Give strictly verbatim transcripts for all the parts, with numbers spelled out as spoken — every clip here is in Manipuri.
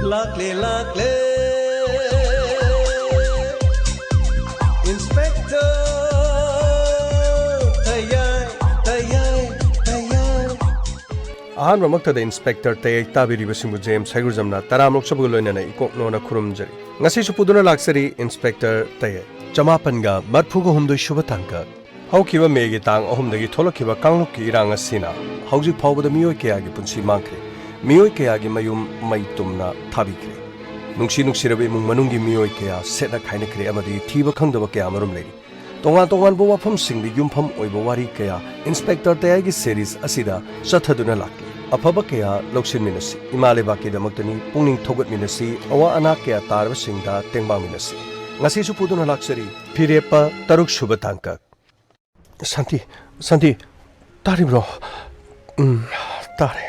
ꯂꯥꯛꯂꯦ, ꯂꯥꯛꯂꯦ, Inspector ꯇꯌꯥꯏ, ꯇꯌꯥꯏ, ꯇꯌꯥꯏ꯫ ꯑꯍꯥꯟꯕꯃꯛꯇꯗ Inspector ꯇꯌꯥꯏ ꯇꯥꯕꯤꯔꯤꯕꯁꯤꯡꯕꯨ ꯖꯦ ꯑꯦꯝ ꯁꯥꯏꯒꯨꯖꯝꯅ ꯇꯔꯥꯝ ꯑꯣꯛꯆꯕꯒ ꯂꯣꯏꯅꯅ ꯏꯀꯣꯛꯅꯣꯅ ꯈꯨꯔꯨꯝꯖꯔꯤ꯫ ꯉꯁꯤꯁꯨ ꯄꯨꯗꯨꯅ ꯂꯥꯛꯆꯔꯤ Inspector ꯇꯌꯥꯏ꯫ ꯆꯃꯥꯄꯟꯒ ꯃꯔꯐꯨꯒ ꯍꯨꯝꯗꯣꯏ ꯁꯨꯕ ꯇꯥꯡꯀꯛ꯫ ꯍꯧꯈꯤꯕ ꯃꯦꯒꯤ ꯇꯥꯡ ꯑꯍꯨꯝꯗꯒꯤ ꯊꯣꯛꯂꯛꯈꯤꯕ ꯀꯥꯡꯂꯨꯞꯀꯤ ꯏꯔꯥꯡ ꯑꯁꯤꯅ ꯍꯧꯖꯤꯛ ꯐꯥꯎꯕꯗ ꯃꯤꯑꯣꯏ ꯀꯌꯥꯒꯤ ꯄꯨꯟꯁꯤ ꯃꯥꯡꯈ꯭ꯔꯦ꯫ ꯃꯤꯑꯣꯏ ꯀꯌꯥꯒꯤ ꯃꯌꯨꯝ ꯃꯩ ꯇꯨꯝꯅ ꯊꯥꯕꯤꯈ꯭ꯔꯦ꯫ ꯅꯨꯡꯁꯤ ꯅꯨꯡꯁꯤꯔꯕ ꯏꯃꯨꯡ ꯃꯅꯨꯡꯒꯤ ꯃꯤꯑꯣꯏ ꯀꯌꯥ ꯁꯦꯠꯅ ꯈꯥꯏꯅꯈ꯭ꯔꯦ ꯑꯃꯗꯤ ꯊꯤꯕ ꯈꯪꯗꯕ ꯀꯌꯥ ꯑꯃꯔꯣꯝ ꯂꯩꯔꯤ꯫ ꯇꯣꯉꯥꯟ ꯇꯣꯉꯥꯟꯕ ꯋꯥꯐꯝꯁꯤꯡꯗ ꯌꯨꯝꯐꯝ ꯑꯣꯏꯕ ꯋꯥꯔꯤ ꯀꯌꯥ Inspector ꯇꯌꯥꯏꯒꯤ series ꯑꯁꯤꯗ ꯆꯠꯊꯗꯨꯅ ꯂꯥꯛꯂꯤ꯫ ꯑꯐꯕ ꯀꯌꯥ ꯂꯧꯁꯤꯟꯃꯤꯟꯅꯁꯤ꯫ ꯏꯃꯥ ꯂꯩꯕꯥꯛꯀꯤꯗꯃꯛꯇꯅꯤ ꯄꯨꯛꯅꯤꯡ ꯊꯧꯒꯠꯃꯤꯟꯅꯁꯤ꯫ ꯑꯋꯥ ꯑꯅꯥ ꯀꯌꯥ ꯇꯥꯔꯕꯁꯤꯡꯗ ꯇꯦꯡꯕꯥꯡꯃꯤꯟꯅꯁꯤ꯫ ꯉꯁꯤꯁꯨ ꯄꯨꯗꯨꯅ ꯂꯥꯛꯆꯔꯤ ꯐꯤꯔꯦꯞꯄ ꯇꯔꯨꯛ ꯁꯨꯕ ꯇꯥꯡꯀꯛ꯫ ꯁꯥꯟꯇꯤ, ꯁꯥꯟꯇꯤ, ꯇꯥꯔꯤꯕ꯭ꯔꯣ? ꯎꯝ, ꯇꯥꯔꯦ꯫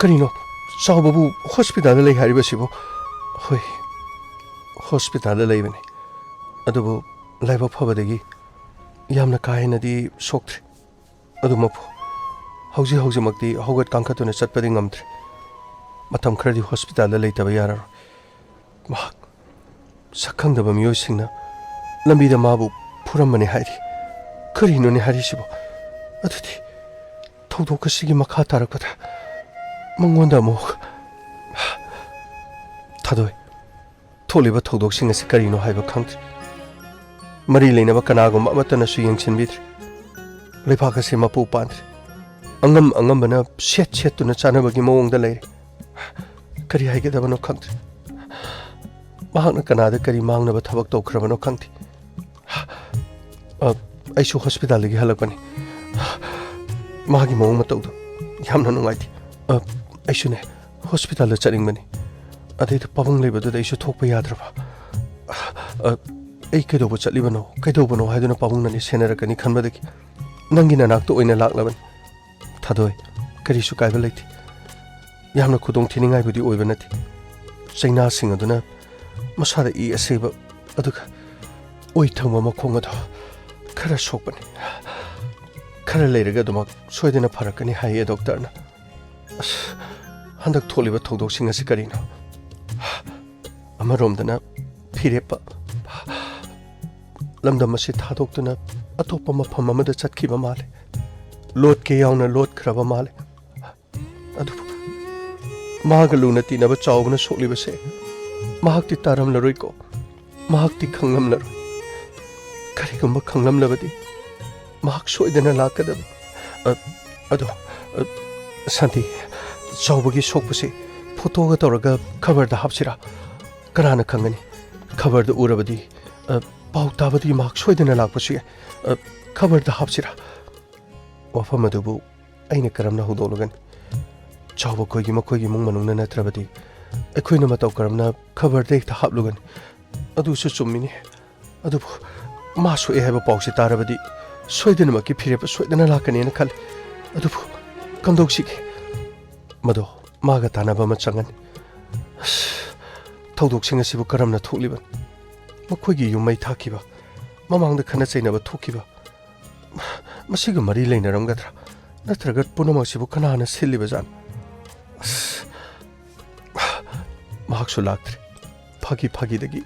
ꯀꯔꯤꯅꯣ, ꯆꯥꯎꯕꯕꯨ ꯍꯣꯁꯄꯤꯇꯥꯜꯗ ꯂꯩ ꯍꯥꯏꯔꯤꯕꯁꯤꯕꯨ? ꯍꯣꯏ, ꯍꯣꯁꯄꯤꯇꯥꯜꯗ ꯂꯩꯕꯅꯤ꯫ ꯑꯗꯨꯕꯨ ꯂꯥꯏꯕꯛ ꯐꯕꯗꯒꯤ ꯌꯥꯝꯅ ꯀꯥ ꯍꯦꯟꯅꯗꯤ ꯁꯣꯛꯇ꯭ꯔꯤ꯫ ꯑꯗꯨꯃꯛꯄꯨ ꯍꯧꯖꯤꯛ ꯍꯧꯖꯤꯛꯃꯛꯇꯤ ꯍꯧꯒꯠ ꯀꯥꯡꯈꯠꯇꯨꯅ ꯆꯠꯄꯗꯤ ꯉꯝꯗ꯭ꯔꯤ꯫ ꯃꯇꯝ ꯈꯔꯗꯤ ꯍꯣꯁꯄꯤꯇꯥꯜꯗ ꯂꯩꯇꯕ ꯌꯥꯔꯔꯣꯏ꯫ ꯃꯍꯥꯛ ꯁꯛ ꯈꯪꯗꯕ ꯃꯤꯑꯣꯏꯁꯤꯡꯅ ꯂꯝꯕꯤꯗ ꯃꯥꯕꯨ ꯐꯨꯔꯝꯕꯅꯤ ꯍꯥꯏꯔꯤ꯫ ꯀꯔꯤꯅꯣꯅꯦ ꯍꯥꯏꯔꯤꯁꯤꯕꯣ? ꯑꯗꯨꯗꯤ ꯊꯧꯗꯣꯛ ꯑꯁꯤꯒꯤ ꯃꯈꯥ ꯇꯥꯔꯛꯄꯗ ꯃꯉꯣꯟꯗ ꯑꯃꯨꯛ ꯊꯥꯗꯣꯏ꯫ ꯊꯣꯛꯂꯤꯕ ꯊꯧꯗꯣꯛꯁꯤꯡ ꯑꯁꯤ ꯀꯔꯤꯅꯣ ꯍꯥꯏꯕ ꯈꯪꯗ꯭ꯔꯦ꯫ ꯃꯔꯤ ꯂꯩꯅꯕ ꯀꯅꯥꯒꯨꯝꯕ ꯑꯃꯠꯇꯅꯁꯨ ꯌꯦꯡꯁꯤꯟꯕꯤꯗ꯭ꯔꯦ꯫ ꯂꯩꯕꯥꯛ ꯑꯁꯤ ꯃꯄꯨ ꯄꯥꯟꯗ꯭ꯔꯦ꯫ ꯑꯉꯝ ꯑꯉꯝꯕꯅ ꯁꯦꯠ ꯁꯦꯠꯇꯨꯅ ꯆꯥꯅꯕꯒꯤ ꯃꯑꯣꯡꯗ ꯂꯩꯔꯦ꯫ ꯀꯔꯤ ꯍꯥꯏꯒꯗꯕꯅꯣ ꯈꯪꯗ꯭ꯔꯦ꯫ ꯃꯍꯥꯛꯅ ꯀꯅꯥꯗ ꯀꯔꯤ ꯃꯥꯡꯅꯕ ꯊꯕꯛ ꯇꯧꯈ꯭ꯔꯕꯅꯣ ꯈꯪꯗꯦ꯫ ꯑ, ꯑꯩꯁꯨ ꯍꯣꯁꯄꯤꯇꯥꯜꯗꯒꯤ ꯍꯜꯂꯛꯄꯅꯤ꯫ ꯃꯥꯒꯤ ꯃꯑꯣꯡ ꯃꯇꯧꯗꯣ ꯌꯥꯝꯅ ꯅꯨꯡꯉꯥꯏꯇꯦ꯫ ꯑ, ꯑꯩꯁꯨꯅꯦ, ꯍꯣꯁꯄꯤꯇꯥꯜꯗ ꯆꯠꯅꯤꯡꯕꯅꯤ꯫ ꯑꯗꯩꯗ ꯄꯥꯕꯨꯡ ꯂꯩꯕꯗꯨꯗ ꯑꯩꯁꯨ ꯊꯣꯛꯄ ꯌꯥꯗ꯭ꯔꯕ꯫ ꯑ, ꯑꯩ ꯀꯩꯗꯧꯕ ꯆꯠꯂꯤꯕꯅꯣ, ꯀꯩꯗꯧꯕꯅꯣ ꯍꯥꯏꯗꯨꯅ ꯄꯥꯕꯨꯡꯅꯅꯦ ꯁꯦꯟꯅꯔꯛꯀꯅꯤ ꯈꯟꯕꯗꯒꯤ ꯅꯪꯒꯤ ꯅꯅꯥꯛꯇ ꯑꯣꯏꯅ ꯂꯥꯛꯂꯕꯅꯤ꯫ ꯊꯥꯗꯣꯏ, ꯀꯔꯤꯁꯨ ꯀꯥꯏꯕ ꯂꯩꯇꯦ꯫ ꯌꯥꯝꯅ ꯈꯨꯗꯣꯡ ꯊꯤꯅꯤꯡꯉꯥꯏꯕꯨꯗꯤ ꯑꯣꯏꯕ ꯅꯠꯇꯦ꯫ ꯆꯩꯅꯥꯁꯤꯡ ꯑꯗꯨꯅ ꯃꯁꯥꯗ ꯏ ꯑꯁꯦꯕ ꯑꯗꯨꯒ ꯑꯣꯏ ꯊꯪꯕ ꯃꯈꯣꯡ ꯑꯗꯣ ꯈꯔ ꯁꯣꯛꯄꯅꯤ꯫ ꯈꯔ ꯂꯩꯔꯒ ꯑꯗꯨꯃꯛ ꯁꯣꯏꯗꯅ ꯐꯔꯛꯀꯅꯤ ꯍꯥꯏꯌꯦ ꯗꯣꯛꯇꯔꯅ꯫ ꯑꯁ, ꯍꯟꯗꯛ ꯊꯣꯛꯂꯤꯕ ꯊꯧꯗꯣꯛꯁꯤꯡ ꯑꯁꯤ ꯀꯔꯤꯅꯣ? ꯑꯃꯔꯣꯝꯗꯅ ꯐꯤꯔꯦꯞꯄ ꯂꯝꯗꯝ ꯑꯁꯤ ꯊꯥꯗꯣꯛꯇꯨꯅ ꯑꯇꯣꯞꯄ ꯃꯐꯝ ꯑꯃꯗ ꯆꯠꯈꯤꯕ ꯃꯥꯜꯂꯦ꯫ ꯂꯣꯠꯀꯦ ꯌꯥꯎꯅ ꯂꯣꯠꯈ꯭ꯔꯕ ꯃꯥꯜꯂꯦ꯫ ꯑꯗꯨꯕꯨ ꯃꯥꯒ ꯂꯨꯅ ꯇꯤꯟꯅꯕ ꯆꯥꯎꯕꯅ ꯁꯣꯛꯂꯤꯕꯁꯦ ꯃꯍꯥꯛꯇꯤ ꯇꯥꯔꯝꯂꯔꯣꯏꯀꯣ, ꯃꯍꯥꯛꯇꯤ ꯈꯪꯂꯝꯂꯔꯣꯏ꯫ ꯀꯔꯤꯒꯨꯝꯕ ꯈꯪꯂꯝꯂꯕꯗꯤ ꯃꯍꯥꯛ ꯁꯣꯏꯗꯅ ꯂꯥꯛꯀꯗꯕ꯫ ꯑ, ꯑꯗꯣ, ꯑ, ꯁꯥꯟꯇꯤ, ꯆꯥꯎꯕꯒꯤ ꯁꯣꯛꯄꯁꯤ ꯐꯣꯇꯣꯒ ꯇꯧꯔꯒ ꯈꯕꯔꯗ ꯍꯥꯞꯁꯤꯔꯥ? ꯀꯅꯥꯅ ꯈꯪꯒꯅꯤ? ꯈꯕꯔꯗ ꯎꯔꯕꯗꯤ, ꯑ, ꯄꯥꯎ ꯇꯥꯕꯗꯤ ꯃꯍꯥꯛ ꯁꯣꯏꯗꯅ ꯂꯥꯛꯄꯁꯨ ꯌꯥꯏ꯫ ꯑ, ꯈꯕꯔꯗ ꯍꯥꯞꯁꯤꯔꯥ? ꯋꯥꯐꯝ ꯑꯗꯨꯕꯨ ꯑꯩꯅ ꯀꯔꯝꯅ ꯍꯧꯗꯣꯛꯂꯨꯒꯅꯤ? ꯆꯥꯎꯕ ꯈꯣꯏꯒꯤ ꯃꯈꯣꯏꯒꯤ ꯏꯃꯨꯡ ꯃꯅꯨꯡꯅ ꯅꯠꯇ꯭ꯔꯕꯗꯤ ꯑꯩꯈꯣꯏꯅ ꯃꯇꯧ ꯀꯔꯝꯅ ꯈꯕꯔꯗ ꯍꯦꯛꯇ ꯍꯥꯞꯂꯨꯒꯅꯤ? ꯑꯗꯨꯁꯨ ꯆꯨꯝꯃꯤꯅꯦ꯫ ꯑꯗꯨꯕꯨ ꯃꯥ ꯁꯣꯛꯑꯦ ꯍꯥꯏꯕ ꯄꯥꯎꯁꯦ ꯇꯥꯔꯕꯗꯤ ꯁꯣꯏꯗꯅꯃꯛꯀꯤ ꯐꯤꯔꯦꯞ ꯁꯣꯏꯗꯅ ꯂꯥꯛꯀꯅꯦꯅ ꯈꯜꯂꯤ꯫ ꯑꯗꯨꯕꯨ ꯀꯝꯗꯧꯁꯤꯒꯦ? ꯃꯗꯣ ꯃꯥꯒ ꯇꯥꯟꯅꯕ ꯑꯃ ꯆꯪꯒꯅꯤ꯫ ꯑꯁ, ꯊꯧꯗꯣꯛꯁꯤꯡ ꯑꯁꯤꯕꯨ ꯀꯔꯝꯅ ꯊꯣꯛꯂꯤꯕꯅꯣ? ꯃꯈꯣꯏꯒꯤ ꯌꯨꯝ ꯃꯩ ꯊꯥꯈꯤꯕ, ꯃꯃꯥꯡꯗ ꯈꯠꯅ ꯆꯩꯅꯕ ꯊꯣꯛꯈꯤꯕ, ꯃꯁꯤꯒ ꯃꯔꯤ ꯂꯩꯅꯔꯝꯒꯗ꯭ꯔꯥ? ꯅꯠꯇ꯭ꯔꯒ ꯄꯨꯝꯅꯃꯛꯁꯤꯕꯨ ꯀꯅꯥꯅ ꯁꯤꯜꯂꯤꯕꯖꯥꯠꯅꯣ? ꯑꯁ, ꯃꯍꯥꯛꯁꯨ ꯂꯥꯛꯇ꯭ꯔꯦ꯫ ꯐꯥꯒꯤ ꯐꯥꯒꯤꯗꯒꯤ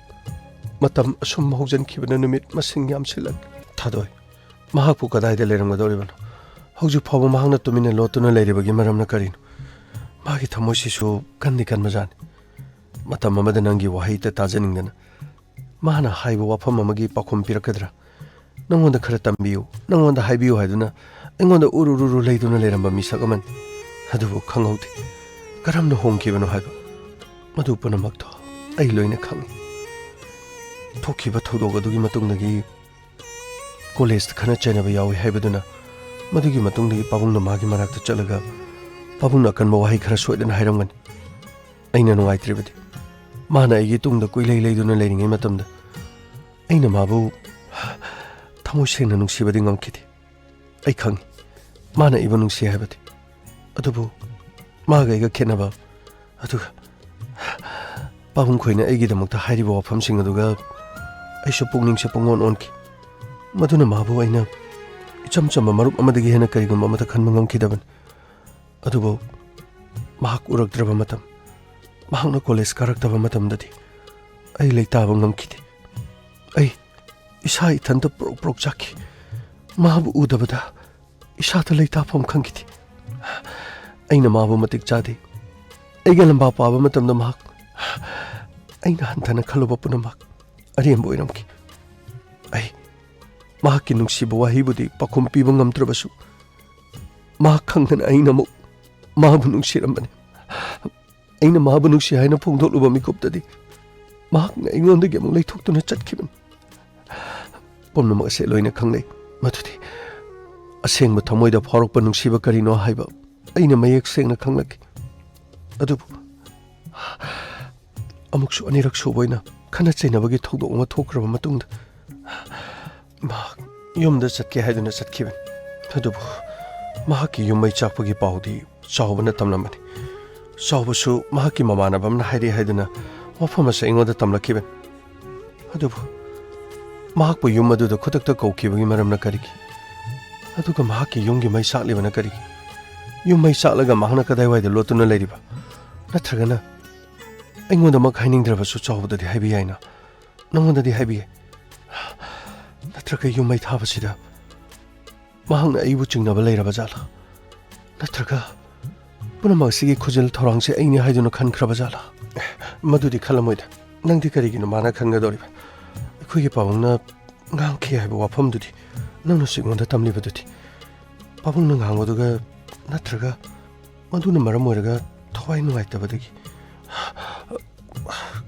ꯃꯇꯝ ꯑꯁꯨꯝ ꯍꯧꯖꯤꯟꯈꯤꯕꯅ ꯅꯨꯃꯤꯠ ꯃꯁꯤꯡ ꯌꯥꯝꯁꯤꯜꯂꯛꯂꯦ꯫ ꯊꯥꯗꯣꯏ, ꯃꯍꯥꯛꯄꯨ ꯀꯗꯥꯏꯗ ꯂꯩꯔꯝꯒꯗꯧꯔꯤꯕꯅꯣ? ꯍꯧꯖꯤꯛ ꯐꯥꯎꯕ ꯃꯍꯥꯛꯅ ꯇꯨꯃꯤꯟꯅ ꯂꯣꯠꯇꯨꯅ ꯂꯩꯔꯤꯕꯒꯤ ꯃꯔꯝꯅ ꯀꯔꯤꯅꯣ? ꯃꯥꯒꯤ ꯊꯃꯣꯏꯁꯤꯁꯨ ꯀꯟꯗꯤ ꯀꯟꯕꯖꯥꯠꯅꯤ꯫ ꯃꯇꯝ ꯑꯃꯗ ꯅꯪꯒꯤ ꯋꯥꯍꯩꯇ ꯇꯥꯖꯅꯤꯡꯗꯅ ꯃꯥꯅ ꯍꯥꯏꯕ ꯋꯥꯐꯝ ꯑꯃꯒꯤ ꯄꯥꯎꯈꯨꯝ ꯄꯤꯔꯛꯀꯗ꯭ꯔꯥ? ꯅꯪꯉꯣꯟꯗ ꯈꯔ ꯇꯝꯕꯤꯌꯨ, ꯅꯪꯉꯣꯟꯗ ꯍꯥꯏꯕꯤꯌꯨ ꯍꯥꯏꯗꯨꯅ ꯑꯩꯉꯣꯟꯗ ꯎꯔꯨ ꯔꯨꯔꯨ ꯂꯩꯗꯨꯅ ꯂꯩꯔꯝꯕ ꯃꯤꯁꯛ ꯑꯃꯅꯤ꯫ ꯑꯗꯨꯕꯨ ꯈꯪꯍꯧꯗꯦ ꯀꯔꯝꯅ ꯍꯣꯡꯈꯤꯕꯅꯣ ꯍꯥꯏꯕ꯫ ꯃꯗꯨ ꯄꯨꯝꯅꯃꯛꯇꯣ ꯑꯩ ꯂꯣꯏꯅ ꯈꯪꯏ꯫ ꯊꯣꯛꯈꯤꯕ ꯊꯧꯗꯣꯛ ꯑꯗꯨꯒꯤ ꯃꯇꯨꯡꯗꯒꯤ ꯀꯣꯂꯦꯖꯇ ꯈꯠꯅ ꯆꯩꯅꯕ ꯌꯥꯎꯏ ꯍꯥꯏꯕꯗꯨꯅ, ꯃꯗꯨꯒꯤ ꯃꯇꯨꯡꯗꯒꯤ ꯄꯥꯕꯨꯡꯅ ꯃꯥꯒꯤ ꯃꯅꯥꯛꯇ ꯆꯠꯂꯒ ꯄꯥꯕꯨꯡꯅ ꯑꯀꯟꯕ ꯋꯥꯍꯩ ꯈꯔ ꯁꯣꯏꯗꯅ ꯍꯥꯏꯔꯝꯒꯅꯤ꯫ ꯑꯩꯅ ꯅꯨꯡꯉꯥꯏꯇ꯭ꯔꯤꯕꯗꯤ ꯃꯥꯅ ꯑꯩꯒꯤ ꯇꯨꯡꯗ ꯀꯣꯏꯂꯩ ꯂꯩꯗꯨꯅ ꯂꯩꯔꯤꯉꯩ ꯃꯇꯝꯗ ꯑꯩꯅ ꯃꯥꯕꯨ ꯊꯃꯣꯏ ꯁꯦꯡꯅ ꯅꯨꯡꯁꯤꯕꯗꯤ ꯉꯝꯈꯤꯗꯦ꯫ ꯑꯩ ꯈꯪꯏ ꯃꯥꯅ ꯑꯩꯕꯨ ꯅꯨꯡꯁꯤ ꯍꯥꯏꯕꯗꯤ꯫ ꯑꯗꯨꯕꯨ ꯃꯥꯒ ꯑꯩꯒ ꯈꯦꯠꯅꯕ, ꯑꯗꯨꯒ ꯄꯥꯕꯨꯡ ꯈꯣꯏꯅ ꯑꯩꯒꯤꯗꯃꯛꯇ ꯍꯥꯏꯔꯤꯕ ꯋꯥꯐꯝꯁꯤꯡ ꯑꯗꯨꯒ ꯑꯩꯁꯨ ꯄꯨꯛꯅꯤꯡꯁꯦ ꯄꯨꯡꯑꯣꯟ ꯑꯣꯟꯈꯤ꯫ ꯃꯗꯨꯅ ꯃꯥꯕꯨ ꯑꯩꯅ ꯏꯆꯝ ꯆꯝꯕ ꯃꯔꯨꯞ ꯑꯃꯗꯒꯤ ꯍꯦꯟꯅ ꯀꯔꯤꯒꯨꯝꯕ ꯑꯃꯠꯇ ꯈꯟꯕ ꯉꯝꯈꯤꯗꯕꯅꯤ꯫ ꯑꯗꯨꯕꯨ ꯃꯍꯥꯛ ꯎꯔꯛꯇ꯭ꯔꯕ ꯃꯇꯝ, ꯃꯍꯥꯛꯅ ꯀꯣꯂꯦꯖ ꯀꯥꯔꯛꯇꯕ ꯃꯇꯝꯗꯗꯤ ꯑꯩ ꯂꯩꯇꯥꯕ ꯉꯝꯈꯤꯗꯦ꯫ ꯑꯩ ꯏꯁꯥ ꯏꯊꯟꯇ ꯄ꯭ꯔꯣꯛ ꯄ꯭ꯔꯣꯛ ꯆꯥꯛꯈꯤ꯫ ꯃꯥꯕꯨ ꯎꯗꯕꯗ ꯏꯁꯥꯗ ꯂꯩꯇꯥꯐꯝ ꯈꯪꯈꯤꯗꯦ꯫ ꯑꯩꯅ ꯃꯥꯕꯨ ꯃꯇꯤꯛ ꯆꯥꯗꯦ꯫ ꯑꯩꯒ ꯂꯝꯕꯥ ꯄꯥꯕ ꯃꯇꯝꯗ ꯃꯍꯥꯛ ꯑꯩꯅ ꯍꯟꯊꯅ ꯈꯜꯂꯨꯕ ꯄꯨꯝꯅꯃꯛ ꯑꯔꯦꯝꯕ ꯑꯣꯏꯔꯝꯈꯤ꯫ ꯑꯩ ꯃꯍꯥꯛꯀꯤ ꯅꯨꯡꯁꯤꯕ ꯋꯥꯍꯩꯕꯨꯗꯤ ꯄꯥꯎꯈꯨꯝ ꯄꯤꯕ ꯉꯝꯗ꯭ꯔꯕꯁꯨ, ꯃꯍꯥꯛ ꯈꯪꯗꯅ ꯑꯩꯅ ꯑꯃꯨꯛ ꯃꯥꯕꯨ ꯅꯨꯡꯁꯤꯔꯝꯕꯅꯤ꯫ ꯑꯩꯅ ꯃꯥꯕꯨ ꯅꯨꯡꯁꯤ ꯍꯥꯏꯅ ꯐꯣꯡꯗꯣꯛꯂꯨꯕ ꯃꯤꯀꯨꯞꯇꯗꯤ ꯃꯍꯥꯛꯅ ꯑꯩꯉꯣꯟꯗꯒꯤ ꯑꯃꯨꯛ ꯂꯩꯊꯣꯛꯇꯨꯅ ꯆꯠꯈꯤꯕꯅꯤ꯫ ꯄꯨꯝꯅꯃꯛ ꯑꯁꯦ ꯂꯣꯏꯅ ꯈꯪꯅꯩ꯫ ꯃꯗꯨꯗꯤ ꯑꯁꯦꯡꯕ ꯊꯃꯣꯏꯗ ꯐꯥꯎꯔꯛꯄ ꯅꯨꯡꯁꯤꯕ ꯀꯔꯤꯅꯣ ꯍꯥꯏꯕ ꯑꯩꯅ ꯃꯌꯦꯛ ꯁꯦꯡꯅ ꯈꯪꯂꯛꯈꯤ꯫ ꯑꯗꯨꯕꯨ ꯑꯃꯨꯛꯁꯨ ꯑꯅꯤꯔꯛ ꯁꯨꯕ ꯑꯣꯏꯅ ꯈꯠꯅ ꯆꯩꯅꯕꯒꯤ ꯊꯧꯗꯣꯛ ꯑꯃ ꯊꯣꯛꯈ꯭ꯔꯕ ꯃꯇꯨꯡꯗ ꯃꯍꯥꯛ ꯌꯨꯝꯗ ꯆꯠꯀꯦ ꯍꯥꯏꯗꯨꯅ ꯆꯠꯈꯤꯕꯅꯤ꯫ ꯑꯗꯨꯕꯨ ꯃꯍꯥꯛꯀꯤ ꯌꯨꯝ ꯃꯩ ꯆꯥꯛꯄꯒꯤ ꯄꯥꯎꯗꯤ ꯆꯥꯎꯕꯅ ꯇꯝꯂꯝꯕꯅꯤ꯫ ꯆꯥꯎꯕꯁꯨ ꯃꯍꯥꯛꯀꯤ ꯃꯃꯥꯟꯅꯕ ꯑꯃꯅ ꯍꯥꯏꯔꯛꯏ ꯍꯥꯏꯗꯨꯅ ꯋꯥꯐꯝ ꯑꯁꯤ ꯑꯩꯉꯣꯟꯗ ꯇꯝꯂꯛꯈꯤꯕꯅꯤ꯫ ꯑꯗꯨꯕꯨ ꯃꯍꯥꯛꯄꯨ ꯌꯨꯝ ꯑꯗꯨꯗ ꯈꯨꯗꯛꯇ ꯀꯧꯈꯤꯕꯒꯤ ꯃꯔꯝꯅ ꯀꯔꯤꯒꯤ? ꯑꯗꯨꯒ ꯃꯍꯥꯛꯀꯤ ꯌꯨꯝꯒꯤ ꯃꯩ ꯆꯥꯛꯂꯤꯕꯅ ꯀꯔꯤꯒꯤ? ꯌꯨꯝ ꯃꯩ ꯆꯥꯛꯂꯒ ꯃꯍꯥꯛꯅ ꯀꯗꯥꯏꯋꯥꯏꯗ ꯂꯣꯠꯇꯨꯅ ꯂꯩꯔꯤꯕ? ꯅꯠꯇ꯭ꯔꯒꯅ ꯑꯩꯉꯣꯟꯗꯃꯛ ꯍꯥꯏꯅꯤꯡꯗ꯭ꯔꯕꯁꯨ ꯆꯥꯎꯕꯗꯗꯤ ꯍꯥꯏꯕ ꯌꯥꯏꯅ? ꯅꯉꯣꯟꯗꯗꯤ ꯍꯥꯏꯕ ꯌꯥꯏ꯫ ꯅꯠꯇ꯭ꯔꯒ ꯌꯨꯝ ꯃꯩ ꯊꯥꯕꯁꯤꯗ ꯃꯍꯥꯛꯅ ꯑꯩꯕꯨ ꯆꯤꯡꯅꯕ ꯂꯩꯔꯕ ꯖꯥꯠꯂꯥ? ꯅꯠꯇ꯭ꯔꯒ ꯄꯨꯝꯅꯃꯛ ꯑꯁꯤꯒꯤ ꯈꯨꯖꯤꯜ ꯊꯧꯔꯥꯡꯁꯦ ꯑꯩꯅꯤ ꯍꯥꯏꯗꯨꯅ ꯈꯟꯈ꯭ꯔꯕ ꯖꯥꯠꯂꯥ? ꯑꯦ, ꯃꯗꯨꯗꯤ ꯈꯜꯂꯝꯃꯣꯏꯗ꯫ ꯅꯪꯗꯤ ꯀꯔꯤꯒꯤꯅꯣ ꯃꯥꯅ ꯈꯟꯒꯗꯧꯔꯤꯕ? ꯑꯩꯈꯣꯏꯒꯤ ꯄꯥꯕꯨꯡꯅ ꯉꯥꯡꯈꯤ ꯍꯥꯏꯕ ꯋꯥꯐꯝꯗꯨꯗꯤ ꯅꯪꯅꯁꯨ ꯑꯩꯉꯣꯟꯗ ꯇꯝꯂꯤꯕꯗꯨꯗꯤ꯫ ꯄꯥꯕꯨꯡꯅ ꯉꯥꯡꯕꯗꯨꯒ ꯅꯠꯇ꯭ꯔꯒ ꯃꯗꯨꯅ ꯃꯔꯝ ꯑꯣꯏꯔꯒ ꯊꯋꯥꯏ ꯅꯨꯡꯉꯥꯏꯇꯕꯗꯒꯤ?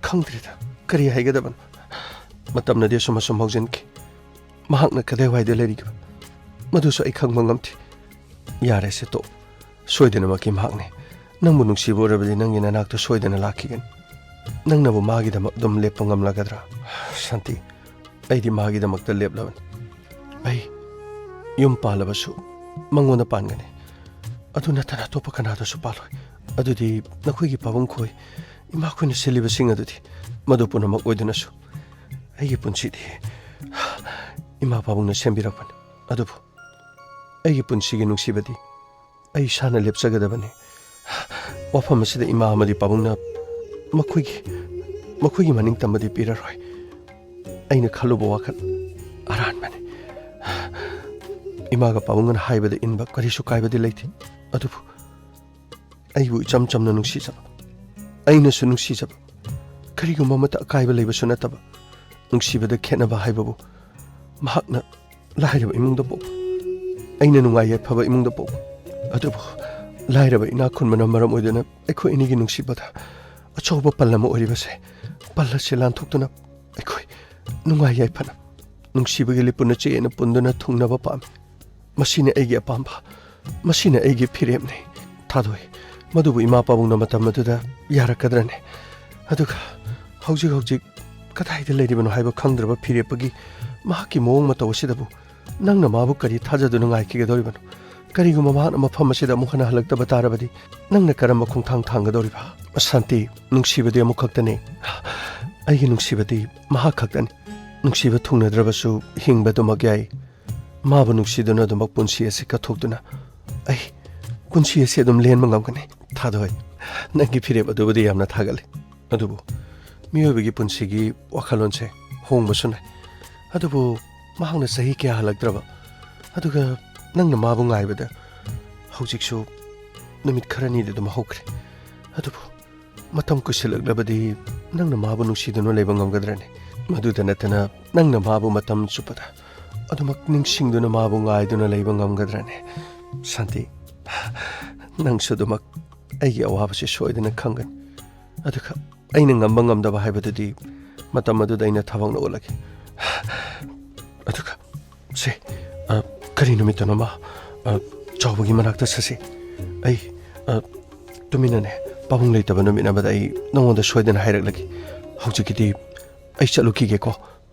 ꯈꯪꯗ꯭ꯔꯦꯗ, ꯀꯔꯤ ꯍꯥꯏꯒꯗꯕꯅꯣ? ꯃꯇꯝꯅꯗꯤ ꯑꯁꯨꯝ ꯑꯁꯨꯝ ꯍꯧꯖꯤꯟꯈꯤ꯫ ꯃꯍꯥꯛꯅ ꯀꯗꯥꯏꯋꯥꯏꯗ ꯂꯩꯔꯤꯒꯦ? ꯃꯗꯨꯁꯨ ꯑꯩ ꯈꯪꯕ ꯉꯝꯗꯦ꯫ ꯌꯥꯔꯦꯁꯦ, ꯇꯣꯛ꯫ ꯁꯣꯏꯗꯅꯃꯛꯀꯤ ꯃꯍꯥꯛꯅꯦ꯫ ꯅꯪꯕꯨ ꯅꯨꯡꯁꯤꯕ ꯑꯣꯏꯔꯕꯗꯤ ꯅꯪꯒꯤ ꯅꯅꯥꯛꯇ ꯁꯣꯏꯗꯅ ꯂꯥꯛꯈꯤꯒꯅꯤ꯫ ꯅꯪꯅꯕꯨ ꯃꯥꯒꯤꯗꯃꯛ ꯑꯗꯨꯝ ꯂꯦꯞꯄ ꯉꯝꯂꯒꯗ꯭ꯔꯥ? ꯁꯥꯟꯇꯤ, ꯑꯩꯗꯤ ꯃꯥꯒꯤꯗꯃꯛꯇ ꯂꯦꯞꯂꯕꯅꯤ꯫ ꯑꯩ ꯌꯨꯝ ꯄꯥꯜꯂꯕꯁꯨ ꯃꯉꯣꯟꯗ ꯄꯥꯟꯒꯅꯤ꯫ ꯑꯗꯨ ꯅꯠꯇꯅ ꯑꯇꯣꯞꯄ ꯀꯅꯥꯗꯁꯨ ꯄꯥꯜꯂꯣꯏ꯫ ꯑꯗꯨꯗꯤ ꯅꯈꯣꯏꯒꯤ ꯄꯥꯕꯨꯡ ꯈꯣꯏ, ꯏꯃꯥ ꯈꯣꯏꯅ ꯁꯤꯜꯂꯤꯕꯁꯤꯡ ꯑꯗꯨꯗꯤ? ꯃꯗꯨ ꯄꯨꯝꯅꯃꯛ ꯑꯣꯏꯗꯨꯅꯁꯨ ꯑꯩꯒꯤ ꯄꯨꯟꯁꯤꯗꯤ ꯏꯃꯥ ꯄꯥꯕꯨꯡꯅ ꯁꯦꯝꯕꯤꯔꯛꯄꯅꯤ꯫ ꯑꯗꯨꯕꯨ ꯑꯩꯒꯤ ꯄꯨꯟꯁꯤꯒꯤ ꯅꯨꯡꯁꯤꯕꯗꯤ ꯑꯩ ꯏꯁꯥꯅ ꯂꯦꯞꯆꯒꯗꯕꯅꯤ꯫ ꯋꯥꯐꯝ ꯑꯁꯤꯗ ꯏꯃꯥ ꯑꯃꯗꯤ ꯄꯥꯕꯨꯡꯅ ꯃꯈꯣꯏꯒꯤ ꯃꯈꯣꯏꯒꯤ ꯃꯅꯤꯡ ꯇꯝꯕꯗꯤ ꯄꯤꯔꯔꯣꯏ꯫ ꯑꯩꯅ ꯈꯜꯂꯨꯕ ꯋꯥꯈꯜ ꯑꯔꯥꯟꯕꯅꯤ꯫ ꯏꯃꯥꯒ ꯄꯥꯕꯨꯡꯒꯅ ꯍꯥꯏꯕꯗ ꯏꯟꯕ ꯀꯔꯤꯁꯨ ꯀꯥꯏꯕꯗꯤ ꯂꯩꯇꯦ, ꯑꯗꯨꯕꯨ ꯑꯩꯕꯨ ꯏꯆꯝ ꯆꯝꯅ ꯅꯨꯡꯁꯤꯖꯕ, ꯑꯩꯅꯁꯨ ꯅꯨꯡꯁꯤꯖꯕ, ꯀꯔꯤꯒꯨꯝꯕ ꯑꯃꯠꯇ ꯑꯀꯥꯏꯕ ꯂꯩꯕꯁꯨ ꯅꯠꯇꯕ ꯅꯨꯡꯁꯤꯕꯗ ꯈꯦꯠꯅꯕ ꯍꯥꯏꯕꯕꯨ ꯃꯍꯥꯛꯅ ꯂꯥꯏꯔꯕ ꯏꯃꯨꯡꯗ ꯄꯣꯛꯄ, ꯑꯩꯅ ꯅꯨꯡꯉꯥꯏ ꯌꯥꯏꯐꯕ ꯏꯃꯨꯡꯗ ꯄꯣꯛꯄ꯫ ꯑꯗꯨꯕꯨ ꯂꯥꯏꯔꯕ ꯏꯅꯥꯛ ꯈꯨꯟꯕꯅ ꯃꯔꯝ ꯑꯣꯏꯗꯨꯅ ꯑꯩꯈꯣꯏ ꯑꯅꯤꯒꯤ ꯅꯨꯡꯁꯤꯕꯗ ꯑꯆꯧꯕ ꯄꯜ ꯑꯃ ꯑꯣꯏꯔꯤꯕꯁꯦ, ꯄꯜ ꯑꯁꯤ ꯂꯥꯟꯊꯣꯛꯇꯨꯅ ꯑꯩꯈꯣꯏ ꯅꯨꯡꯉꯥꯏ ꯌꯥꯏꯐꯅ ꯅꯨꯡꯁꯤꯕꯒꯤ ꯂꯤꯄꯨꯟ ꯑꯆꯦꯠꯅ ꯄꯨꯟꯗꯨꯅ ꯊꯨꯡꯅꯕ ꯄꯥꯝꯃꯤ꯫ ꯃꯁꯤꯅꯤ ꯑꯩꯒꯤ ꯑꯄꯥꯝꯕ, ꯃꯁꯤꯅꯤ ꯑꯩꯒꯤ ꯐꯤꯔꯦꯞꯅꯤ꯫ ꯊꯥꯗꯣꯏ, ꯃꯗꯨꯕꯨ ꯏꯃꯥ ꯄꯥꯕꯨꯡꯅ ꯃꯇꯝ ꯑꯗꯨꯗ ꯌꯥꯔꯛꯀꯗ꯭ꯔꯅꯦ? ꯑꯗꯨꯒ ꯍꯧꯖꯤꯛ ꯍꯧꯖꯤꯛ ꯀꯗꯥꯏꯗ ꯂꯩꯔꯤꯕꯅꯣ ꯍꯥꯏꯕ ꯈꯪꯗ꯭ꯔꯕ ꯐꯤꯔꯦꯞꯄꯒꯤ ꯃꯍꯥꯛꯀꯤ ꯃꯑꯣꯡ ꯃꯇꯧ ꯑꯁꯤꯗꯕꯨ ꯅꯪꯅ ꯃꯥꯕꯨ ꯀꯔꯤ ꯊꯥꯖꯗꯨꯅ ꯉꯥꯏꯈꯤꯒꯗꯧꯔꯤꯕꯅꯣ? ꯀꯔꯤꯒꯨꯝꯕ ꯃꯍꯥꯛꯅ ꯃꯐꯝ ꯑꯁꯤꯗ ꯑꯃꯨꯛ ꯍꯟꯅ ꯍꯜꯂꯛꯇꯕ ꯇꯥꯔꯕꯗꯤ ꯅꯪꯅ ꯀꯔꯝꯕ ꯈꯣꯡꯊꯥꯡ ꯊꯥꯡꯒꯗꯧꯔꯤꯕ? ꯁꯥꯟꯇꯤ, ꯅꯨꯡꯁꯤꯕꯗꯤ ꯑꯃꯨꯛꯈꯛꯇꯅꯤ꯫ ꯑꯩꯒꯤ ꯅꯨꯡꯁꯤꯕꯗꯤ ꯃꯍꯥꯛ ꯈꯛꯇꯅꯤ꯫ ꯅꯨꯡꯁꯤꯕ ꯊꯨꯡꯅꯗ꯭ꯔꯕꯁꯨ ꯍꯤꯡꯕ ꯑꯗꯨꯃꯛ ꯌꯥꯏ꯫ ꯃꯥꯕꯨ ꯅꯨꯡꯁꯤꯗꯨꯅ ꯑꯗꯨꯃꯛ ꯄꯨꯟꯁꯤ ꯑꯁꯤ ꯀꯠꯊꯣꯛꯇꯨꯅ ꯑꯩ ꯄꯨꯟꯁꯤ ꯑꯁꯤ ꯑꯗꯨꯝ ꯂꯦꯟꯕ ꯉꯝꯒꯅꯤ꯫ ꯊꯥꯗꯣꯏ, ꯅꯪꯒꯤ ꯐꯤꯔꯦꯞ ꯑꯗꯨꯕꯨꯗꯤ ꯌꯥꯝꯅ ꯊꯥꯒꯠꯂꯤ꯫ ꯑꯗꯨꯕꯨ ꯃꯤꯑꯣꯏꯕꯒꯤ ꯄꯨꯟꯁꯤꯒꯤ ꯋꯥꯈꯜꯂꯣꯟꯁꯦ ꯍꯣꯡꯕꯁꯨ ꯅꯥꯏ꯫ ꯑꯗꯨꯕꯨ ꯃꯍꯥꯛꯅ ꯆꯍꯤ ꯀꯌꯥ ꯍꯜꯂꯛꯇ꯭ꯔꯕ? ꯑꯗꯨꯒ ꯅꯪꯅ ꯃꯥꯕꯨ ꯉꯥꯏꯕꯗ ꯍꯧꯖꯤꯛꯁꯨ ꯅꯨꯃꯤꯠ ꯈꯔꯅꯤꯗꯤ ꯑꯗꯨꯝ ꯍꯧꯈ꯭ꯔꯦ꯫ ꯑꯗꯨꯕꯨ ꯃꯇꯝ ꯀꯨꯏꯁꯤꯜꯂꯛꯂꯕꯗꯤ ꯅꯪꯅ ꯃꯥꯕꯨ ꯅꯨꯡꯁꯤꯗꯨꯅ ꯂꯩꯕ ꯉꯝꯒꯗ꯭ꯔꯅꯤ? ꯃꯗꯨꯗ ꯅꯠꯇꯅ ꯅꯪꯅ ꯃꯥꯕꯨ ꯃꯇꯝ ꯆꯨꯞꯄꯗ ꯑꯗꯨꯃꯛ ꯅꯤꯡꯁꯤꯡꯗꯨꯅ ꯃꯥꯕꯨ ꯉꯥꯏꯗꯨꯅ ꯂꯩꯕ ꯉꯝꯒꯗ꯭ꯔꯅꯤ? ꯁꯥꯟꯇꯤ, ꯅꯪꯁꯨ ꯑꯗꯨꯃꯛ ꯑꯩꯒꯤ ꯑꯋꯥꯕꯁꯤ ꯁꯣꯏꯗꯅ ꯈꯪꯒꯅꯤ꯫ ꯑꯗꯨꯒ ꯑꯩꯅ ꯉꯝꯕ ꯉꯝꯗꯕ ꯍꯥꯏꯕꯗꯨꯗꯤ ꯃꯇꯝ ꯑꯗꯨꯗ ꯑꯩꯅ ꯊꯕꯛꯅ ꯎꯠꯂꯒꯦ꯫ ꯑꯗꯨꯒ ꯁꯦ, ꯑ, ꯀꯔꯤ ꯅꯨꯃꯤꯠꯇꯅꯣꯃ, ꯑ, ꯆꯥꯎꯕꯒꯤ ꯃꯅꯥꯛꯇ ꯆꯠꯁꯤ꯫ ꯑꯩ, ꯑ, ꯇꯨꯃꯤꯟꯅꯅꯦ, ꯄꯥꯕꯨꯡ ꯂꯩꯇꯕ ꯅꯨꯃꯤꯠ ꯑꯃꯗ ꯑꯩ ꯅꯉꯣꯟꯗ ꯁꯣꯏꯗꯅ ꯍꯥꯏꯔꯛꯂꯒꯦ꯫ ꯍꯧꯖꯤꯛꯀꯤꯗꯤ ꯑꯩ ꯆꯠꯂꯨꯈꯤꯒꯦꯀꯣ꯫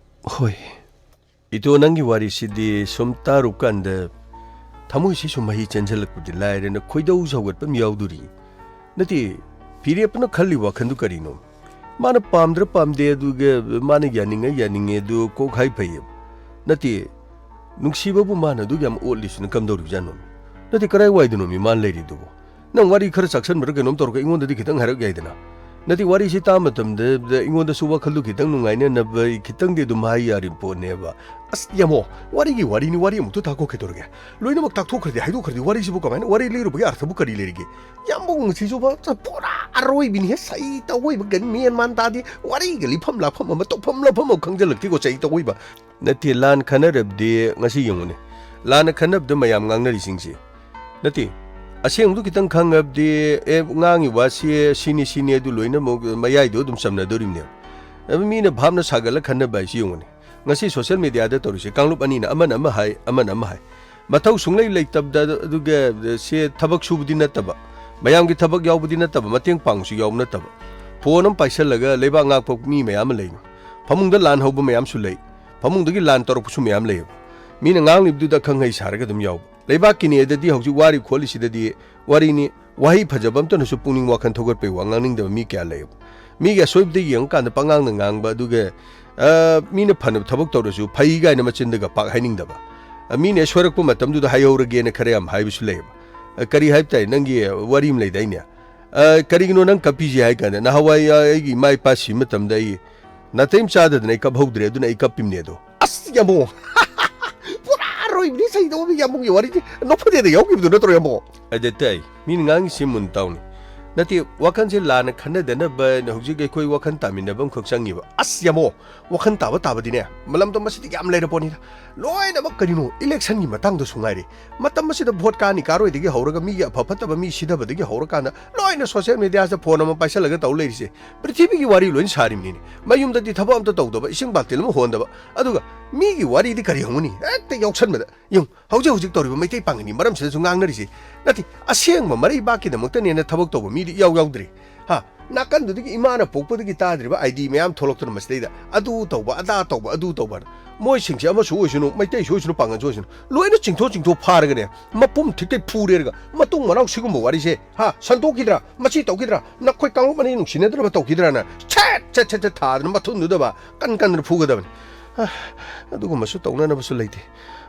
ꯍꯣꯏ꯫ ꯏꯇꯣ, ꯅꯪꯒꯤ ꯋꯥꯔꯤꯁꯤꯗꯤ ꯁꯨꯝ ꯇꯥꯔꯨꯀꯥꯟꯗ ꯊꯃꯣꯏꯁꯤ ꯁꯨꯝ ꯃꯍꯤ ꯆꯦꯟꯁꯤꯜꯂꯛꯄꯗꯤ ꯂꯥꯏꯔꯅ ꯈꯣꯏꯗꯧ ꯁꯧꯒꯠꯄ ꯑꯃ ꯌꯥꯎꯗꯣꯔꯤ꯫ ꯅꯠꯇꯦ, ꯐꯤꯔꯦꯞꯅ ꯈꯜꯂꯤ ꯋꯥꯈꯜꯗꯨ ꯀꯔꯤꯅꯣ? ꯃꯥꯅ ꯄꯥꯝꯗ꯭ꯔ ꯄꯥꯝꯗꯦ, ꯑꯗꯨꯒ ꯃꯥꯅ ꯌꯥꯅꯤꯡꯉ ꯌꯥꯅꯤꯡꯉꯦ ꯑꯗꯨ ꯀꯣꯛ ꯍꯥꯏ ꯐꯩꯌꯦ꯫ ꯅꯠꯇꯦ, ꯅꯨꯡꯁꯤꯕꯕꯨ ꯃꯥꯅ ꯑꯗꯨꯛ ꯌꯥꯝ ꯑꯣꯠꯂꯤꯁꯤꯅ ꯀꯝꯗꯧꯔꯤꯕꯖꯥꯠꯅꯣ? ꯅꯠꯇꯦ, ꯀꯔꯥꯏ ꯋꯥꯏꯗꯅꯣꯃꯤ ꯃꯥꯅ ꯂꯩꯔꯤꯗꯨꯕꯨ? ꯅꯪ ꯋꯥꯔꯤ ꯈꯔ ꯆꯥꯛꯁꯟꯕ꯭ꯔꯥ ꯀꯩꯅꯣꯝ ꯇꯧꯔꯒ ꯑꯩꯉꯣꯟꯗꯗꯤ ꯈꯤꯇꯪ ꯍꯥꯏꯔꯛ ꯌꯥꯏꯗꯅ꯫ ꯅꯠꯇꯦ, ꯋꯥꯔꯤꯁꯤ ꯇꯥꯕ ꯃꯇꯝꯗ ꯑꯩꯉꯣꯟꯗꯁꯨ ꯋꯥꯈꯜꯗꯨ ꯈꯤꯇꯪ ꯅꯨꯡꯉꯥꯏꯅꯅꯕ ꯈꯤꯇꯪꯗꯤ ꯑꯗꯨꯝ ꯍꯥꯏ ꯌꯥꯔꯤ ꯄꯣꯠꯅꯦꯕ꯫ ꯑꯁ, ꯌꯥꯝꯃꯣ, ꯋꯥꯔꯤꯒꯤ ꯋꯥꯔꯤꯅꯤ, ꯋꯥꯔꯤ ꯑꯃꯨꯛꯇ ꯇꯥꯛꯈꯣꯛꯀꯦ ꯇꯧꯔꯒꯦ꯫ ꯂꯣꯏꯅꯃꯛ ꯇꯥꯛꯊꯣꯛꯈ꯭ꯔꯗꯤ, ꯍꯥꯏꯗꯣꯛꯈ꯭ꯔꯗꯤ, ꯋꯥꯔꯤꯁꯤꯕꯨ ꯀꯃꯥꯏꯅ, ꯋꯥꯔꯤ ꯂꯤꯔꯨꯕꯒꯤ ꯑꯔꯊꯕꯨ ꯀꯔꯤ ꯂꯩꯔꯤꯒꯦ? ꯌꯥꯝꯕꯨꯡ ꯁꯤꯁꯨꯕ ꯄꯨꯔꯥ ꯑꯔꯣꯏꯕꯤꯅꯤꯍꯦ, ꯁꯩ ꯇꯧꯕ ꯒꯟ ꯃꯦꯟ ꯃꯥꯟ ꯇꯥꯗꯦ꯫ ꯋꯥꯔꯤꯒ ꯂꯤꯐꯝ ꯂꯥꯛꯐꯝ ꯑꯃ, ꯇꯧꯐꯝ ꯂꯧꯐꯝ ꯑꯃ ꯈꯪꯖꯜꯂꯛꯇꯦꯀꯣ, ꯁꯩ ꯇꯧꯕ꯫ ꯅꯠꯇꯦ, ꯂꯥꯟ ꯈꯟꯅꯔꯕꯗꯤ ꯉꯁꯤ ꯌꯦꯡꯉꯨꯅꯦ, ꯂꯥꯟꯅ ꯈꯟꯅꯕꯗ ꯃꯌꯥꯝ ꯉꯥꯡꯅꯔꯤꯁꯤꯡꯁꯦ꯫ ꯅꯠꯇꯦ, ꯑꯁꯦꯡꯕꯗꯨ ꯈꯤꯇꯪ ꯈꯪꯉꯕꯗꯤ, ꯑꯦ, ꯉꯥꯡꯉꯤ ꯋꯥꯁꯤ ꯁꯤꯅꯤ, ꯁꯤꯅꯤ, ꯑꯗꯨ ꯂꯣꯏꯅꯃꯛ ꯃꯌꯥꯏꯗꯣ ꯑꯗꯨꯝ ꯆꯝꯅꯗꯣꯔꯤꯕꯅꯦꯕ꯫ ꯑꯗꯨ ꯃꯤꯅ ꯚꯥꯞꯅ ꯁꯥꯒꯠꯂ ꯈꯟꯅꯕ ꯍꯥꯏꯁꯤ ꯌꯦꯡꯉꯨꯅꯦ꯫ ꯉꯁꯤ social media ꯗ ꯇꯧꯔꯤꯁꯦ, ꯀꯥꯡꯂꯨꯞ ꯑꯅꯤꯅ, ꯑꯃꯅ ꯑꯃ ꯍꯥꯏ, ꯑꯃꯅ ꯑꯃ ꯍꯥꯏ꯫ ꯃꯊꯧ ꯁꯨꯡꯂꯩ ꯂꯩꯇꯕꯗ, ꯑꯗꯨꯒ ꯁꯦ ꯊꯕꯛ ꯁꯨꯕꯗꯤ ꯅꯠꯇꯕ, ꯃꯌꯥꯝꯒꯤ ꯊꯕꯛ ꯌꯥꯎꯕꯗꯤ ꯅꯠꯇꯕ, ꯃꯇꯦꯡ ꯄꯥꯡꯕꯁꯨ ꯌꯥꯎꯕ ꯅꯠꯇꯕ, ꯐꯣꯟ ꯑꯃ ꯄꯥꯏꯁꯜꯂꯒ ꯂꯩꯕꯥꯛ ꯉꯥꯛꯄ ꯃꯤ ꯃꯌꯥꯝ ꯑꯃ ꯂꯩ꯫ ꯐꯃꯨꯡꯗ ꯂꯥꯟ ꯍꯧꯕ ꯃꯌꯥꯝꯁꯨ ꯂꯩ꯫ ꯐꯃꯨꯡꯗꯒꯤ ꯂꯥꯟ ꯇꯧꯔꯛꯄꯁꯨ ꯃꯌꯥꯝ ꯂꯩꯌꯦꯕ꯫ ꯃꯤꯅ ꯉꯥꯡꯂꯤꯕꯗꯨꯗ ꯈꯪꯍꯩ ꯁꯥꯔꯒ ꯑꯗꯨꯝ ꯌꯥꯎꯕ꯫ ꯂꯩꯕꯥꯛꯀꯤꯅꯦꯗꯗꯤ ꯍꯧꯖꯤꯛ ꯋꯥꯔꯤ ꯈꯣꯠꯂꯤꯁꯤꯗꯗꯤ ꯋꯥꯔꯤꯅꯤ, ꯋꯥꯍꯩ ꯐꯖꯕ ꯑꯝꯇꯅꯁꯨ ꯄꯨꯛꯅꯤꯡ ꯋꯥꯈꯜ ꯊꯧꯒꯠꯄꯩ ꯋꯥ ꯉꯥꯡꯅꯤꯡꯗꯕ ꯃꯤ ꯀꯌꯥ ꯂꯩꯌꯦꯕ꯫ ꯃꯤꯒꯤ ꯑꯁꯣꯏꯕꯗ ꯌꯦꯡꯉꯀꯥꯟꯗ ꯄꯉꯥꯡꯗ ꯉꯥꯡꯕ, ꯑꯗꯨꯒ, ꯑ, ꯃꯤꯅ ꯐꯅ ꯊꯕꯛ ꯇꯧꯔꯁꯨ ꯐꯩ ꯀꯥꯏꯅ ꯃꯆꯤꯟꯗꯒ ꯄꯥꯛ ꯍꯥꯏꯅꯤꯡꯗꯕ꯫ ꯑ, ꯃꯤꯅ ꯍꯦꯛ ꯁꯣꯏꯔꯛꯄ ꯃꯇꯝꯗꯨꯗ ꯍꯥꯏꯍꯧꯔꯒꯦꯅ ꯈꯔ ꯌꯥꯝ ꯍꯥꯏꯕꯁꯨ ꯂꯩꯌꯦꯕ꯫ ꯑ, ꯀꯔꯤ ꯍꯥꯏꯕ ꯇꯥꯏ, ꯅꯪꯒꯤ ꯋꯥꯔꯤ ꯑꯃ ꯂꯩꯗꯥꯏꯅꯦ? "ꯑ, ꯀꯔꯤꯒꯤꯅꯣ ꯅꯪ ꯀꯞꯄꯤꯁꯦ?" ꯍꯥꯏ ꯀꯥꯟꯗ, "ꯅꯍꯥꯟꯋꯥꯏ, ꯑ, ꯑꯩꯒꯤ ꯏꯃꯥ ꯏꯄꯥ ꯁꯤꯕ ꯃꯇꯝꯗ ꯑꯩ ꯅꯥꯇꯩ ꯆꯥꯗꯗꯅ ꯑꯩ ꯀꯞꯍꯧꯗ꯭ꯔꯦ, ꯑꯗꯨꯅ ꯑꯩ ꯀꯞꯄꯤꯕꯅꯦ ꯑꯗꯣ"꯫ ꯑꯁ, ꯌꯥꯝꯕꯨꯡ! ꯄꯨꯔꯥ ꯑꯔꯣꯏꯕꯅꯤ ꯁꯩꯗꯧꯕ ꯌꯥꯝꯕꯨꯡꯒꯤ ꯋꯥꯔꯤꯁꯦ꯫ ꯅꯣꯛꯐꯗꯦꯗ ꯌꯥꯎꯈꯤꯕꯗꯨ ꯅꯠꯇ꯭ꯔꯣ, ꯌꯥꯝꯕꯨꯡ? ꯑꯗ ꯇꯥꯏ, ꯃꯤꯅ ꯉꯥꯡꯉꯤꯁꯤ ꯃꯨꯟ ꯇꯥꯎꯅꯤ꯫ ꯅꯠꯇꯦ, ꯋꯥꯈꯜꯁꯦ ꯂꯥꯟꯅ ꯈꯟꯅꯗꯅꯕꯅ ꯍꯧꯖꯤꯛ ꯑꯩꯈꯣꯏ ꯋꯥꯈꯜ ꯇꯥꯃꯤꯟꯅꯕ ꯑꯃꯈꯛ ꯆꯪꯉꯤꯕ꯫ ꯑꯁ, ꯌꯥꯝꯕꯨꯡ! ꯋꯥꯈꯜ ꯇꯥꯕ ꯇꯥꯕꯗꯤꯅꯦ, ꯃꯂꯝꯗꯣ ꯃꯁꯤꯗꯤ ꯌꯥꯝ ꯂꯩꯔ ꯄꯣꯠꯅꯤꯗ꯫ ꯂꯣꯏꯅꯃꯛ ꯀꯔꯤꯅꯣ, election ꯒꯤ ꯃꯇꯥꯡꯗꯁꯨ ꯉꯥꯏꯔꯦ꯫ ꯃꯇꯝ ꯑꯁꯤꯗ vote ꯀꯥꯅꯤ ꯀꯥꯔꯣꯏꯗꯒꯤ ꯍꯧꯔꯒ, ꯃꯤꯒꯤ ꯑꯐ ꯐꯠꯇꯕ ꯃꯤ ꯁꯤꯊꯕꯗꯒꯤ ꯍꯧꯔꯀꯥꯟꯗ, ꯂꯣꯏꯅ social media ꯁꯤꯗ ꯐꯣꯟ ꯑꯃ ꯄꯥꯏꯁꯜꯂꯒ ꯇꯧ ꯂꯩꯔꯤꯁꯦ꯫ ꯄ꯭ꯔꯤꯊꯤꯕꯤꯒꯤ ꯋꯥꯔꯤ ꯂꯣꯏꯅ ꯁꯥꯔꯤꯕꯅꯤꯅꯦ꯫ ꯃꯌꯨꯝꯗꯗꯤ ꯊꯕꯛ ꯑꯝꯇ ꯇꯧꯗꯕ, ꯏꯁꯤꯡ ꯕꯥꯜꯇꯤꯟ ꯑꯃ ꯍꯣꯟꯗꯕ, ꯑꯗꯨꯒ ꯃꯤꯒꯤ ꯋꯥꯔꯤꯗꯤ ꯀꯔꯤ ꯍꯪꯉꯨꯅꯤ? ꯍꯦꯛꯇ ꯌꯥꯎꯁꯟꯕꯗ꯫ ꯌꯦꯡꯉꯨ, ꯍꯧꯖꯤꯛ ꯍꯧꯖꯤꯛ ꯇꯧꯔꯤꯕ ꯃꯩꯇꯩ ꯄꯥꯡꯒꯜꯒꯤ ꯃꯔꯝꯁꯤꯗꯁꯨ ꯉꯥꯡꯅꯔꯤꯁꯦ꯫ ꯅꯠꯇꯦ, ꯑꯁꯦꯡꯕ ꯃꯔꯩꯕꯥꯛꯀꯤꯗꯃꯛꯇꯅꯦꯅ ꯊꯕꯛ ꯇꯧꯕ ꯃꯤꯗꯤ ꯏꯌꯥꯎ ꯌꯥꯎꯗ꯭ꯔꯤ꯫ ꯍꯥ? ꯅꯥꯀꯟꯗꯨꯗꯒꯤ ꯏꯃꯥꯅ ꯄꯣꯛꯄꯗꯒꯤ ꯇꯥꯗ꯭ꯔꯤꯕ ID ꯃꯌꯥꯝ ꯊꯣꯛꯂꯛꯇꯅ ꯃꯁꯤꯗꯩꯗ, ꯑꯗꯨ ꯇꯧꯕ, ꯑꯗꯥ ꯇꯧꯕ, ꯑꯗꯨ ꯇꯧꯕ ꯍꯥꯏꯅ꯫ ꯃꯣꯏꯁꯤꯡꯁꯦ ꯑꯃꯁꯨ ꯑꯣꯏꯁꯅꯨ, ꯃꯩꯇꯩꯁꯨ ꯑꯣꯏꯁꯅꯨ, ꯄꯥꯡꯒꯜꯁꯨ ꯑꯣꯏꯁꯅꯨ, ꯂꯣꯏꯅ ꯆꯤꯡꯊꯣꯛ ꯆꯤꯡꯊꯣꯛ ꯐꯥꯔꯒꯅꯦ, ꯃꯄꯨꯝ ꯊꯤꯛꯇꯩ ꯐꯨꯔꯦꯔꯒ, ꯃꯇꯨꯡ ꯃꯅꯥꯎ ꯁꯤꯒꯨꯝꯕ ꯋꯥꯔꯤꯁꯦ, ꯍꯥ, ꯁꯟꯗꯣꯛꯈꯤꯗ꯭ꯔꯥ, ꯃꯁꯤ ꯇꯧꯈꯤꯗ꯭ꯔꯥ, ꯅꯈꯣꯏ ꯀꯥꯡꯂꯨꯞ ꯑꯅꯤ ꯅꯨꯡꯁꯤꯅꯗ꯭ꯔꯕ ꯇꯧꯈꯤꯗ꯭ꯔꯥꯅ ꯁꯦꯠ ꯁꯦꯠ ꯁꯦꯠ ꯁꯦꯠ ꯊꯥꯗꯅ ꯃꯊꯨꯟꯗꯨꯗꯕ ꯀꯟ ꯀꯟꯗꯅ ꯐꯨꯒꯗꯕꯅꯤ꯫ ꯑ, ꯑꯗꯨꯒꯨꯝꯕꯁꯨ ꯇꯧꯅꯅꯕꯁꯨ ꯂꯩꯇꯦ꯫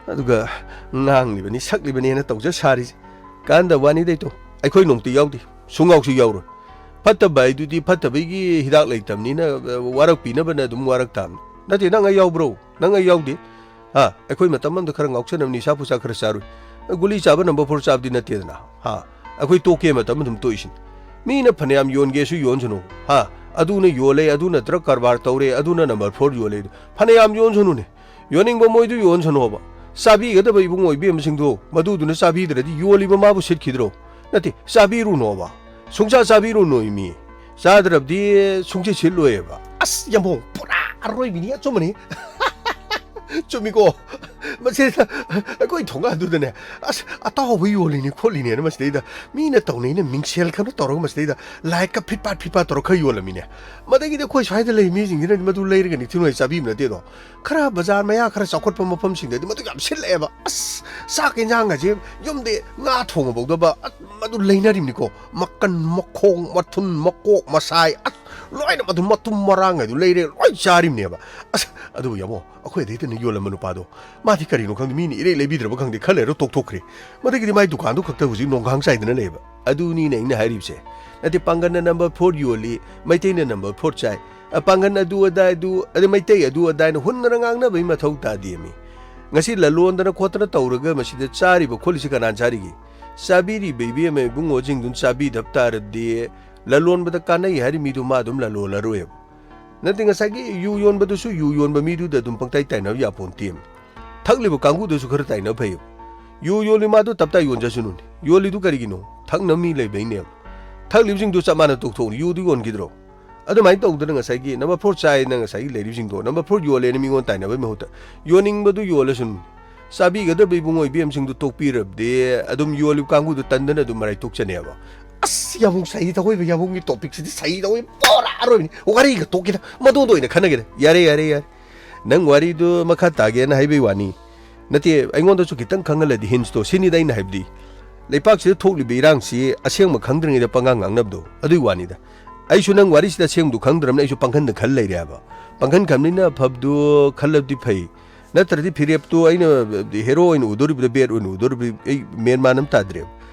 ꯑꯗꯨꯒ ꯉꯥꯡꯂꯤꯕꯅꯤ, ꯁꯛꯂꯤꯕꯅꯦꯅ ꯇꯧꯖ ꯁꯥꯔꯤꯁꯦ ꯀꯥꯟꯗ ꯋꯥꯅꯤꯗꯩꯇꯣ꯫ ꯑꯩꯈꯣꯏ ꯅꯣꯡꯃꯇ ꯌꯥꯎꯗꯦ, ꯁꯨꯡꯌꯥꯎꯁꯨ ꯌꯥꯎꯔꯣꯏ꯫ ꯐꯠꯇꯕ ꯍꯥꯏꯗꯨꯗꯤ ꯐꯠꯇꯕꯒꯤ ꯍꯤꯗꯥꯛ ꯂꯩꯇꯕꯅꯤꯅ, ꯑ, ꯋꯥꯔꯛꯄꯤꯅꯕꯅ ꯑꯗꯨꯝ ꯋꯥꯔꯛ ꯇꯥꯕꯅꯤ꯫ ꯅꯠꯇꯦ, ꯅꯪ ꯑꯩ ꯌꯥꯎꯕ꯭ꯔꯣ? ꯅꯪ ꯑꯩ ꯌꯥꯎꯗꯦ꯫ ꯍꯥ? ꯑꯩꯈꯣꯏ ꯃꯇꯝ ꯑꯃꯗ ꯈꯔ ꯉꯥꯎꯁꯟꯅꯕ, ꯅꯤꯁꯥ ꯄꯨꯁꯥ ꯈꯔ ꯆꯥꯔꯨꯏ꯫ ꯒꯨꯂꯤ ꯆꯥꯕ number four ꯆꯥꯕꯗꯤ ꯅꯠꯇꯦꯗꯅ꯫ ꯍꯥ? ꯑꯩꯈꯣꯏ ꯇꯣꯛꯀꯦ ꯃꯇꯝ ꯑꯗꯨꯝ ꯇꯣꯛꯏꯁꯤꯅꯤ꯫ ꯃꯤꯅ ꯐꯅꯌꯥꯝ ꯌꯣꯟꯒꯦꯁꯨ ꯌꯣꯟꯁꯅꯨ꯫ ꯍꯥ? ꯑꯗꯨꯅ ꯌꯣꯜꯂꯦ, ꯑꯗꯨꯅ drug ꯀꯔꯕꯥꯔ ꯇꯧꯔꯦ, ꯑꯗꯨꯅ number four ꯌꯣꯜꯂꯦ꯫ ꯐꯅꯌꯥꯝ ꯌꯣꯟꯁꯅꯨꯅꯦ꯫ ꯌꯣꯟꯅꯤꯡꯕ ꯃꯣꯏꯗꯨ ꯌꯣꯟꯁꯅꯣꯕ꯫ ꯆꯥꯕꯤꯒꯗꯕ ꯏꯕꯨꯡꯉꯣ ꯏꯕꯦꯝꯁꯤꯡꯗꯣ, ꯃꯗꯨꯗꯨꯅ ꯆꯥꯕꯤꯗ꯭ꯔꯗꯤ ꯌꯣꯜꯂꯤꯕ ꯃꯥꯕꯨ ꯁꯤꯠꯈꯤꯗ꯭ꯔꯣ? ꯅꯠꯇꯦ, ꯆꯥꯕꯤꯔꯨꯅꯣꯕ꯫ ꯁꯨꯡꯆꯥ ꯆꯥꯕꯤꯔꯨꯅꯣ ꯃꯤ꯫ ꯆꯥꯗ꯭ꯔꯕꯗꯤ ꯁꯨꯡꯁꯤꯠ ꯁꯤꯠꯂꯣꯏꯑꯕ꯫ ꯑꯁ, ꯌꯥꯝꯕꯣꯡ, ꯄꯨꯔꯥ ꯑꯔꯣꯏꯕꯤꯅꯤ, ꯑꯆꯨꯝꯕꯅꯤ꯫ ꯆꯨꯝꯃꯤꯀꯣ? ꯃꯁꯤꯗ ꯑꯩꯈꯣꯏ ꯊꯣꯡꯒꯥꯟꯗꯨꯗꯅꯦ, ꯑꯁ, ꯑꯇꯥꯎꯕ ꯌꯣꯜꯂꯤꯅꯤ ꯈꯣꯠꯂꯤꯅꯦꯅ ꯃꯁꯤꯗꯩꯗ ꯃꯤꯅ ꯇꯧꯅꯩꯅ ꯃꯤꯡꯁꯦꯜ ꯈꯔ ꯇꯧꯔꯒ ꯃꯁꯤꯗꯩꯗ ꯂꯥꯏꯠꯀ ꯐꯤꯠ ꯄꯥꯠ ꯐꯤꯠ ꯄꯥꯠ ꯇꯧꯔꯒ ꯈꯔ ꯌꯣꯜꯂꯝꯃꯤꯅꯦ꯫ ꯃꯗꯒꯤꯗꯤ ꯑꯩꯈꯣꯏ ꯁ꯭ꯋꯥꯏꯗ ꯂꯩ ꯃꯤꯁꯤꯡꯁꯤꯅ ꯃꯗꯨ ꯂꯩꯔꯒ ꯅꯤꯡꯊꯤ ꯅꯨꯡꯉꯥꯏ ꯆꯥꯕꯤꯕ ꯅꯠꯇꯦꯗꯣ꯫ ꯈꯔ ꯕꯖꯥꯔ ꯃꯌꯥ ꯈꯔ ꯆꯥꯎꯈꯠꯄ ꯃꯐꯝꯁꯤꯡꯗꯗꯤ ꯃꯗꯨ ꯌꯥꯝ ꯁꯤꯠꯂꯛꯑꯦꯕ꯫ ꯑꯁ, ꯆꯥꯛ ꯌꯦꯟꯁꯥꯡꯒꯁꯦ ꯌꯨꯝꯗꯤ ꯉꯥ ꯊꯣꯡꯉꯐꯥꯎꯗꯕ, ꯑꯁ, ꯃꯗꯨ ꯂꯩꯅꯔꯤꯕꯅꯤꯀꯣ꯫ ꯃꯀꯟ, ꯃꯈꯣꯡ, ꯃꯊꯨꯟ, ꯃꯀꯣꯛ, ꯃꯁꯥꯏ, ꯑꯁ, ꯂꯣꯏꯅ ꯃꯗꯨ ꯃꯇꯨꯝ ꯃꯔꯥꯡ ꯍꯥꯏꯗꯨ ꯂꯩꯔꯦ, ꯂꯣꯏ ꯆꯥꯔꯤꯕꯅꯦꯕ꯫ ꯑꯁ, ꯑꯗꯨꯕꯨ ꯌꯥꯝꯕꯣ, ꯑꯩꯈꯣꯏ ꯑꯗꯩꯗꯅ ꯌꯣꯜꯂꯝꯕ ꯅꯨꯄꯥꯗꯣ, ꯃꯥꯗꯤ ꯀꯔꯤꯅꯣ ꯈꯪꯗꯦ, ꯃꯤꯅ ꯏꯔꯩ ꯂꯩꯕꯤꯗ꯭ꯔꯕ ꯈꯪꯗꯦ, ꯈꯔ ꯂꯩꯔ ꯇꯣꯛꯊꯣꯛꯈ꯭ꯔꯦ꯫ ꯃꯗꯒꯤꯗꯤ ꯃꯥꯏ ꯗꯨꯀꯥꯟꯗꯨ ꯈꯛꯇ ꯍꯧꯖꯤꯛ ꯅꯣꯡꯈꯥꯡ ꯆꯥꯏꯗꯅ ꯂꯩꯌꯦꯕ꯫ ꯑꯗꯨꯅꯤꯅꯦ ꯑꯩꯅ ꯍꯥꯏꯔꯤꯕꯁꯦ꯫ ꯅꯠꯇꯦ, ꯄꯥꯡꯒꯜꯅ number four ꯌꯣꯜꯂꯤ, ꯃꯩꯇꯩꯅ number four ꯆꯥꯏ, ꯑ, ꯄꯥꯡꯒꯜ ꯑꯗꯨ ꯑꯗꯥ ꯑꯗꯨ, ꯑꯗꯩ ꯃꯩꯇꯩ ꯑꯗꯨ ꯑꯗꯥ ꯍꯥꯏꯅ ꯍꯨꯟꯗꯅ ꯉꯥꯡꯅꯕꯒꯤ ꯃꯊꯧ ꯇꯥꯗꯦꯃꯤ꯫ ꯉꯁꯤ ꯂꯂꯣꯟꯗꯅ ꯈꯣꯠꯇꯅ ꯇꯧꯔꯒ ꯃꯁꯤꯗ ꯆꯥꯔꯤꯕ ꯈꯣꯠꯂꯤꯁꯤ ꯀꯅꯥꯅ ꯆꯥꯔꯤꯒꯦ? ꯆꯥꯕꯤꯔꯤꯕ ꯏꯕꯦꯝꯃ ꯏꯕꯨꯡꯉꯣꯁꯤꯡꯗꯨꯅ ꯆꯥꯕꯤꯗꯕ ꯇꯥꯔꯗꯤ, ꯂꯂꯣꯟꯕꯗ ꯀꯥꯟꯅꯩ ꯍꯥꯏꯔꯤ ꯃꯤꯗꯨ ꯃꯥ ꯑꯗꯨꯝ ꯂꯂꯣꯜꯂꯔꯣꯏꯕ꯫ ꯅꯠꯇꯦ, ꯉꯁꯥꯏꯒꯤ ꯌꯨ ꯌꯣꯟꯕꯗꯨꯁꯨ ꯌꯨ ꯌꯣꯟꯕ ꯃꯤꯗꯨꯗ ꯑꯗꯨꯝ ꯄꯪꯇꯥꯏ ꯇꯥꯏꯅꯕ ꯌꯥꯄꯣꯟꯇꯦ꯫ ꯊꯛꯂꯤꯕ ꯀꯥꯡꯕꯨꯗꯨꯁꯨ ꯈꯔ ꯇꯥꯏꯅꯕ ꯐꯩ꯫ ꯌꯨ ꯌꯣꯜꯂꯤ ꯃꯥꯗꯨ ꯇꯞꯇꯥꯏ ꯌꯣꯟꯖꯁꯅꯨꯅꯦ꯫ ꯌꯣꯜꯂꯤꯗꯨ ꯀꯔꯤꯒꯤꯅꯣ? ꯊꯛꯅꯕ ꯃꯤ ꯂꯩꯕꯩꯅꯦꯕ꯫ ꯊꯛꯂꯤꯕꯁꯤꯡꯗꯨ ꯆꯞ ꯃꯥꯟꯅ ꯇꯣꯛꯊꯣꯛꯎꯅꯤ꯫ ꯌꯨꯗꯨ ꯌꯣꯟꯈꯤꯗ꯭ꯔꯣ? ꯑꯗꯨꯃꯥꯏꯅ ꯇꯧꯗꯅ ꯉꯁꯥꯏꯒꯤ number four ꯆꯥꯏꯅ ꯉꯁꯥꯏꯒꯤ ꯂꯩꯔꯤꯕꯁꯤꯡꯗꯣ, number four ꯌꯣꯜꯂꯦꯅ ꯃꯤꯉꯣꯟ ꯇꯥꯏꯅꯕꯒꯤ ꯃꯍꯨꯠꯇ ꯌꯣꯟꯅꯤꯡꯕꯗꯨ ꯌꯣꯜꯂꯁꯅꯨꯅꯦ꯫ ꯆꯥꯕꯤꯒꯗꯕ ꯏꯕꯨꯡꯉꯣ ꯏꯕꯦꯝꯁꯤꯡꯗꯨ ꯇꯣꯛꯄꯤꯔꯕꯗꯤ ꯑꯗꯨꯝ ꯌꯣꯜꯂꯤꯕ ꯀꯥꯡꯕꯨꯗꯨ ꯇꯟꯗꯅ ꯑꯗꯨꯝ ꯃꯔꯥꯏ ꯇꯣꯛꯆꯅꯦꯕ꯫ ꯑꯁ, ꯌꯥꯝꯕꯨꯡ ꯁꯍꯤ ꯇꯧꯋꯦꯕ, ꯌꯥꯝꯕꯨꯡꯒꯤ topicꯁꯤꯗꯤ ꯁꯍꯤ ꯇꯧꯋꯦ, ꯄꯨꯔꯥ ꯑꯔꯣꯏꯕꯤꯅꯤ꯫ ꯋꯥꯔꯤꯒ ꯇꯣꯛꯀꯦꯗ, ꯃꯗꯨꯗ ꯑꯣꯏꯅ ꯈꯟꯅꯒꯦꯗ꯫ ꯌꯥꯔꯦ, ꯌꯥꯔꯦ, ꯌꯥꯔꯦ꯫ ꯅꯪ ꯋꯥꯔꯤꯗꯨ ꯃꯈꯥ ꯇꯥꯒꯦꯅ ꯍꯥꯏꯕꯩ ꯋꯥꯅꯤ꯫ ꯅꯠꯇꯦ, ꯑꯩꯉꯣꯟꯗꯁꯨ ꯈꯤꯇꯪ ꯈꯪꯍꯜꯂꯗꯤ, hintsꯇꯣ, ꯁꯤꯅꯤꯗ ꯑꯩꯅ ꯍꯥꯏꯕꯗꯤ꯫ ꯂꯩꯄꯥꯛꯁꯤꯗ ꯊꯣꯛꯂꯤꯕ ꯏꯔꯥꯡꯁꯤ ꯑꯁꯦꯡꯕ ꯈꯪꯗ꯭ꯔꯤꯉꯩꯗ ꯄꯉꯥꯡ ꯉꯥꯡꯅꯕꯗꯣ, ꯑꯗꯨꯒꯤ ꯋꯥꯅꯤꯗ꯫ ꯑꯩꯁꯨ ꯅꯪ ꯋꯥꯔꯤꯁꯤꯗ ꯑꯁꯦꯡꯕꯗꯨ ꯈꯪꯗ꯭ꯔꯕꯅꯤꯅ ꯑꯩꯁꯨ ꯄꯪꯈꯟꯗ ꯈꯟ ꯂꯩꯔꯦ ꯍꯥꯏꯕ꯫ ꯄꯪꯈꯟ ꯈꯟꯕꯅꯤꯅ ꯑꯐꯕꯗꯨ ꯈꯜꯂꯕꯗꯤ ꯐꯩ꯫ ꯅꯠꯇ꯭ꯔꯗꯤ ꯐꯤꯔꯦꯞꯇꯨ ꯑꯩꯅ ꯍꯦꯔꯣ ꯑꯣꯏꯅ ꯎꯗꯣꯔꯤꯕ꯭ꯔꯥ, ꯕꯦꯠ ꯑꯣꯏꯅ ꯎꯗꯣꯔꯤꯕ꯭ꯔꯥ, ꯑꯩ ꯃꯦꯟ ꯃꯥꯟ ꯑꯃ ꯇꯥꯗ꯭ꯔꯦꯕ꯫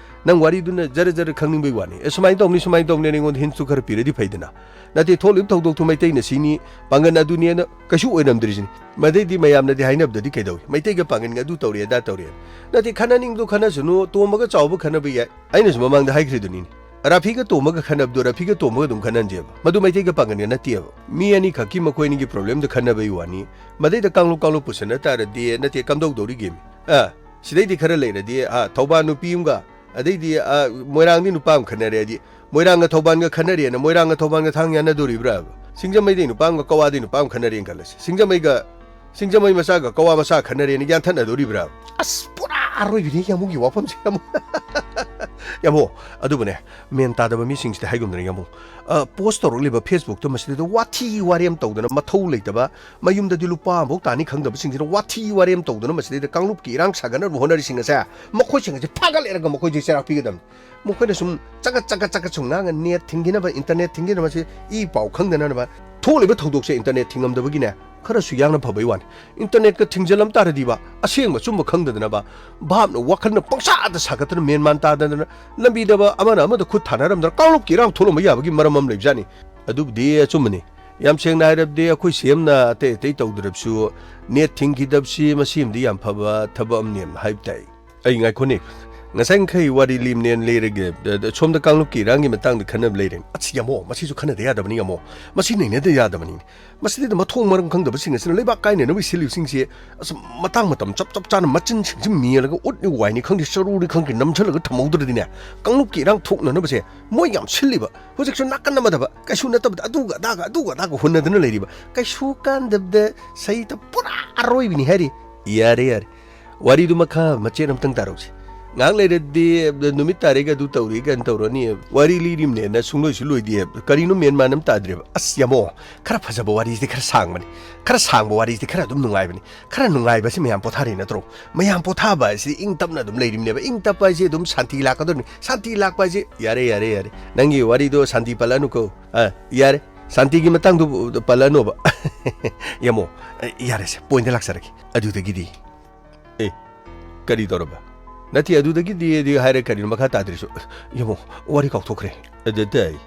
ꯅꯪ ꯋꯥꯔꯤꯗꯨꯅ ꯖꯔ ꯖꯔ ꯈꯪꯅꯤꯡꯕꯩ ꯋꯥꯅꯤ꯫ ꯑꯦ, ꯁꯨꯃꯥꯏꯅ ꯇꯧꯅꯤ, ꯁꯨꯃꯥꯏꯅ ꯇꯧꯅꯤ, ꯑꯩꯉꯣꯟꯗ ꯍꯤꯟꯁꯇꯨ ꯈꯔ ꯄꯤꯔꯗꯤ ꯐꯩꯗꯅ꯫ ꯅꯠꯇꯦ, ꯊꯣꯛꯂꯤꯕ ꯊꯧꯗꯣꯛꯇꯨ ꯃꯩꯇꯩꯅ ꯁꯤꯅꯤ, ꯄꯥꯡꯒꯟ ꯑꯗꯨꯅꯦꯅ ꯀꯩꯁꯨ ꯑꯣꯏꯔꯝꯗ꯭ꯔꯤꯁꯤꯅꯤ꯫ ꯃꯗꯩꯗꯤ ꯃꯌꯥꯝꯅꯗꯤ ꯍꯥꯏꯅꯕꯗꯗꯤ ꯀꯩꯗꯧꯏ? ꯃꯩꯇꯩꯒ ꯄꯥꯡꯒꯟꯒ ꯑꯗꯨ ꯇꯧꯔꯦ, ꯑꯗꯥ ꯇꯧꯔꯦ꯫ ꯅꯠꯇꯦ, ꯈꯟꯅꯅꯤꯡꯕꯗꯣ ꯈꯟꯅꯁꯅꯨ, ꯇꯣꯝꯕꯒ ꯆꯥꯎꯕ ꯈꯟꯅꯕ ꯌꯥꯏ꯫ ꯑꯩꯅꯁꯨ ꯃꯃꯥꯡꯗ ꯍꯥꯏꯈ꯭ꯔꯤꯗꯨꯅꯤꯅꯦ, ꯔꯥꯐꯤꯒ ꯇꯣꯝꯕꯒ ꯈꯟꯅꯕꯗꯣ ꯔꯥꯐꯤꯒ ꯇꯣꯝꯕꯒ ꯑꯗꯨꯝ ꯈꯟꯅꯟꯁꯦꯕ꯫ ꯃꯗꯨ ꯃꯩꯇꯩꯒ ꯄꯥꯡꯒꯟꯒ ꯅꯠꯇꯦꯕ꯫ ꯃꯤ ꯑꯅꯤꯈꯛꯀꯤ ꯃꯈꯣꯏ ꯑꯅꯤꯒꯤ ꯄ꯭ꯔꯣꯕ꯭ꯂꯦꯝꯗ ꯈꯟꯅꯕꯩ ꯋꯥꯅꯤ꯫ ꯃꯗꯩꯗ ꯀꯥꯡꯂꯨꯞ ꯀꯥꯡꯂꯨꯞ ꯄꯨꯁꯟꯅ ꯇꯥꯔꯗꯤ, ꯅꯠꯇꯦ, ꯀꯝꯗꯧꯗꯧꯔꯤꯒꯦ? ꯑ, ꯁꯤꯗꯩꯗꯤ ꯈꯔ ꯂꯩꯔꯗꯤ, ꯑ, ꯊꯧꯕꯥꯜ ꯅꯨꯄꯤ ꯑꯃꯒ, ꯑꯗꯩꯗꯤ, ꯑ, ꯃꯣꯏꯔꯥꯡꯗꯤ ꯅꯨꯄꯥ ꯑꯃ ꯈꯟꯅꯔꯦ ꯍꯥꯏꯗꯤ, ꯃꯣꯏꯔꯥꯡꯒ ꯊꯧꯕꯥꯜꯒ ꯈꯟꯅꯔꯦꯅ ꯃꯣꯏꯔꯥꯡꯒ ꯊꯧꯕꯥꯜꯒ ꯊꯥꯡ ꯌꯥꯅꯗꯣꯔꯤꯕ꯭ꯔꯥꯕ? ꯁꯤꯡꯖꯃꯩꯗꯩ ꯅꯨꯄꯥ ꯑꯃꯒ ꯀꯋꯥꯗꯩ ꯅꯨꯄꯥ ꯑꯃ ꯈꯟꯅꯔꯦꯅ ꯈꯜꯂꯁꯤ꯫ ꯁꯤꯡꯖꯃꯩꯒ, ꯁꯤꯡꯖꯃꯩ ꯃꯆꯥꯒ ꯀꯋꯥ ꯃꯆꯥ ꯈꯟꯅꯔꯦꯅ ꯌꯥꯟꯊꯠꯅꯗꯣꯔꯤꯕ꯭ꯔꯥ? ꯑꯁ, ꯄꯨꯔꯥ ꯑꯔꯣꯏꯕꯤꯅꯦ ꯌꯥꯝꯕꯨꯡꯒꯤ ꯋꯥꯐꯝꯁꯦ, ꯌꯥꯝꯕꯨꯡ꯫ ꯌꯥꯝꯕꯨꯡ, ꯑꯗꯨꯕꯨꯅꯦ, ꯃꯦꯟ ꯇꯥꯗꯕ ꯃꯤꯁꯤꯡꯁꯤꯗ ꯍꯥꯏꯒꯨꯝꯗꯅ, ꯌꯥꯝꯕꯨꯡ, ꯑ, ꯄꯣꯁ ꯇꯧꯔꯛꯂꯤꯕ ꯐꯦꯁꯕꯨꯛꯇ ꯃꯁꯤꯗꯩꯗ ꯋꯥꯊꯤ ꯋꯥꯔꯦꯝ ꯇꯧꯗꯅ, ꯃꯊꯧ ꯂꯩꯇꯕ, ꯃꯌꯨꯝꯗꯗꯤ ꯂꯨꯄꯥ ꯑꯃꯐꯥꯎ ꯇꯥꯅꯤ ꯈꯪꯗꯕꯁꯤꯡꯁꯤꯅ ꯋꯥꯊꯤ ꯋꯥꯔꯦꯝ ꯇꯧꯗꯅ ꯃꯁꯤꯗꯩꯗ ꯀꯥꯡꯂꯨꯞꯀꯤ ꯏꯔꯥꯡ ꯁꯥꯒꯠꯅꯕ ꯍꯣꯠꯅꯔꯤꯁꯤꯡ ꯑꯁꯦ, ꯃꯈꯣꯏꯁꯤꯡ ꯑꯁꯦ ꯐꯥꯒꯠꯂꯦꯔꯒ ꯃꯈꯣꯏꯁꯦ ꯆꯩꯔꯥꯛ ꯄꯤꯒꯗꯕꯅꯤ꯫ ꯃꯈꯣꯏꯅ ꯁꯨꯝ ꯆꯒꯠ ꯆꯒꯠ ꯆꯒꯠ ꯁꯨꯝ ꯉꯥꯡꯉ, ꯅꯦꯠ ꯊꯤꯡꯈꯤꯅꯕ, ꯏꯟꯇꯔꯅꯦꯠ ꯊꯤꯡꯈꯤꯅꯕꯁꯦ ꯏ ꯄꯥꯎ ꯈꯪꯗꯅꯅꯕ꯫ ꯊꯣꯛꯂꯤꯕ ꯊꯧꯗꯣꯛꯁꯦ ꯏꯟꯇꯔꯅꯦꯠ ꯊꯤꯡꯉꯝꯗꯕꯒꯤꯅꯦ, ꯈꯔꯁꯨ ꯌꯥꯡꯅ ꯐꯕꯩ ꯋꯥꯅꯤ꯫ ꯏꯟꯇꯔꯅꯦꯠꯀ ꯊꯤꯡꯖꯤꯜꯂꯝ ꯇꯥꯔꯗꯤꯕ, ꯑꯁꯦꯡꯕ ꯑꯆꯨꯝꯕ ꯈꯪꯗꯗꯅꯕ, ꯚꯥꯞꯅ ꯋꯥꯈꯜꯅ ꯄꯪꯁꯥꯗ ꯁꯥꯒꯠꯇꯅ, ꯃꯦꯟ ꯃꯥꯟ ꯇꯥꯗꯗꯅ, ꯂꯝꯕꯤꯗꯕ ꯑꯃꯅ ꯑꯃꯗ ꯈꯨꯠ ꯊꯥꯅꯔꯝꯗꯅ ꯀꯥꯡꯂꯨꯞꯀꯤ ꯏꯔꯥꯡ ꯊꯣꯛꯂꯝꯕ ꯌꯥꯕꯒꯤ ꯃꯔꯝ ꯑꯃ ꯂꯩꯕꯖꯥꯠꯅꯤ꯫ ꯑꯗꯨꯕꯨꯗꯤ ꯑꯆꯨꯝꯕꯅꯤ꯫ ꯌꯥꯝ ꯁꯦꯡꯅ ꯍꯥꯏꯔꯕꯗꯤ, ꯑꯩꯈꯣꯏ ꯁꯤ ꯑꯦꯝꯅ ꯑꯇꯩ ꯑꯇꯩ ꯇꯧꯗ꯭ꯔꯕꯁꯨ, ꯅꯦꯠ ꯊꯤꯡꯈꯤꯗꯕꯁꯤ ꯃꯁꯤꯃꯗꯤ ꯌꯥꯝ ꯐꯕ ꯊꯕꯛ ꯑꯃꯅꯦꯅ ꯍꯥꯏꯕ ꯇꯥꯏ꯫ ꯑꯩ ꯉꯥꯏꯈꯣꯅꯦ, ꯉꯁꯥꯏꯈꯩ ꯋꯥꯔꯤ ꯂꯤꯝꯅꯦꯅ ꯂꯩꯔꯒꯦ, ꯑ, ꯁꯣꯝꯗ ꯀꯥꯡꯂꯨꯞꯀꯤ ꯏꯔꯥꯡꯒꯤ ꯃꯇꯥꯡꯗ ꯈꯟꯅꯕ ꯂꯩꯔꯦ꯫ ꯑꯁ, ꯌꯥꯝꯃꯣ, ꯃꯁꯤꯁꯨ ꯈꯟꯅꯗ ꯌꯥꯗꯕꯅꯤ, ꯌꯥꯝꯃꯣ꯫ ꯃꯁꯤ ꯅꯩꯅꯗ ꯌꯥꯗꯕꯅꯤ꯫ ꯃꯁꯤꯗꯩꯗ ꯃꯊꯣꯡ ꯃꯔꯝ ꯈꯪꯗꯕꯁꯤꯡ ꯑꯁꯤꯅ ꯂꯩꯕꯥꯛ ꯀꯥꯏꯅꯅꯕꯒꯤ ꯁꯤꯜꯂꯤꯕꯁꯤꯡꯁꯦ, ꯑꯁ, ꯃꯇꯥꯡ ꯃꯇꯝ ꯆꯞ ꯆꯞ ꯆꯥꯅ ꯃꯆꯤꯟꯁꯤꯡꯁꯤ ꯃꯦꯜꯂꯒ, ꯎꯠꯅꯤ ꯋꯥꯏꯅꯤ ꯈꯪꯗꯦ, ꯆꯔꯨꯅꯤ ꯈꯪꯗꯦ, ꯅꯝꯁꯤꯜꯂꯒ ꯊꯝꯍꯧꯗ꯭ꯔꯗꯤꯅꯦ, ꯀꯥꯡꯂꯨꯞꯀꯤ ꯏꯔꯥꯡ ꯊꯣꯛꯅꯅꯕꯁꯦ ꯃꯣꯏ ꯌꯥꯝ ꯁꯤꯜꯂꯤꯕ꯫ ꯍꯧꯖꯤꯛꯁꯨ ꯅꯥꯀꯟ ꯑꯃꯗꯕ ꯀꯩꯁꯨ ꯅꯠꯇꯕꯗ ꯑꯗꯨꯒ ꯑꯗꯥꯒ, ꯑꯗꯨꯒ ꯑꯗꯥꯒ ꯍꯨꯟꯅꯗꯅ ꯂꯩꯔꯤꯕ꯫ ꯀꯩꯁꯨ ꯀꯥꯟꯗꯕꯗ ꯁꯩꯇ ꯄꯨꯔꯥ ꯑꯔꯣꯏꯕꯤꯅꯤ ꯍꯥꯏꯔꯤ꯫ ꯌꯥꯔꯦ, ꯌꯥꯔꯦ꯫ ꯋꯥꯔꯤꯗꯨ ꯃꯈꯥ ꯃꯆꯦꯠ ꯑꯃꯇꯪ ꯇꯥꯔꯧꯁꯤ꯫ ꯉꯥꯏꯍꯥꯛ ꯂꯩꯔꯗꯤ ꯅꯨꯃꯤꯠ ꯇꯥꯔꯦꯒ ꯑꯗꯨ ꯇꯧꯔꯦꯒ ꯇꯧꯔꯅꯤ꯫ ꯋꯥꯔꯤ ꯂꯤꯔꯤꯝꯅꯦꯅ ꯁꯨꯡꯂꯣꯏꯁꯨ ꯂꯣꯏꯗꯦ꯫ ꯀꯔꯤꯅꯣ ꯃꯦꯟ ꯃꯥꯟ ꯑꯃ ꯇꯥꯗ꯭ꯔꯦꯕ꯫ ꯑꯁ, ꯌꯥꯝꯃꯣ, ꯈꯔ ꯐꯖꯕ ꯋꯥꯔꯤꯁꯤꯗꯤ ꯈꯔ ꯁꯥꯡꯕꯅꯤ꯫ ꯈꯔ ꯁꯥꯡꯕ ꯋꯥꯔꯤꯁꯤꯗꯤ ꯈꯔ ꯑꯗꯨꯝ ꯅꯨꯡꯉꯥꯏꯕꯅꯤ꯫ ꯈꯔ ꯅꯨꯡꯉꯥꯏꯕꯁꯤ ꯃꯌꯥꯝ ꯄꯣꯊꯥꯔꯤ ꯅꯠꯇ꯭ꯔꯣ? ꯃꯌꯥꯝ ꯄꯣꯊꯥꯕ ꯍꯥꯏꯁꯤꯗꯤ ꯏꯪ ꯇꯞꯅ ꯑꯗꯨꯝ ꯂꯩꯔꯤꯝꯅꯦꯕ꯫ ꯏꯪ ꯇꯞꯄ ꯍꯥꯏꯁꯤ ꯑꯗꯨꯝ ꯁꯥꯟꯇꯤ ꯂꯥꯛꯀꯗꯧꯔꯤꯕꯅꯤ꯫ ꯁꯥꯟꯇꯤ ꯂꯥꯛꯄ ꯍꯥꯏꯁꯤ, ꯌꯥꯔꯦ, ꯌꯥꯔꯦ, ꯌꯥꯔꯦ꯫ ꯅꯪꯒꯤ ꯋꯥꯔꯤꯗꯣ ꯁꯥꯟꯇꯤ ꯄꯜꯂꯛꯑꯅꯨꯀꯣ꯫ ꯑ, ꯌꯥꯔꯦ꯫ ꯁꯥꯟꯇꯤꯒꯤ ꯃꯇꯥꯡꯗꯨ ꯄꯜꯂꯛꯑꯅꯣꯕ꯫ ꯌꯥꯝꯃꯣ, ꯑ, ꯌꯥꯔꯦꯁꯦ, ꯄꯣꯏꯟꯗ ꯂꯥꯛꯆꯔꯒꯦ꯫ ꯑꯗꯨꯗꯒꯤꯗꯤ, ꯑꯦ, ꯀꯔꯤ ꯇꯧꯔꯕ? ꯅꯠꯇꯦ, ꯑꯗꯨꯗꯒꯤꯗꯤ ꯍꯥꯏꯔꯦ, ꯀꯔꯤꯅꯣ ꯃꯈꯥ ꯇꯥꯗ꯭ꯔꯤꯁꯨ? ꯌꯦꯡꯉꯣ, ꯋꯥꯔꯤ ꯀꯥꯎꯊꯣꯛꯈ꯭ꯔꯦ꯫ ꯑꯗꯨꯗ ꯑꯩ,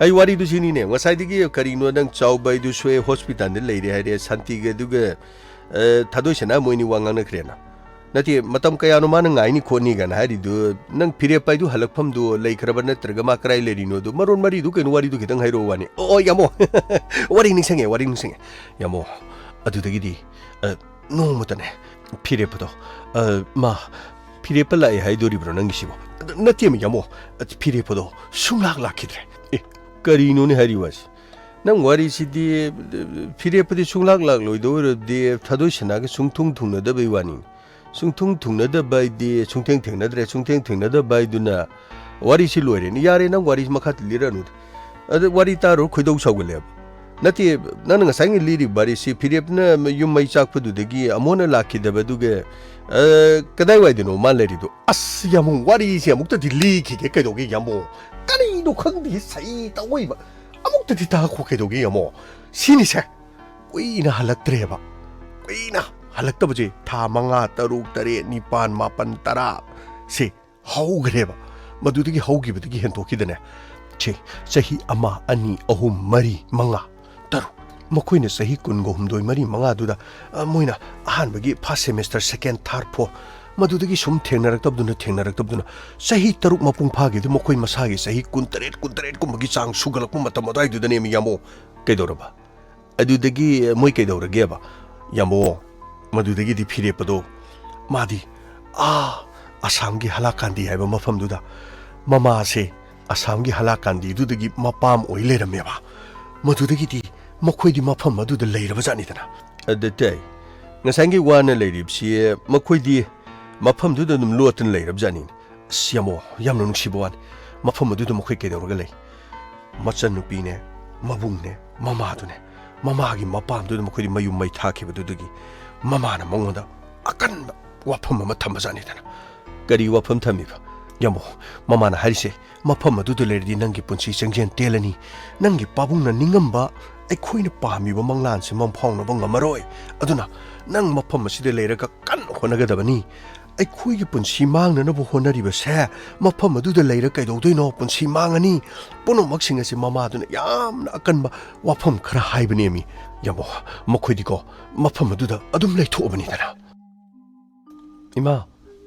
ꯑꯩ ꯋꯥꯔꯤꯗꯨ ꯁꯤꯅꯤꯅꯦ, ꯉꯁꯥꯏꯗꯒꯤ ꯀꯔꯤꯅꯣ, ꯅꯪ ꯆꯥꯎꯕ ꯍꯥꯏꯗꯨ ꯁꯣꯛꯑꯦ, ꯍꯣꯁꯄꯤꯇꯥꯜꯗ ꯂꯩꯔꯦ ꯍꯥꯏꯔꯦ, ꯁꯥꯟꯇꯤꯒ ꯑꯗꯨꯒ, ꯑ, ꯊꯥꯗꯣꯏ ꯁꯅꯥ ꯃꯣꯏꯅꯤ ꯋꯥ ꯉꯥꯡꯅꯈ꯭ꯔꯦꯅ꯫ ꯅꯠꯇꯦ, ꯃꯇꯝ ꯀꯌꯥꯅꯣ ꯃꯥꯅ ꯉꯥꯏꯅꯤ ꯈꯣꯠꯅꯤ ꯀꯥꯏꯅ ꯍꯥꯏꯔꯤꯗꯨ? ꯅꯪ ꯐꯤꯔꯦꯞ ꯍꯥꯏꯗꯨ ꯍꯜꯂꯛꯐꯝꯗꯨ ꯂꯩꯈ꯭ꯔꯕ ꯅꯠꯇ꯭ꯔꯒ ꯃꯥ ꯀꯗꯥꯏ ꯂꯩꯔꯤꯅꯣꯗꯨ ꯃꯔꯣꯟ ꯃꯔꯤꯗꯨ ꯀꯩꯅꯣ, ꯋꯥꯔꯤꯗꯨ ꯈꯤꯇꯪ ꯍꯥꯏꯔꯛꯑꯣ ꯋꯥꯅꯤ꯫ ꯑꯣ, ꯌꯥꯝꯃꯣ, ꯋꯥꯔꯤ ꯅꯤꯡꯁꯤꯡꯉꯦ, ꯋꯥꯔꯤ ꯅꯤꯡꯁꯤꯡꯉꯦ꯫ ꯌꯥꯝꯃꯣ, ꯑꯗꯨꯗꯒꯤꯗꯤ, ꯑ, ꯅꯣꯡꯃꯇꯅꯦ, ꯐꯤꯔꯦꯞꯄꯗꯣ, ꯑ, ꯃꯥ ꯐꯤꯔꯦꯞꯄ ꯂꯥꯛꯑꯦ ꯍꯥꯏꯗꯣꯔꯤꯕ꯭ꯔꯣ ꯅꯪꯒꯤꯁꯤꯕꯣ? ꯅꯠꯇꯦꯃꯤ, ꯌꯥꯝꯃꯣ, ꯐꯤꯔꯦꯞꯄꯗꯣ ꯁꯨꯡꯂꯥꯛ ꯂꯥꯛꯈꯤꯗ꯭ꯔꯦ꯫ ꯑꯦ, ꯀꯔꯤꯅꯣꯅꯦ ꯍꯥꯏꯔꯤ ꯋꯥꯁꯤ? ꯅꯪ ꯋꯥꯔꯤꯁꯤꯗꯤ, ꯐꯤꯔꯦꯞꯄꯗꯤ ꯁꯨꯡꯂꯥꯛ ꯂꯥꯛꯂꯣꯏꯗꯧ ꯑꯣꯏꯔꯗꯤ ꯊꯥꯗꯣꯏ ꯁꯅꯥꯒ ꯁꯨꯡꯊꯨꯡ ꯊꯨꯡꯅꯗꯕꯩ ꯋꯥꯅꯤ꯫ ꯁꯨꯡꯊꯨꯡ ꯊꯨꯡꯅꯗꯕ ꯍꯥꯏꯗꯤ ꯁꯨꯡꯊꯦꯡ ꯊꯦꯡꯅꯗ꯭ꯔꯦ, ꯁꯨꯡꯊꯦꯡ ꯊꯦꯡꯅꯗꯕ ꯍꯥꯏꯗꯨꯅ ꯋꯥꯔꯤꯁꯤ ꯂꯣꯏꯔꯦꯅꯦ꯫ ꯌꯥꯔꯦ, ꯅꯪ ꯋꯥꯔꯤꯁꯤ ꯃꯈꯥ ꯂꯤꯔꯛꯑꯅꯨꯗ꯫ ꯑꯗ ꯋꯥꯔꯤ ꯇꯥꯔꯨꯔ ꯈꯣꯏꯗꯧ ꯁꯥꯎꯒꯠꯂꯛꯑꯦꯕ꯫ ꯅꯠꯇꯦ, ꯅꯪꯅ ꯉꯁꯥꯏꯒꯤ ꯂꯤꯔꯤꯕ ꯋꯥꯔꯤꯁꯤ ꯐꯤꯔꯦꯞꯅ ꯌꯨꯝ ꯃꯩ ꯆꯥꯛꯄꯗꯨꯗꯒꯤ ꯑꯃꯣꯟꯅ ꯂꯥꯛꯈꯤꯗꯕ, ꯑꯗꯨꯒ, ꯑ, ꯀꯗꯥꯏꯋꯥꯏꯗꯅꯣ ꯃꯥ ꯂꯩꯔꯤꯗꯣ? ꯑꯁ, ꯌꯥꯝꯕꯨꯡ, ꯋꯥꯔꯤꯁꯦ ꯑꯃꯨꯛꯇꯗꯤ ꯂꯤꯈꯤꯒꯦ ꯀꯩꯗꯧꯒꯦ, ꯌꯥꯝꯕꯨꯡ? ꯀꯔꯤꯅꯣ ꯈꯪꯗꯦ, ꯁꯩ ꯇꯧꯏꯕ꯫ ꯑꯃꯨꯛꯇꯗꯤ ꯇꯥꯈꯣ ꯀꯩꯗꯧꯒꯦ, ꯌꯥꯝꯕꯨꯡ? ꯁꯤꯅꯤꯁꯦ꯫ ꯀꯨꯏꯅ ꯍꯜꯂꯛꯇ꯭ꯔꯦꯕ꯫ ꯀꯨꯏꯅ ꯍꯜꯂꯛꯇꯕꯁꯦ ꯊꯥ ꯃꯉꯥ, ꯇꯔꯨꯛ, ꯇꯔꯦꯠ, ꯅꯤꯄꯥꯟ, ꯃꯥꯄꯟ, ꯇꯔꯥ ꯁꯦ ꯍꯧꯈ꯭ꯔꯦꯕ꯫ ꯃꯗꯨꯗꯒꯤ ꯍꯧꯈꯤꯕꯗꯒꯤ ꯍꯦꯟꯗꯣꯛꯈꯤꯗꯅꯦ, ꯁꯤ ꯆꯍꯤ ꯑꯃ, ꯑꯅꯤ, ꯑꯍꯨꯝ, ꯃꯔꯤ, ꯃꯉꯥ, ꯇꯔꯨꯛ, ꯃꯈꯣꯏꯅ ꯆꯍꯤ ꯀꯨꯟꯒ ꯍꯨꯝꯗꯣꯏ, ꯃꯔꯤ, ꯃꯉꯥꯗꯨꯗ, ꯑ, ꯃꯣꯏꯅ ꯑꯍꯥꯟꯕꯒꯤ first semester, second, third, fourth, ꯃꯗꯨꯗꯒꯤ ꯁꯨꯝ ꯊꯦꯡꯅꯔꯛꯇꯕꯗꯨꯅ, ꯊꯦꯡꯅꯔꯛꯇꯕꯗꯨꯅ, ꯆꯍꯤ ꯇꯔꯨꯛ ꯃꯄꯨꯡ ꯐꯥꯈꯤꯕꯗ ꯃꯈꯣꯏ ꯃꯁꯥꯒꯤ ꯆꯍꯤ ꯀꯨꯟꯇꯔꯦꯠ, ꯀꯨꯟꯇꯔꯦꯠ ꯀꯨꯝꯕꯒꯤ ꯆꯥꯡ ꯁꯨꯒꯠꯂꯛꯄ ꯃꯇꯝ ꯑꯗꯨꯋꯥꯏꯗꯨꯗꯅꯦꯃꯤ, ꯌꯥꯝꯕꯨꯡ꯫ ꯀꯩꯗꯧꯔꯕ? ꯑꯗꯨꯗꯒꯤ ꯃꯣꯏ ꯀꯩꯗꯧꯔꯒꯦꯕ? ꯌꯥꯝꯕꯨꯡ, ꯃꯗꯨꯗꯒꯤꯗꯤ ꯐꯤꯔꯦꯞꯄꯗꯣ, ꯃꯥꯗꯤ, ꯑꯥ, ꯑꯁꯥꯝꯒꯤ ꯍꯂꯥꯀꯥꯟꯗꯤ ꯍꯥꯏꯕ ꯃꯐꯝꯗꯨꯗ ꯃꯃꯥꯁꯦ ꯑꯁꯥꯝꯒꯤ ꯍꯂꯥꯀꯥꯟꯗꯤꯗꯨꯗꯒꯤ ꯃꯄꯥꯝ ꯑꯣꯏ ꯂꯩꯔꯝꯃꯦꯕ꯫ ꯃꯗꯨꯗꯒꯤꯗꯤ ꯃꯈꯣꯏꯗꯤ ꯃꯐꯝ ꯑꯗꯨꯗ ꯂꯩꯔꯕ ꯖꯥꯠꯅꯤꯗꯅ꯫ ꯑꯗꯨ ꯇꯥꯏ꯫ ꯉꯁꯥꯏꯒꯤ ꯋꯥꯅ ꯂꯩꯔꯤꯕꯁꯤ ꯃꯈꯣꯏꯗꯤ ꯃꯐꯝꯗꯨꯗ ꯑꯗꯨꯝ ꯂꯣꯠꯇꯅ ꯂꯩꯔꯕ ꯖꯥꯠꯅꯤꯅꯦ꯫ ꯑꯁ, ꯌꯥꯝꯕꯨꯡ, ꯌꯥꯝꯅ ꯅꯨꯡꯁꯤꯕ ꯋꯥꯅꯤ꯫ ꯃꯐꯝ ꯑꯗꯨꯗ ꯃꯈꯣꯏ ꯀꯩꯗꯧꯔꯒ ꯂꯩ? ꯃꯆꯟꯅꯨꯄꯤꯅꯦ, ꯃꯕꯨꯡꯅꯦ, ꯃꯃꯥꯗꯨꯅꯦ, ꯃꯃꯥꯒꯤ ꯃꯄꯥꯝꯗꯨꯗ ꯃꯈꯣꯏꯗꯤ ꯃꯌꯨꯝ ꯃꯩ ꯊꯥꯈꯤꯕꯗꯨꯗꯒꯤ ꯃꯃꯥꯅ ꯃꯉꯣꯟꯗ ꯑꯀꯟꯕ ꯋꯥꯐꯝ ꯑꯃ ꯊꯝꯕꯖꯥꯠꯅꯤꯗꯅ꯫ ꯀꯔꯤ ꯋꯥꯐꯝ ꯊꯝꯃꯤꯕ? ꯌꯥꯝꯕꯨꯡ, ꯃꯃꯥꯅ ꯍꯥꯏꯔꯤꯁꯦ, "ꯃꯐꯝ ꯑꯗꯨꯗ ꯂꯩꯔꯗꯤ ꯅꯪꯒꯤ ꯄꯨꯟꯁꯤ ꯆꯪꯖꯦꯜ ꯇꯦꯜꯂꯅꯤ꯫ ꯅꯪꯒꯤ ꯄꯥꯕꯨꯡꯅ ꯅꯤꯡꯉꯝꯕ, ꯑꯩꯈꯣꯏꯅ ꯄꯥꯝꯃꯤꯕ ꯃꯪꯂꯥꯟꯁꯤ ꯃꯪꯐꯥꯎꯅꯕ ꯉꯝꯃꯔꯣꯏ꯫ ꯑꯗꯨꯅ ꯅꯪ ꯃꯐꯝ ꯑꯁꯤꯗ ꯂꯩꯔꯒ ꯀꯟꯅ ꯍꯣꯠꯅꯒꯗꯕꯅꯤ꯫ ꯑꯩꯈꯣꯏꯒꯤ ꯄꯨꯟꯁꯤ ꯃꯥꯡꯅꯅꯕ ꯍꯣꯠꯅꯔꯤꯕꯁꯦ ꯃꯐꯝ ꯑꯗꯨꯗ ꯂꯩꯔ ꯀꯩꯗꯧꯗꯣꯏꯅꯣ? ꯄꯨꯟꯁꯤ ꯃꯥꯡꯉꯅꯤ꯫ ꯄꯨꯝꯅꯃꯛꯁꯤꯡ ꯑꯁꯤ ꯃꯃꯥꯗꯨꯅ ꯌꯥꯝꯅ ꯑꯀꯟꯕ ꯋꯥꯐꯝ ꯈꯔ ꯍꯥꯏꯕꯅꯦꯃꯤ꯫ ꯌꯥꯝꯕꯣ, ꯃꯈꯣꯏꯗꯤꯀꯣ ꯃꯐꯝ ꯑꯗꯨꯗ ꯑꯗꯨꯝ ꯂꯩꯊꯣꯛꯑꯕꯅꯤꯗꯅ꯫ "ꯏꯃꯥ,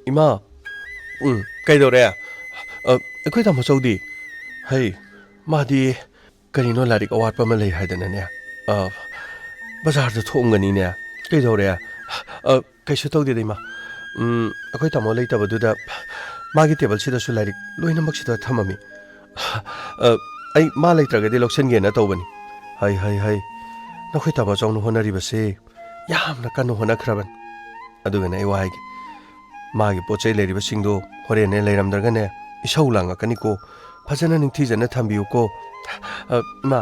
ꯏꯃꯥ, ꯎꯝ, ꯀꯩꯗꯧꯔꯦ? ꯑ, ꯑꯩꯈꯣꯏ ꯇꯥꯃꯣ ꯆꯧꯗꯤ?" "ꯍꯩ, ꯃꯥꯗꯤ ꯀꯔꯤꯅꯣ ꯂꯥꯏꯔꯤꯛ ꯑꯋꯥꯠꯄ ꯑꯃ ꯂꯩ ꯍꯥꯏꯗꯅꯅꯦ, ꯑ, ꯕꯖꯥꯔꯗ ꯊꯣꯛꯑꯝꯒꯅꯤꯅꯦ꯫ ꯀꯩꯗꯧꯔꯦ?" "ꯑ, ꯀꯩꯁꯨ ꯇꯧꯗꯦꯗ, ꯏꯃꯥ꯫ ꯎꯝ, ꯑꯩꯈꯣꯏ ꯇꯥꯃꯣ ꯂꯩꯇꯕꯗꯨꯗ ꯃꯥꯒꯤ ꯇꯦꯕꯜꯁꯤꯗꯁꯨ ꯂꯥꯏꯔꯤꯛ ꯂꯣꯏꯅꯃꯛꯁꯤꯗ ꯊꯝꯃꯝꯃꯤ꯫ ꯑ, ꯑꯩ ꯃꯥ ꯂꯩꯇ꯭ꯔꯒꯗꯤ ꯂꯧꯁꯤꯟꯒꯦꯅ ꯇꯧꯕꯅꯤ꯫" "ꯍꯩ, ꯍꯩ, ꯍꯩ, ꯅꯈꯣꯏ ꯇꯥꯃꯣ ꯆꯧꯅ ꯍꯣꯠꯅꯔꯤꯕꯁꯦ ꯌꯥꯝꯅ ꯀꯟꯅ ꯍꯣꯠꯅꯈ꯭ꯔꯕꯅꯤ꯫ ꯑꯗꯨꯒꯅꯦ ꯑꯩ ꯋꯥ ꯍꯥꯏꯒꯦ, ꯃꯥꯒꯤ ꯄꯣꯠ ꯆꯩ ꯂꯩꯔꯤꯕꯁꯤꯡꯗꯣ ꯍꯣꯔꯦꯟꯅꯦ ꯂꯩꯔꯝꯗ꯭ꯔꯒꯅꯦ ꯏꯁꯧ ꯂꯥꯡꯉꯛꯀꯅꯤꯀꯣ꯫ ꯐꯖꯅ ꯅꯤꯡꯊꯤꯖꯅ ꯊꯝꯕꯤꯌꯨꯀꯣ꯫" "ꯑ, ꯏꯃꯥ,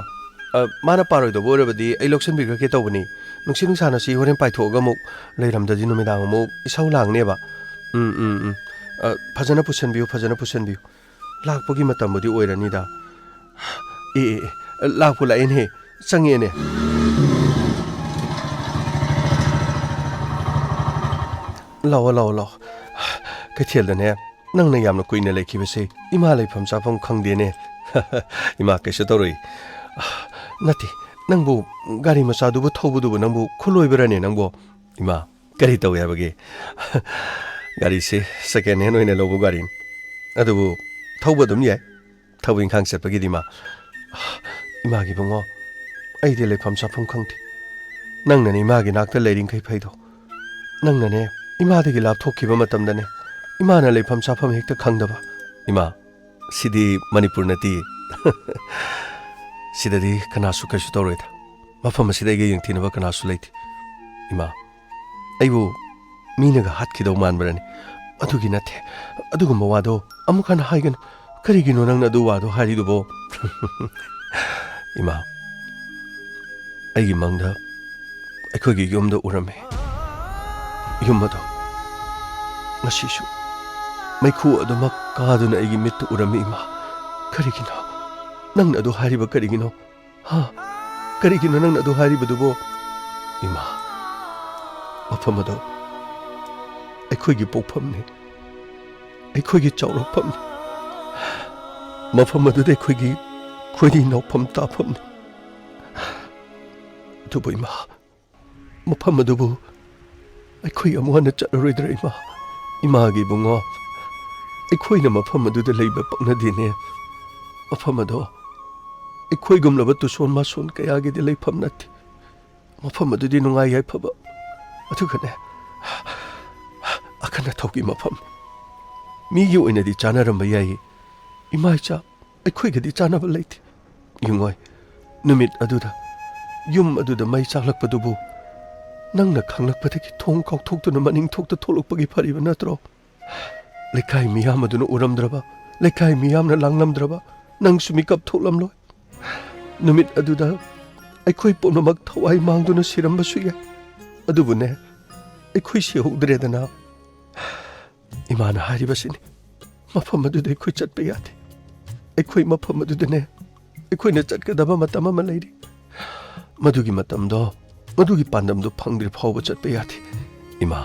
ꯑ, ꯃꯥꯅ ꯄꯥꯔꯣꯏꯗꯕ ꯑꯣꯏꯔꯕꯗꯤ ꯑꯩ ꯂꯧꯁꯤꯟꯕꯤꯈ꯭ꯔꯒꯦ ꯇꯧꯕꯅꯤ꯫ ꯅꯨꯡꯁꯤꯠ ꯅꯨꯡꯁꯥꯅ ꯁꯤ ꯍꯣꯔꯦꯟ ꯄꯥꯏꯊꯣꯛꯑꯒ ꯑꯃꯨꯛ ꯂꯩꯔꯝꯗ꯭ꯔꯗꯤ ꯅꯨꯃꯤꯗꯥꯡ ꯑꯃꯨꯛ ꯏꯁꯧ ꯂꯥꯡꯅꯦꯕ꯫" "ꯎꯝ, ꯎꯝ, ꯎꯝ꯫ ꯑ, ꯐꯖꯅ ꯄꯨꯁꯟꯕꯤꯌꯨ, ꯐꯖꯅ ꯄꯨꯁꯟꯕꯤꯌꯨ꯫ ꯂꯥꯛꯄꯒꯤ ꯃꯇꯝꯕꯨꯗꯤ ꯑꯣꯏꯔꯅꯤꯗ꯫" "ꯑꯦ, ꯑꯦ, ꯑꯦ, ꯂꯥꯛꯄꯨ ꯂꯥꯛꯑꯦꯅꯦ, ꯆꯪꯉꯛꯑꯦꯅꯦ꯫ ꯂꯥꯛꯑꯣ, ꯂꯥꯛꯑꯣ, ꯂꯥꯛꯑꯣ꯫ ꯀꯩꯊꯦꯜꯗꯅꯦ ꯅꯪꯅ ꯌꯥꯝꯅ ꯀꯨꯏꯅ ꯂꯩꯈꯤꯕꯁꯦ ꯏꯃꯥ ꯂꯩꯐꯝ ꯆꯥꯐꯝ ꯈꯪꯗꯦꯅꯦ꯫" "ꯏꯃꯥ, ꯀꯩꯁꯨ ꯇꯧꯔꯣꯏ꯫" "ꯅꯠꯇꯦ, ꯅꯪꯕꯨ ꯒꯥꯔꯤ ꯃꯆꯥꯗꯨꯕꯨ ꯊꯧꯕꯗꯨꯕꯨ ꯅꯪꯕꯨ ꯈꯨꯂꯣꯏꯕꯔꯅꯦ ꯅꯪꯕꯨ?" "ꯏꯃꯥ, ꯀꯔꯤ ꯇꯧꯏ ꯍꯥꯏꯕꯒꯦ? ꯒꯥꯔꯤꯁꯤ second hand ꯑꯣꯏꯅ ꯂꯧꯕ ꯒꯥꯔꯤꯅꯤ꯫ ꯑꯗꯨꯕꯨ ꯊꯧꯕ ꯑꯗꯨꯝ ꯌꯥꯏ, ꯊꯕꯛ ꯏꯪꯈꯥꯡ ꯆꯠꯄꯒꯤꯗꯤ, ꯏꯃꯥ꯫" "ꯏꯃꯥꯒꯤ ꯏꯕꯨꯡꯉꯣ, ꯑꯩꯗꯤ ꯂꯩꯐꯝ ꯆꯥꯐꯝ ꯈꯪꯗꯦ꯫ ꯅꯪꯅꯅꯦ ꯏꯃꯥꯒꯤ ꯅꯥꯛꯇ ꯂꯩꯔꯤꯡꯈꯩ ꯐꯩꯗꯣ꯫ ꯅꯪꯅꯅꯦ ꯏꯃꯥꯗꯒꯤ ꯂꯥꯞꯊꯣꯛꯈꯤꯕ ꯃꯇꯝꯗꯅꯦ ꯏꯃꯥꯅ ꯂꯩꯐꯝ ꯆꯥꯐꯝ ꯍꯦꯛꯇ ꯈꯪꯗꯕ꯫" "ꯏꯃꯥ, ꯁꯤꯗꯤ ꯃꯅꯤꯄꯨꯔ ꯅꯠꯇꯤꯌꯦ꯫" "ꯁꯤꯗꯗꯤ ꯀꯅꯥꯁꯨ ꯀꯩꯁꯨ ꯇꯧꯔꯣꯏꯗ꯫ ꯃꯐꯝ ꯑꯁꯤꯗ ꯑꯩꯒ ꯌꯦꯡꯊꯤꯅꯕ ꯀꯅꯥꯁꯨ ꯂꯩꯇꯦ꯫" "ꯏꯃꯥ, ꯑꯩꯕꯨ ꯃꯤꯅꯒ ꯍꯥꯠꯈꯤꯗꯧ ꯃꯥꯟꯕ꯭ꯔꯅꯦ?" "ꯑꯗꯨꯒꯤ ꯅꯠꯇꯦ, ꯑꯗꯨꯒꯨꯝꯕ ꯋꯥꯗꯣ ꯑꯃꯨꯛ ꯍꯟꯅ ꯍꯥꯏꯒꯅꯨ꯫ ꯀꯔꯤꯒꯤꯅꯣ ꯅꯪꯅ ꯑꯗꯨ ꯋꯥꯗꯣ ꯍꯥꯏꯔꯤꯗꯨꯕꯣ?" "ꯏꯃꯥ, ꯑꯩꯒꯤ ꯃꯪꯗ ꯑꯩꯈꯣꯏꯒꯤ ꯌꯨꯝꯗꯣ ꯎꯔꯝꯃꯤ꯫ ꯌꯨꯝ ꯑꯗꯣ ꯉꯁꯤꯁꯨ ꯃꯩꯈꯨ ꯑꯗꯨꯃꯛ ꯀꯥꯗꯨꯅ ꯑꯩꯒꯤ ꯃꯤꯠꯇ ꯎꯔꯝꯃꯤ, ꯏꯃꯥ꯫ ꯀꯔꯤꯒꯤꯅꯣ? ꯅꯪꯅ ꯑꯗꯨ ꯍꯥꯏꯔꯤꯕ ꯀꯔꯤꯒꯤꯅꯣ? ꯍꯥ? ꯀꯔꯤꯒꯤꯅꯣ ꯅꯪꯅ ꯑꯗꯨ ꯍꯥꯏꯔꯤꯕꯗꯨꯕꯣ?" "ꯏꯃꯥ, ꯃꯐꯝ ꯑꯗꯣ ꯑꯩꯈꯣꯏꯒꯤ ꯄꯣꯛꯐꯝꯅꯤ, ꯑꯩꯈꯣꯏꯒꯤ ꯆꯥꯎꯔꯛꯐꯝꯅꯤ꯫ ꯃꯐꯝ ꯑꯗꯨꯗ ꯑꯩꯈꯣꯏꯒꯤ ꯈꯣꯏꯔꯤ ꯅꯥꯎꯐꯝ ꯇꯥꯐꯝꯅꯤ꯫ ꯑꯗꯨꯕꯨ ꯏꯃꯥ, ꯃꯐꯝ ꯑꯗꯨꯕꯨ ꯑꯩꯈꯣꯏ ꯑꯃꯨꯛ ꯍꯟꯅ ꯆꯠꯂꯔꯣꯏꯗ꯭ꯔꯥ ꯏꯃꯥ? ꯏꯃꯥꯒꯤ ꯏꯕꯨꯡꯉꯣ, ꯑꯩꯈꯣꯏꯅ ꯃꯐꯝ ꯑꯗꯨꯗ ꯂꯩꯕ ꯄꯛꯅꯗꯦꯅꯦ꯫ ꯃꯐꯝ ꯑꯗꯣ ꯑꯩꯈꯣꯏꯒꯨꯝꯂꯕ ꯇꯨꯁꯣꯟ ꯃꯥꯁꯣꯟ ꯀꯌꯥꯒꯤꯗꯤ ꯂꯩꯐꯝ ꯅꯠꯇꯦ꯫ ꯃꯐꯝ ꯑꯗꯨꯗꯤ ꯅꯨꯡꯉꯥꯏ ꯌꯥꯏꯐꯕ, ꯑꯗꯨꯒꯅꯦ, ꯑꯀꯟ ꯑꯊꯧꯒꯤ ꯃꯐꯝ꯫ ꯃꯤꯒꯤ ꯑꯣꯏꯅꯗꯤ ꯆꯥꯅꯔꯝꯕ ꯌꯥꯏꯌꯦ, ꯏꯃꯥ ꯏꯆꯥ ꯑꯩꯈꯣꯏꯒꯗꯤ ꯆꯥꯅꯕ ꯂꯩꯇꯦ꯫ ꯌꯦꯡꯉꯣꯏ, ꯅꯨꯃꯤꯠ ꯑꯗꯨꯗ ꯌꯨꯝ ꯑꯗꯨꯗ ꯃꯩ ꯆꯥꯛꯂꯛꯄꯗꯨꯕꯨ ꯅꯪꯅ ꯈꯪꯂꯛꯄꯗꯒꯤ ꯊꯣꯡ ꯀꯥꯎꯊꯣꯛꯇꯨꯅ ꯃꯅꯤꯡ ꯊꯣꯛꯇ ꯊꯣꯛꯂꯛꯄꯒꯤ ꯐꯔꯤꯕ ꯅꯠꯇ꯭ꯔꯣ? ꯂꯩꯀꯥꯏ ꯃꯤꯌꯥꯝ ꯑꯗꯨꯅ ꯎꯔꯝꯗ꯭ꯔꯕ, ꯂꯩꯀꯥꯏ ꯃꯤꯌꯥꯝꯅ ꯂꯥꯡꯂꯝꯗ꯭ꯔꯕ, ꯅꯪꯁꯨ ꯃꯤꯀꯞ ꯊꯣꯛꯂꯝꯂꯣꯏ꯫ ꯅꯨꯃꯤꯠ ꯑꯗꯨꯗ ꯑꯩꯈꯣꯏ ꯄꯨꯝꯅꯃꯛ ꯊꯋꯥꯏ ꯃꯥꯡꯗꯨꯅ ꯁꯤꯔꯝꯕꯁꯨ ꯌꯥꯏ꯫ ꯑꯗꯨꯕꯨꯅꯦ, ꯑꯩꯈꯣꯏ ꯁꯤꯍꯧꯗ꯭ꯔꯦꯗꯅ꯫ ꯏꯃꯥꯅ ꯍꯥꯏꯔꯤꯕꯁꯤꯅꯤ, ꯃꯐꯝ ꯑꯗꯨꯗ ꯑꯩꯈꯣꯏ ꯆꯠꯄ ꯌꯥꯗꯦ꯫ ꯑꯩꯈꯣꯏ ꯃꯐꯝ ꯑꯗꯨꯗꯅꯦ, ꯑꯩꯈꯣꯏꯅ ꯆꯠꯀꯗꯕ ꯃꯇꯝ ꯑꯃ ꯂꯩꯔꯤ꯫ ꯃꯗꯨꯒꯤ ꯃꯇꯝꯗꯣ, ꯃꯗꯨꯒꯤ ꯄꯥꯟꯗꯝꯗꯣ ꯐꯪꯗ꯭ꯔꯤ ꯐꯥꯎꯕ ꯆꯠꯄ ꯌꯥꯗꯦ꯫ ꯏꯃꯥ,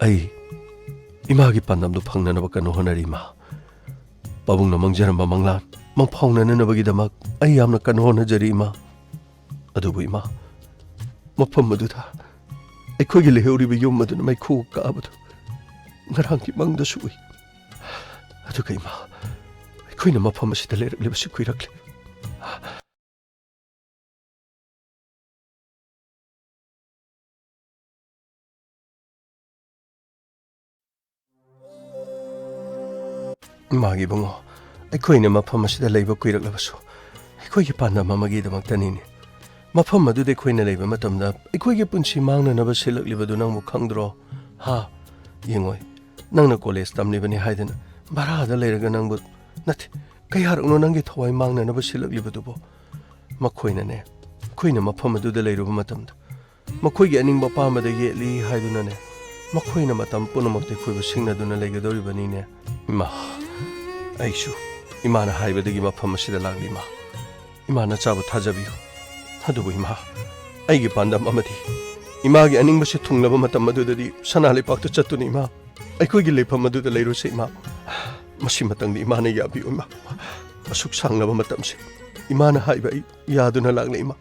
ꯑꯩ ꯏꯃꯥꯒꯤ ꯄꯥꯟꯗꯝꯗꯣ ꯐꯪꯅꯅꯕ ꯀꯟꯅ ꯍꯣꯠꯅꯔꯤ, ꯏꯃꯥ꯫ ꯄꯥꯕꯨꯡꯅ ꯃꯪꯖꯔꯝꯕ ꯃꯪꯂꯥꯟ ꯃꯪꯐꯥꯎꯅꯅꯅꯕꯒꯤꯗꯃꯛ ꯑꯩ ꯌꯥꯝꯅ ꯀꯟꯅ ꯍꯣꯠꯅꯖꯔꯤ, ꯏꯃꯥ꯫ ꯑꯗꯨꯕꯨ, ꯏꯃꯥ, ꯃꯐꯝ ꯑꯗꯨꯗ ꯑꯩꯈꯣꯏꯒꯤ ꯂꯩꯍꯧꯔꯤꯕ ꯌꯨꯝ ꯑꯗꯨꯅ ꯃꯩꯈꯨ ꯀꯥꯕꯗꯨ ꯉꯔꯥꯡꯒꯤ ꯃꯪꯗꯁꯨ ꯎꯏ꯫ ꯑꯗꯨꯒ, ꯏꯃꯥ, ꯑꯩꯈꯣꯏꯅ ꯃꯐꯝ ꯑꯁꯤꯗ ꯂꯩꯔꯛꯂꯤꯕꯁꯤ ꯀꯨꯏꯔꯛꯂꯦ꯫ ꯏꯃꯥꯒꯤ ꯏꯕꯨꯡꯉꯣ, ꯑꯩꯈꯣꯏꯅ ꯃꯐꯝ ꯑꯁꯤꯗ ꯂꯩꯕ ꯀꯨꯏꯔꯛꯂꯕꯁꯨ ꯑꯩꯈꯣꯏꯒꯤ ꯄꯥꯟꯗꯝ ꯑꯃꯒꯤꯗꯃꯛꯇꯅꯤꯅꯦ꯫ ꯃꯐꯝ ꯑꯗꯨꯗ ꯑꯩꯈꯣꯏꯅ ꯂꯩꯕ ꯃꯇꯝꯗ ꯑꯩꯈꯣꯏꯒꯤ ꯄꯨꯟꯁꯤ ꯃꯥꯡꯅꯅꯕ ꯁꯤꯜꯂꯛꯂꯤꯕꯗꯨ ꯅꯪꯕꯨ ꯈꯪꯗ꯭ꯔꯣ? ꯍꯥ? ꯌꯦꯡꯉꯣꯏ, ꯅꯪꯅ ꯀꯣꯂꯦꯖ ꯇꯝꯂꯤꯕꯅꯤ ꯍꯥꯏꯗꯅ ꯚꯔꯥꯗ ꯂꯩꯔꯒ ꯅꯪꯕꯨ, ꯅꯠꯇꯦ, ꯀꯌꯥꯔꯛꯅꯣ ꯅꯪꯒꯤ ꯊꯋꯥꯏ ꯃꯥꯡꯅꯅꯕ ꯁꯤꯜꯂꯛꯂꯤꯕꯗꯨꯕꯣ? ꯃꯈꯣꯏꯅꯅꯦ, ꯑꯩꯈꯣꯏꯅ ꯃꯐꯝ ꯑꯗꯨꯗ ꯂꯩꯔꯨꯕ ꯃꯇꯝꯗ ꯃꯈꯣꯏꯒꯤ ꯑꯅꯤꯡꯕ ꯑꯄꯥꯝꯕꯗ ꯌꯦꯠꯂꯤ ꯍꯥꯏꯗꯨꯅꯅꯦ, ꯃꯈꯣꯏꯅ ꯃꯇꯝ ꯄꯨꯝꯅꯃꯛꯇ ꯑꯩꯈꯣꯏꯕꯨ ꯁꯤꯡꯅꯗꯨꯅ ꯂꯩꯒꯗꯧꯔꯤꯕꯅꯤꯅꯦ꯫ ꯏꯃꯥ, ꯑꯩꯁꯨ ꯏꯃꯥꯅ ꯍꯥꯏꯕꯗꯒꯤ ꯃꯐꯝ ꯑꯁꯤꯗ ꯂꯥꯛꯂꯤ, ꯏꯃꯥ꯫ ꯏꯃꯥ, ꯅꯆꯥꯕꯨ ꯊꯥꯖꯕꯤꯌꯨ꯫ ꯑꯗꯨꯕꯨ ꯏꯃꯥ, ꯑꯩꯒꯤ ꯄꯥꯟꯗꯝ ꯑꯃꯗꯤ ꯏꯃꯥꯒꯤ ꯑꯅꯤꯡꯕꯁꯦ ꯊꯨꯡꯂꯕ ꯃꯇꯝ ꯑꯗꯨꯗꯗꯤ ꯁꯅꯥ ꯂꯩꯄꯥꯛꯇ ꯆꯠꯇꯨꯅ ꯏꯃꯥ, ꯑꯩꯈꯣꯏꯒꯤ ꯂꯩꯐꯝ ꯑꯗꯨꯗ ꯂꯩꯔꯨꯁꯦ ꯏꯃꯥ꯫ ꯃꯁꯤꯃꯇꯪꯗꯤ ꯏꯃꯥꯅ ꯌꯥꯕꯤꯌꯨ ꯏꯃꯥ꯫ ꯑꯁꯨꯛ ꯁꯥꯡꯂꯕ ꯃꯇꯝꯁꯦ ꯏꯃꯥꯅ ꯍꯥꯏꯕ ꯑꯩ ꯌꯥꯗꯨꯅ ꯂꯥꯛꯂꯦ ꯏꯃꯥ꯫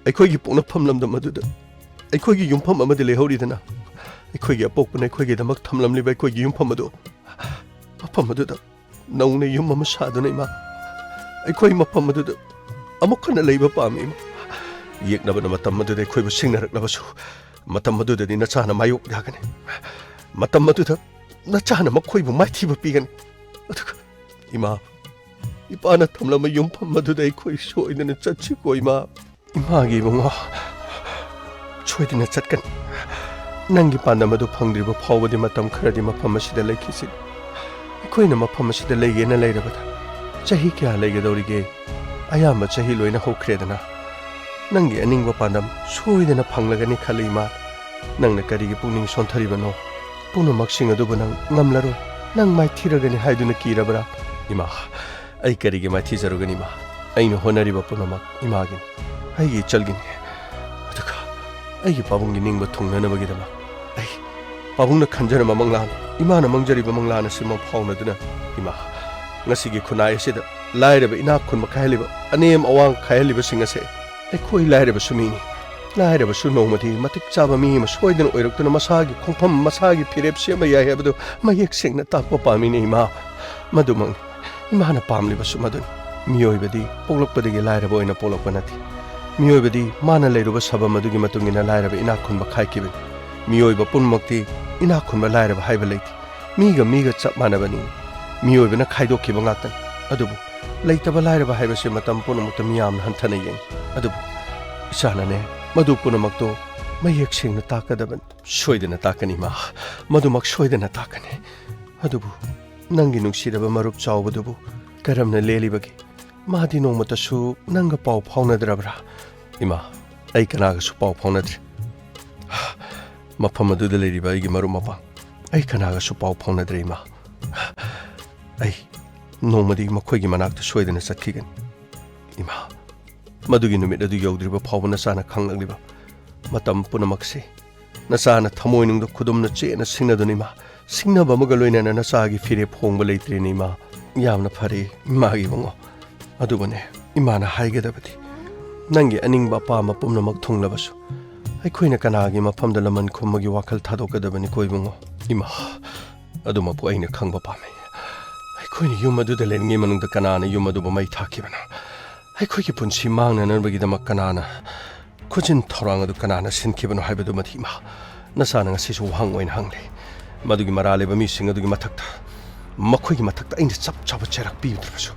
ꯑꯩꯈꯣꯏꯒꯤ ꯄꯣꯛꯅꯐꯝ ꯂꯝꯗꯝ ꯑꯗꯨꯗ ꯑꯩꯈꯣꯏꯒꯤ ꯌꯨꯝꯐꯝ ꯑꯃꯗꯤ ꯂꯩꯍꯧꯔꯤꯗꯅ, ꯑꯩꯈꯣꯏꯒꯤ ꯑꯄꯣꯛꯄꯅ ꯑꯩꯈꯣꯏꯒꯤꯗꯃꯛ ꯊꯝꯂꯝꯂꯤꯕ ꯑꯩꯈꯣꯏꯒꯤ ꯌꯨꯝꯐꯝ ꯑꯗꯨ, ꯃꯐꯝ ꯑꯗꯨꯗ ꯅꯧꯅ ꯌꯨꯝ ꯑꯃ ꯁꯥꯗꯨꯅ ꯏꯃꯥ, ꯑꯩꯈꯣꯏ ꯃꯐꯝ ꯑꯗꯨꯗ ꯑꯃꯨꯛ ꯍꯟꯅ ꯂꯩꯕ ꯄꯥꯝꯃꯤ ꯏꯃꯥ꯫ ꯌꯦꯛꯅꯕꯅ ꯃꯇꯝ ꯑꯗꯨꯗ ꯑꯩꯈꯣꯏꯕꯨ ꯁꯤꯡꯅꯔꯛꯂꯕꯁꯨ, ꯃꯇꯝ ꯑꯗꯨꯗꯗꯤ ꯅꯆꯥꯅ ꯃꯥꯌꯣꯛ ꯌꯥꯒꯅꯤ꯫ ꯃꯇꯝ ꯑꯗꯨꯗ ꯅꯆꯥꯅ ꯃꯈꯣꯏꯕꯨ ꯃꯥꯏꯊꯤꯕ ꯄꯤꯒꯅꯤ꯫ ꯑꯗꯨꯒ ꯏꯃꯥ, ꯏꯄꯥꯅ ꯊꯝꯂꯝꯕ ꯌꯨꯝꯐꯝ ꯑꯗꯨꯗ ꯑꯩꯈꯣꯏ ꯁꯣꯏꯗꯅ ꯆꯠꯁꯤꯀꯣ ꯏꯃꯥ꯫ ꯏꯃꯥꯒꯤ ꯏꯕꯨꯡꯉꯣ, ꯁꯣꯏꯗꯅ ꯆꯠꯀꯅꯤ꯫ ꯅꯪꯒꯤ ꯄꯥꯟꯗꯝ ꯑꯗꯨ ꯐꯪꯗ꯭ꯔꯤꯕ ꯐꯥꯎꯕꯗꯤ ꯃꯇꯝ ꯈꯔꯗꯤ ꯃꯐꯝ ꯑꯁꯤꯗ ꯂꯩꯈꯤꯁꯤ꯫ ꯑꯩꯈꯣꯏꯅ ꯃꯐꯝ ꯑꯁꯤꯗ ꯂꯩꯒꯦꯅ ꯂꯩꯔꯕꯗ ꯆꯍꯤ ꯀꯌꯥ ꯂꯩꯒꯗꯧꯔꯤꯒꯦ? ꯑꯌꯥꯝꯕ ꯆꯍꯤ ꯂꯣꯏꯅ ꯍꯧꯈ꯭ꯔꯦꯗꯅ꯫ ꯅꯪꯒꯤ ꯑꯅꯤꯡꯕ ꯄꯥꯟꯗꯝ ꯁꯣꯏꯗꯅ ꯐꯪꯂꯒꯅꯤ ꯈꯜꯂꯤ ꯏꯃꯥ꯫ ꯅꯪꯅ ꯀꯔꯤꯒꯤ ꯄꯨꯛꯅꯤꯡ ꯁꯣꯟꯊꯔꯤꯕꯅꯣ? ꯄꯨꯝꯅꯃꯛꯁꯤꯡ ꯑꯗꯨꯕꯨ ꯅꯪ ꯉꯝꯂꯔꯣꯏ꯫ ꯅꯪ ꯃꯥꯏꯊꯤꯔꯒꯅꯤ ꯍꯥꯏꯗꯨꯅ ꯀꯤꯔꯕ꯭ꯔꯥ? ꯏꯃꯥ, ꯑꯩ ꯀꯔꯤꯒꯤ ꯃꯥꯏꯊꯤꯖꯔꯨꯒꯅꯤ ꯏꯃꯥ? ꯑꯩꯅ ꯍꯣꯠꯅꯔꯤꯕ ꯄꯨꯝꯅꯃꯛ ꯏꯃꯥꯒꯤꯅꯤ, ꯑꯩꯒꯤ ꯏꯆꯜꯒꯤꯅꯤ꯫ ꯑꯗꯨꯒ ꯑꯩꯒꯤ ꯄꯥꯕꯨꯡꯒꯤ ꯅꯤꯡꯕ ꯊꯨꯡꯅꯅꯕꯒꯤꯗꯃꯛ ꯑꯩ ꯄꯥꯕꯨꯡꯅ ꯈꯟꯖꯔꯝꯕ ꯃꯪꯂꯥꯟ, ꯏꯃꯥꯅ ꯃꯪꯖꯔꯤꯕ ꯃꯪꯂꯥꯟ ꯑꯁꯤ ꯃꯪꯐꯥꯎꯅꯗꯨꯅ ꯏꯃꯥ, ꯉꯁꯤꯒꯤ ꯈꯨꯟꯅꯥꯏ ꯑꯁꯤꯗ ꯂꯥꯏꯔꯕ ꯏꯅꯥꯛ ꯈꯨꯟꯕ ꯈꯥꯏꯍꯜꯂꯤꯕ, ꯑꯅꯦꯝ ꯑꯋꯥꯡ ꯈꯥꯏꯍꯜꯂꯤꯕꯁꯤꯡ ꯑꯁꯦ ꯑꯩꯈꯣꯏ ꯂꯥꯏꯔꯕꯁꯨ ꯃꯤꯅꯤ꯫ ꯂꯥꯏꯔꯕꯁꯨ ꯅꯣꯡꯃꯗꯤ ꯃꯇꯤꯛ ꯆꯥꯕ ꯃꯤ ꯑꯃ ꯁꯣꯏꯗꯅ ꯑꯣꯏꯔꯛꯇꯨꯅ ꯃꯁꯥꯒꯤ ꯈꯣꯡꯐꯝ, ꯃꯁꯥꯒꯤ ꯐꯤꯔꯦꯞ ꯁꯦꯝꯕ ꯌꯥꯏ ꯍꯥꯏꯕꯗꯨ ꯃꯌꯦꯛ ꯁꯦꯡꯅ ꯇꯥꯛꯄ ꯄꯥꯝꯃꯤꯅꯦ ꯏꯃꯥ꯫ ꯃꯗꯨꯃꯛꯅꯤ ꯏꯃꯥꯅ ꯄꯥꯝꯂꯤꯕꯁꯨ ꯃꯗꯨꯅꯤ꯫ ꯃꯤꯑꯣꯏꯕꯗꯤ ꯄꯣꯛꯂꯛꯄꯗꯒꯤ ꯂꯥꯏꯔꯕ ꯑꯣꯏꯅ ꯄꯣꯛꯂꯛꯄ ꯅꯠꯇꯦ꯫ ꯃꯤꯑꯣꯏꯕꯗꯤ ꯃꯥꯅ ꯂꯩꯔꯨꯕ ꯁꯕꯝ ꯑꯗꯨꯒꯤ ꯃꯇꯨꯡ ꯏꯟꯅ ꯂꯥꯏꯔꯕ ꯏꯅꯥꯛ ꯈꯨꯟꯕ ꯈꯥꯏꯈꯤꯕꯅꯤ꯫ ꯃꯤꯑꯣꯏꯕ ꯄꯨꯝꯅꯃꯛꯇꯤ ꯏꯅꯥꯛ ꯈꯨꯟꯕ ꯂꯥꯏꯔꯕ ꯍꯥꯏꯕ ꯂꯩꯇꯦ꯫ ꯃꯤꯒ ꯃꯤꯒ ꯆꯞ ꯃꯥꯟꯅꯕꯅꯤ꯫ ꯃꯤꯑꯣꯏꯕꯅ ꯈꯥꯏꯗꯣꯛꯈꯤꯕ ꯉꯥꯛꯇꯅꯤ꯫ ꯑꯗꯨꯕꯨ ꯂꯩꯇꯕ ꯂꯥꯏꯔꯕ ꯍꯥꯏꯕꯁꯤ ꯃꯇꯝ ꯄꯨꯝꯅꯃꯛꯇ ꯃꯤꯌꯥꯝꯅ ꯍꯟꯊꯅ ꯌꯦꯡꯏ꯫ ꯑꯗꯨꯕꯨ ꯏꯆꯥꯅꯅꯦ, ꯃꯗꯨ ꯄꯨꯝꯅꯃꯛꯇꯣ ꯃꯌꯦꯛ ꯁꯦꯡꯅ ꯇꯥꯛꯀꯗꯕꯅꯤ꯫ ꯁꯣꯏꯗꯅ ꯇꯥꯛꯀꯅꯤ, ꯏꯃꯥ꯫ ꯃꯗꯨꯃꯛ ꯁꯣꯏꯗꯅ ꯇꯥꯛꯀꯅꯤ꯫ ꯑꯗꯨꯕꯨ ꯅꯪꯒꯤ ꯅꯨꯡꯁꯤꯔꯕ ꯃꯔꯨꯞ ꯆꯥꯎꯕꯗꯨꯕꯨ ꯀꯔꯝꯅ ꯂꯦꯜꯂꯤꯕꯒꯦ? ꯃꯥꯗꯤ ꯅꯣꯡꯃꯇꯁꯨ ꯅꯪꯒ ꯄꯥꯎ ꯐꯥꯎꯅꯗ꯭ꯔꯕ꯭ꯔꯥ? ꯏꯃꯥ, ꯑꯩ ꯀꯅꯥꯒꯁꯨ ꯄꯥꯎ ꯐꯥꯎꯅꯗ꯭ꯔꯤ꯫ ꯃꯐꯝ ꯑꯗꯨꯗ ꯂꯩꯔꯤꯕ ꯑꯩꯒꯤ ꯃꯔꯨꯞ ꯃꯄꯥꯡ, ꯑꯩ ꯀꯅꯥꯒꯁꯨ ꯄꯥꯎ ꯐꯥꯎꯅꯗ꯭ꯔꯦ, ꯏꯃꯥ꯫ ꯑꯩ ꯅꯣꯡꯃꯗꯤ ꯃꯈꯣꯏꯒꯤ ꯃꯅꯥꯛꯇ ꯁꯣꯏꯗꯅ ꯆꯠꯈꯤꯒꯅꯤ꯫ ꯏꯃꯥ, ꯃꯗꯨꯒꯤ ꯅꯨꯃꯤꯠ ꯑꯗꯨ ꯌꯧꯗ꯭ꯔꯤꯕ ꯐꯥꯎꯕ ꯅꯆꯥꯅ ꯈꯪꯂꯛꯂꯤꯕ ꯃꯇꯝ ꯄꯨꯝꯅꯃꯛꯁꯤ ꯅꯆꯥꯅ ꯊꯃꯣꯏꯅꯨꯡꯗ ꯈꯨꯗꯨꯝꯅ ꯆꯦꯠꯅ ꯁꯤꯡꯅꯗꯨꯅ, ꯏꯃꯥ, ꯁꯤꯡꯅꯕ ꯑꯃꯒ ꯂꯣꯏꯅꯅ ꯅꯆꯥꯒꯤ ꯐꯤꯔꯦꯞ ꯍꯣꯡꯕ ꯂꯩꯇ꯭ꯔꯦꯅꯦ, ꯏꯃꯥ꯫ ꯌꯥꯝꯅ ꯐꯔꯦ, ꯏꯃꯥꯒꯤ ꯏꯕꯨꯡꯉꯣ꯫ ꯑꯗꯨꯕꯨꯅꯦ, ꯏꯃꯥꯅ ꯍꯥꯏꯒꯗꯕꯗꯤ, ꯅꯪꯒꯤ ꯑꯅꯤꯡꯕ ꯑꯄꯥꯝꯕ ꯄꯨꯝꯅꯃꯛ ꯊꯨꯡꯂꯕꯁꯨ, ꯑꯩꯈꯣꯏꯅ ꯀꯅꯥꯒꯤ ꯃꯐꯝꯗ ꯂꯃꯟ ꯈꯨꯝꯕꯒꯤ ꯋꯥꯈꯜ ꯊꯥꯗꯣꯛꯀꯗꯕꯅꯤꯀꯣ, ꯏꯕꯨꯡꯉꯣ? ꯏꯃꯥ, ꯑꯗꯨꯃꯛꯄꯨ ꯑꯩꯅ ꯈꯪꯕ ꯄꯥꯝꯃꯤ꯫ ꯑꯩꯈꯣꯏꯅ ꯌꯨꯝ ꯑꯗꯨꯗ ꯂꯩꯔꯤꯉꯩ ꯃꯅꯨꯡꯗ ꯀꯅꯥꯅ ꯌꯨꯝ ꯑꯗꯨꯕꯨ ꯃꯩ ꯊꯥꯈꯤꯕꯅꯣ? ꯑꯩꯈꯣꯏꯒꯤ ꯄꯨꯟꯁꯤ ꯃꯥꯡꯅꯅꯕꯒꯤꯗꯃꯛ ꯀꯅꯥꯅ ꯈꯨꯖꯤꯟ ꯊꯧꯔꯥꯡ ꯑꯗꯨ ꯀꯅꯥꯅ ꯁꯤꯟꯈꯤꯕꯅꯣ ꯍꯥꯏꯕꯗꯨꯃꯗꯤ, ꯏꯃꯥ, ꯅꯆꯥꯅ ꯉꯁꯤꯁꯨ ꯋꯥꯍꯪ ꯑꯣꯏꯅ ꯍꯪꯂꯤ꯫ ꯃꯗꯨꯒꯤ ꯃꯔꯥꯜ ꯂꯩꯕ ꯃꯤꯁꯤꯡ ꯑꯗꯨꯒꯤ ꯃꯊꯛꯇ, ꯃꯈꯣꯏꯒꯤ ꯃꯊꯛꯇ ꯑꯩꯅ ꯆꯞ ꯆꯥꯕ ꯆꯩꯔꯥꯛ ꯄꯤꯗ꯭ꯔꯕꯁꯨ,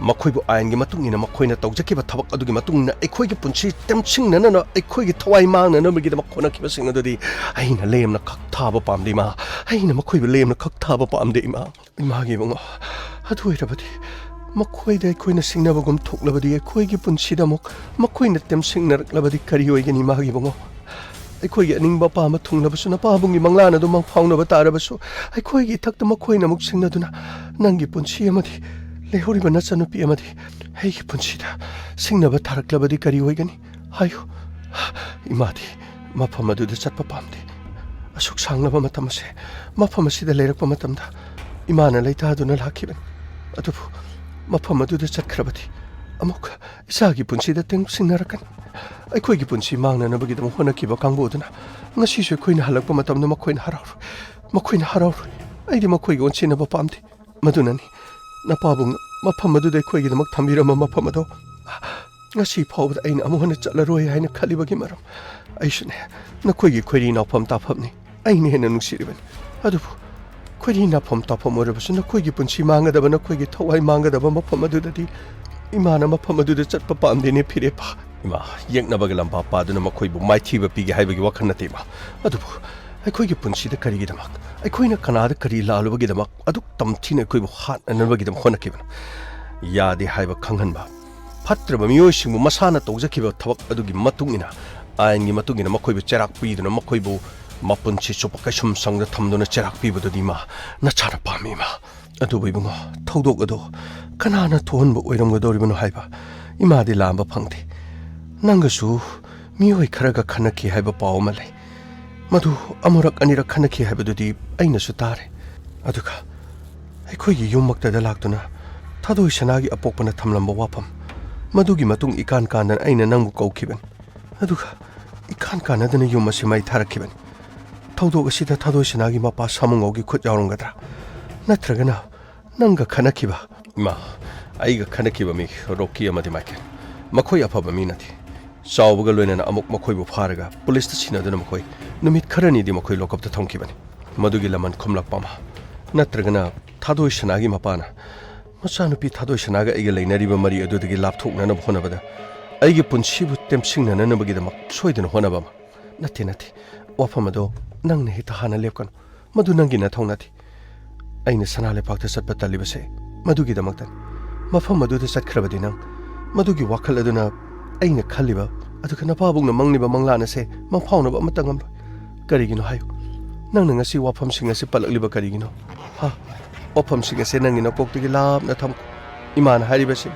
ꯃꯈꯣꯏꯕꯨ ꯑꯥꯏꯟꯒꯤ ꯃꯇꯨꯡ ꯏꯟꯅ ꯃꯈꯣꯏꯅ ꯇꯧꯖꯈꯤꯕ ꯊꯕꯛ ꯑꯗꯨꯒꯤ ꯃꯇꯨꯡ ꯏꯟꯅ ꯑꯩꯈꯣꯏꯒꯤ ꯄꯨꯟꯁꯤ ꯇꯦꯝꯁꯤꯡꯅꯅꯅ, ꯑꯩꯈꯣꯏꯒꯤ ꯊꯋꯥꯏ ꯃꯥꯡꯅꯅꯕꯒꯤꯗꯃꯛ ꯍꯣꯠꯅꯈꯤꯕꯁꯤꯡ ꯑꯗꯨꯗꯤ ꯑꯩꯅ ꯂꯦꯝꯅ ꯈꯛ ꯊꯥꯕ ꯄꯥꯝꯗꯦ, ꯏꯃꯥ꯫ ꯑꯩꯅ ꯃꯈꯣꯏꯕꯨ ꯂꯦꯝꯅ ꯈꯛ ꯊꯥꯕ ꯄꯥꯝꯗꯦ, ꯏꯃꯥ꯫ ꯏꯃꯥꯒꯤ ꯏꯕꯨꯡꯉꯣ, ꯑꯗꯨ ꯑꯣꯏꯔꯕꯗꯤ ꯃꯈꯣꯏꯗ ꯑꯩꯈꯣꯏꯅ ꯁꯤꯡꯅꯕꯒꯨꯝ ꯊꯣꯛꯂꯕꯗꯤ, ꯑꯩꯈꯣꯏꯒꯤ ꯄꯨꯟꯁꯤꯗ ꯑꯃꯨꯛ ꯃꯈꯣꯏꯅ ꯇꯦꯝꯁꯤꯡꯅꯔꯛꯂꯕꯗꯤ ꯀꯔꯤ ꯑꯣꯏꯒꯅꯤ, ꯏꯃꯥꯒꯤ ꯏꯕꯨꯡꯉꯣ? ꯑꯩꯈꯣꯏꯒꯤ ꯑꯅꯤꯡꯕ ꯑꯄꯥꯝꯕ ꯊꯨꯡꯂꯕꯁꯨ, ꯅꯄꯥꯕꯨꯡꯒꯤ ꯃꯪꯂꯥꯟ ꯑꯗꯨ ꯃꯪꯐꯥꯎꯅꯕ ꯇꯥꯔꯕꯁꯨ, ꯑꯩꯈꯣꯏꯒꯤ ꯏꯊꯛꯇ ꯃꯈꯣꯏꯅ ꯑꯃꯨꯛ ꯁꯤꯡꯅꯗꯨꯅ ꯅꯪꯒꯤ ꯄꯨꯟꯁꯤ ꯑꯃꯗꯤ ꯂꯩꯍꯧꯔꯤꯕ ꯅꯆꯟꯅꯨꯄꯤ ꯑꯃꯗꯤ ꯑꯩꯒꯤ ꯄꯨꯟꯁꯤꯗ ꯁꯤꯡꯅꯕ ꯊꯥꯔꯛꯂꯕꯗꯤ ꯀꯔꯤ ꯑꯣꯏꯒꯅꯤ? ꯍꯥꯏꯌꯨ꯫ ꯏꯃꯥꯗꯤ ꯃꯐꯝ ꯑꯗꯨꯗ ꯆꯠꯄ ꯄꯥꯝꯗꯦ꯫ ꯑꯁꯨꯛ ꯁꯥꯡꯂꯕ ꯃꯇꯝ ꯑꯁꯦ ꯃꯐꯝ ꯑꯁꯤꯗ ꯂꯩꯔꯛꯄ ꯃꯇꯝꯗ ꯏꯃꯥꯅ ꯂꯩꯇꯥꯗꯨꯅ ꯂꯥꯛꯈꯤꯕꯅꯤ꯫ ꯑꯗꯨꯕꯨ ꯃꯐꯝ ꯑꯗꯨꯗ ꯆꯠꯈ꯭ꯔꯕꯗꯤ ꯑꯃꯨꯛ ꯏꯆꯥꯒꯤ ꯄꯨꯟꯁꯤꯗ ꯇꯦꯡꯁꯤꯟꯅꯔꯛꯀꯅꯤ꯫ ꯑꯩꯈꯣꯏꯒꯤ ꯄꯨꯟꯁꯤ ꯃꯥꯡꯅꯅꯕꯒꯤꯗꯃꯛ ꯍꯣꯠꯅꯈꯤꯕ ꯀꯥꯡꯕꯨ ꯑꯗꯨꯅ ꯉꯁꯤꯁꯨ ꯑꯩꯈꯣꯏꯅ ꯍꯜꯂꯛꯄ ꯃꯇꯝꯗ ꯃꯈꯣꯏꯅ ꯍꯔꯥꯎꯔꯣꯏ꯫ ꯃꯈꯣꯏꯅ ꯍꯔꯥꯎꯔꯣꯏ꯫ ꯑꯩꯗꯤ ꯃꯈꯣꯏꯒ ꯑꯣꯟꯁꯤꯟꯅꯕ ꯄꯥꯝꯗꯦ꯫ ꯃꯗꯨꯅꯅꯤ ꯅꯄꯥꯕꯨꯡꯅ ꯃꯐꯝ ꯑꯗꯨꯗ ꯑꯩꯈꯣꯏꯒꯤꯗꯃꯛ ꯊꯝꯕꯤꯔꯝꯕ ꯃꯐꯝ ꯑꯗꯣ ꯉꯁꯤ ꯐꯥꯎꯕꯗ ꯑꯩꯅ ꯑꯃꯨꯛ ꯍꯟꯅ ꯆꯠꯂꯔꯣꯏ ꯍꯥꯏꯅ ꯈꯜꯂꯤꯕꯒꯤ ꯃꯔꯝ꯫ ꯑꯩꯁꯨꯅꯦ, ꯅꯈꯣꯏꯒꯤ ꯈꯣꯏꯔꯤ ꯅꯥꯎꯐꯝ ꯇꯥꯐꯝꯅꯤ꯫ ꯑꯩꯅ ꯍꯦꯟꯅ ꯅꯨꯡꯁꯤꯔꯤꯕꯅꯤ꯫ ꯑꯗꯨꯕꯨ ꯈꯣꯏꯔꯤ ꯅꯥꯎꯐꯝ ꯇꯥꯐꯝ ꯑꯣꯏꯔꯕꯁꯨ ꯅꯈꯣꯏꯒꯤ ꯄꯨꯟꯁꯤ ꯃꯥꯡꯒꯗꯕ, ꯅꯈꯣꯏꯒꯤ ꯊꯋꯥꯏ ꯃꯥꯡꯒꯗꯕ ꯃꯐꯝ ꯑꯗꯨꯗꯗꯤ ꯏꯃꯥꯅ ꯃꯐꯝ ꯑꯗꯨꯗ ꯆꯠꯄ ꯄꯥꯝꯗꯦꯅꯦ ꯐꯤꯔꯦꯞꯄ꯫ ꯏꯃꯥ, ꯌꯦꯛꯅꯕꯒ ꯂꯝꯄꯥꯛ ꯄꯥꯗꯨꯅ ꯃꯈꯣꯏꯕꯨ ꯃꯥꯏꯊꯤꯕ ꯄꯤꯒꯦ ꯍꯥꯏꯕꯒꯤ ꯋꯥꯈꯜ ꯅꯠꯇꯦ, ꯏꯃꯥ꯫ ꯑꯗꯨꯕꯨ ꯑꯩꯈꯣꯏꯒꯤ ꯄꯨꯟꯁꯤꯗ ꯀꯔꯤꯒꯤꯗꯃꯛ, ꯑꯩꯈꯣꯏꯅ ꯀꯅꯥꯗ ꯀꯔꯤ ꯂꯥꯜꯂꯨꯕꯒꯤꯗꯃꯛ ꯑꯗꯨꯛ ꯇꯝꯊꯤꯅ ꯑꯩꯈꯣꯏꯕꯨ ꯍꯥꯠꯅꯅꯕꯒꯤꯗꯃꯛ ꯍꯣꯠꯅꯈꯤꯕꯅꯣ? ꯌꯥꯗꯦ ꯍꯥꯏꯕ ꯈꯪꯍꯟꯕ, ꯐꯠꯇ꯭ꯔꯕ ꯃꯤꯑꯣꯏꯁꯤꯡꯕꯨ ꯃꯁꯥꯅ ꯇꯧꯖꯈꯤꯕ ꯊꯕꯛ ꯑꯗꯨꯒꯤ ꯃꯇꯨꯡ ꯏꯟꯅ, ꯑꯥꯏꯟꯒꯤ ꯃꯇꯨꯡ ꯏꯟꯅ ꯃꯈꯣꯏꯕꯨ ꯆꯩꯔꯥꯛ ꯄꯤꯗꯨꯅ, ꯃꯈꯣꯏꯕꯨ ꯃꯄꯨꯟꯁꯤ ꯆꯨꯞꯄ ꯀꯩꯁꯨꯝꯁꯪꯗ ꯊꯝꯗꯨꯅ ꯆꯩꯔꯥꯛ ꯄꯤꯕꯗꯨꯗꯤ ꯏꯃꯥ ꯅꯆꯥꯅ ꯄꯥꯝꯃꯤ, ꯏꯃꯥ꯫ ꯑꯗꯨꯕꯨ ꯏꯕꯨꯡꯉꯣ, ꯊꯧꯗꯣꯛ ꯑꯗꯨ ꯀꯅꯥꯅ ꯊꯣꯛꯍꯟꯕ ꯑꯣꯏꯔꯝꯒꯗꯧꯔꯤꯕꯅꯣ ꯍꯥꯏꯕ ꯏꯃꯥꯗꯤ ꯂꯥꯝꯕ ꯐꯪꯗꯦ꯫ ꯅꯪꯒꯁꯨ ꯃꯤꯑꯣꯏ ꯈꯔꯒ ꯈꯟꯅꯈꯤ ꯍꯥꯏꯕ ꯄꯥꯎ ꯑꯃ ꯂꯩ꯫ ꯃꯗꯨ ꯑꯃꯨꯔꯛ ꯑꯅꯤꯔꯛ ꯈꯟꯅꯈꯤ ꯍꯥꯏꯕꯗꯨꯗꯤ ꯑꯩꯅꯁꯨ ꯇꯥꯔꯦ꯫ ꯑꯗꯨꯒ ꯑꯩꯈꯣꯏꯒꯤ ꯌꯨꯝꯃꯛꯇꯗ ꯂꯥꯛꯇꯨꯅ ꯊꯥꯗꯣꯏ ꯁꯅꯥꯒꯤ ꯑꯄꯣꯛꯄꯅ ꯊꯝꯂꯝꯕ ꯋꯥꯐꯝ, ꯃꯗꯨꯒꯤ ꯃꯇꯨꯡ ꯏꯀꯥꯟ ꯀꯥꯟꯗꯅ ꯑꯩꯅ ꯅꯪꯕꯨ ꯀꯧꯈꯤꯕꯅꯤ꯫ ꯑꯗꯨꯒ ꯏꯀꯥꯟ ꯀꯥꯟꯅꯗꯅ ꯌꯨꯝ ꯑꯁꯤ ꯃꯩ ꯊꯥꯔꯛꯈꯤꯕꯅꯤ꯫ ꯊꯧꯗꯣꯛ ꯑꯁꯤꯗ ꯊꯥꯗꯣꯏ ꯁꯅꯥꯒꯤ ꯃꯄꯥ ꯁꯥꯃꯨꯉꯧꯒꯤ ꯈꯨꯠ ꯌꯥꯎꯔꯝꯒꯗ꯭ꯔꯥ? ꯅꯠꯇ꯭ꯔꯒꯅ ꯅꯪꯒ ꯈꯟꯅꯈꯤꯕ? ꯏꯃꯥ, ꯑꯩꯒ ꯈꯟꯅꯈꯤꯕ ꯃꯤ ꯔꯣꯀꯤ ꯑꯃꯗꯤ ꯃꯥꯏꯀꯦꯜ꯫ ꯃꯈꯣꯏ ꯑꯐꯕ ꯃꯤ ꯅꯠꯇꯦ꯫ ꯆꯥꯎꯕꯒ ꯂꯣꯏꯅꯅ ꯑꯃꯨꯛ ꯃꯈꯣꯏꯕꯨ ꯐꯥꯔꯒ ꯄꯨꯂꯤꯁꯇ ꯁꯤꯟꯅꯗꯨꯅ ꯃꯈꯣꯏ ꯅꯨꯃꯤꯠ ꯈꯔꯅꯤꯗꯤ ꯃꯈꯣꯏ ꯂꯣꯀꯞꯇ ꯊꯝꯈꯤꯕꯅꯤ꯫ ꯃꯗꯨꯒꯤ ꯂꯃꯟ ꯈꯨꯝꯂꯛꯄ ꯑꯃ, ꯅꯠꯇ꯭ꯔꯒꯅ ꯊꯥꯗꯣꯏ ꯁꯅꯥꯒꯤ ꯃꯄꯥꯅ ꯃꯆꯥꯅꯨꯄꯤ ꯊꯥꯗꯣꯏ ꯁꯅꯥꯒ ꯑꯩꯒ ꯂꯩꯅꯔꯤꯕ ꯃꯔꯤ ꯑꯗꯨꯗꯒꯤ ꯂꯥꯞꯊꯣꯛꯅꯅꯕ ꯍꯣꯠꯅꯕꯗ ꯑꯩꯒꯤ ꯄꯨꯟꯁꯤꯕꯨ ꯇꯦꯝꯁꯤꯡꯅꯅꯅꯕꯒꯤꯗꯃꯛ ꯁꯣꯏꯗꯅ ꯍꯣꯠꯅꯕ ꯑꯃ꯫ ꯅꯠꯇꯦ, ꯅꯠꯇꯦ꯫ ꯋꯥꯐꯝ ꯑꯗꯣ ꯅꯪꯅ ꯍꯦꯛꯇ ꯍꯥꯟꯅ ꯂꯦꯞꯀꯅꯨ꯫ ꯃꯗꯨ ꯅꯪꯒꯤ ꯅꯊꯧ ꯅꯠꯇꯦ꯫ ꯑꯩꯅ ꯁꯅꯥ ꯂꯩꯄꯥꯛꯇ ꯆꯠꯄ ꯇꯜꯂꯤꯕꯁꯦ ꯃꯗꯨꯒꯤꯗꯃꯛꯇꯅꯤ꯫ ꯃꯐꯝ ꯑꯗꯨꯗ ꯆꯠꯈ꯭ꯔꯕꯗꯤ ꯅꯪ, ꯃꯗꯨꯒꯤ ꯋꯥꯈꯜ ꯑꯗꯨꯅ ꯑꯩꯅ ꯈꯜꯂꯤꯕ, ꯑꯗꯨꯒ ꯅꯄꯥꯕꯨꯡꯅ ꯃꯪꯂꯤꯕ ꯃꯪꯂꯥꯟ ꯑꯁꯦ ꯃꯪꯐꯥꯎꯅꯕ ꯑꯃꯠꯇ ꯉꯝꯂꯣꯏ꯫ ꯀꯔꯤꯒꯤꯅꯣ ꯍꯥꯏꯌꯨ? ꯅꯪꯅ ꯉꯁꯤ ꯋꯥꯐꯝꯁꯤꯡ ꯑꯁꯤ ꯄꯜꯂꯛꯂꯤꯕ ꯀꯔꯤꯒꯤꯅꯣ? ꯍꯥ? ꯋꯥꯐꯝꯁꯤꯡ ꯑꯁꯦ ꯅꯪꯒꯤ ꯅꯀꯣꯛꯇꯒꯤ ꯂꯥꯞꯅ ꯊꯝꯈꯣ꯫ ꯏꯃꯥꯅ ꯍꯥꯏꯔꯤꯕꯁꯤꯡ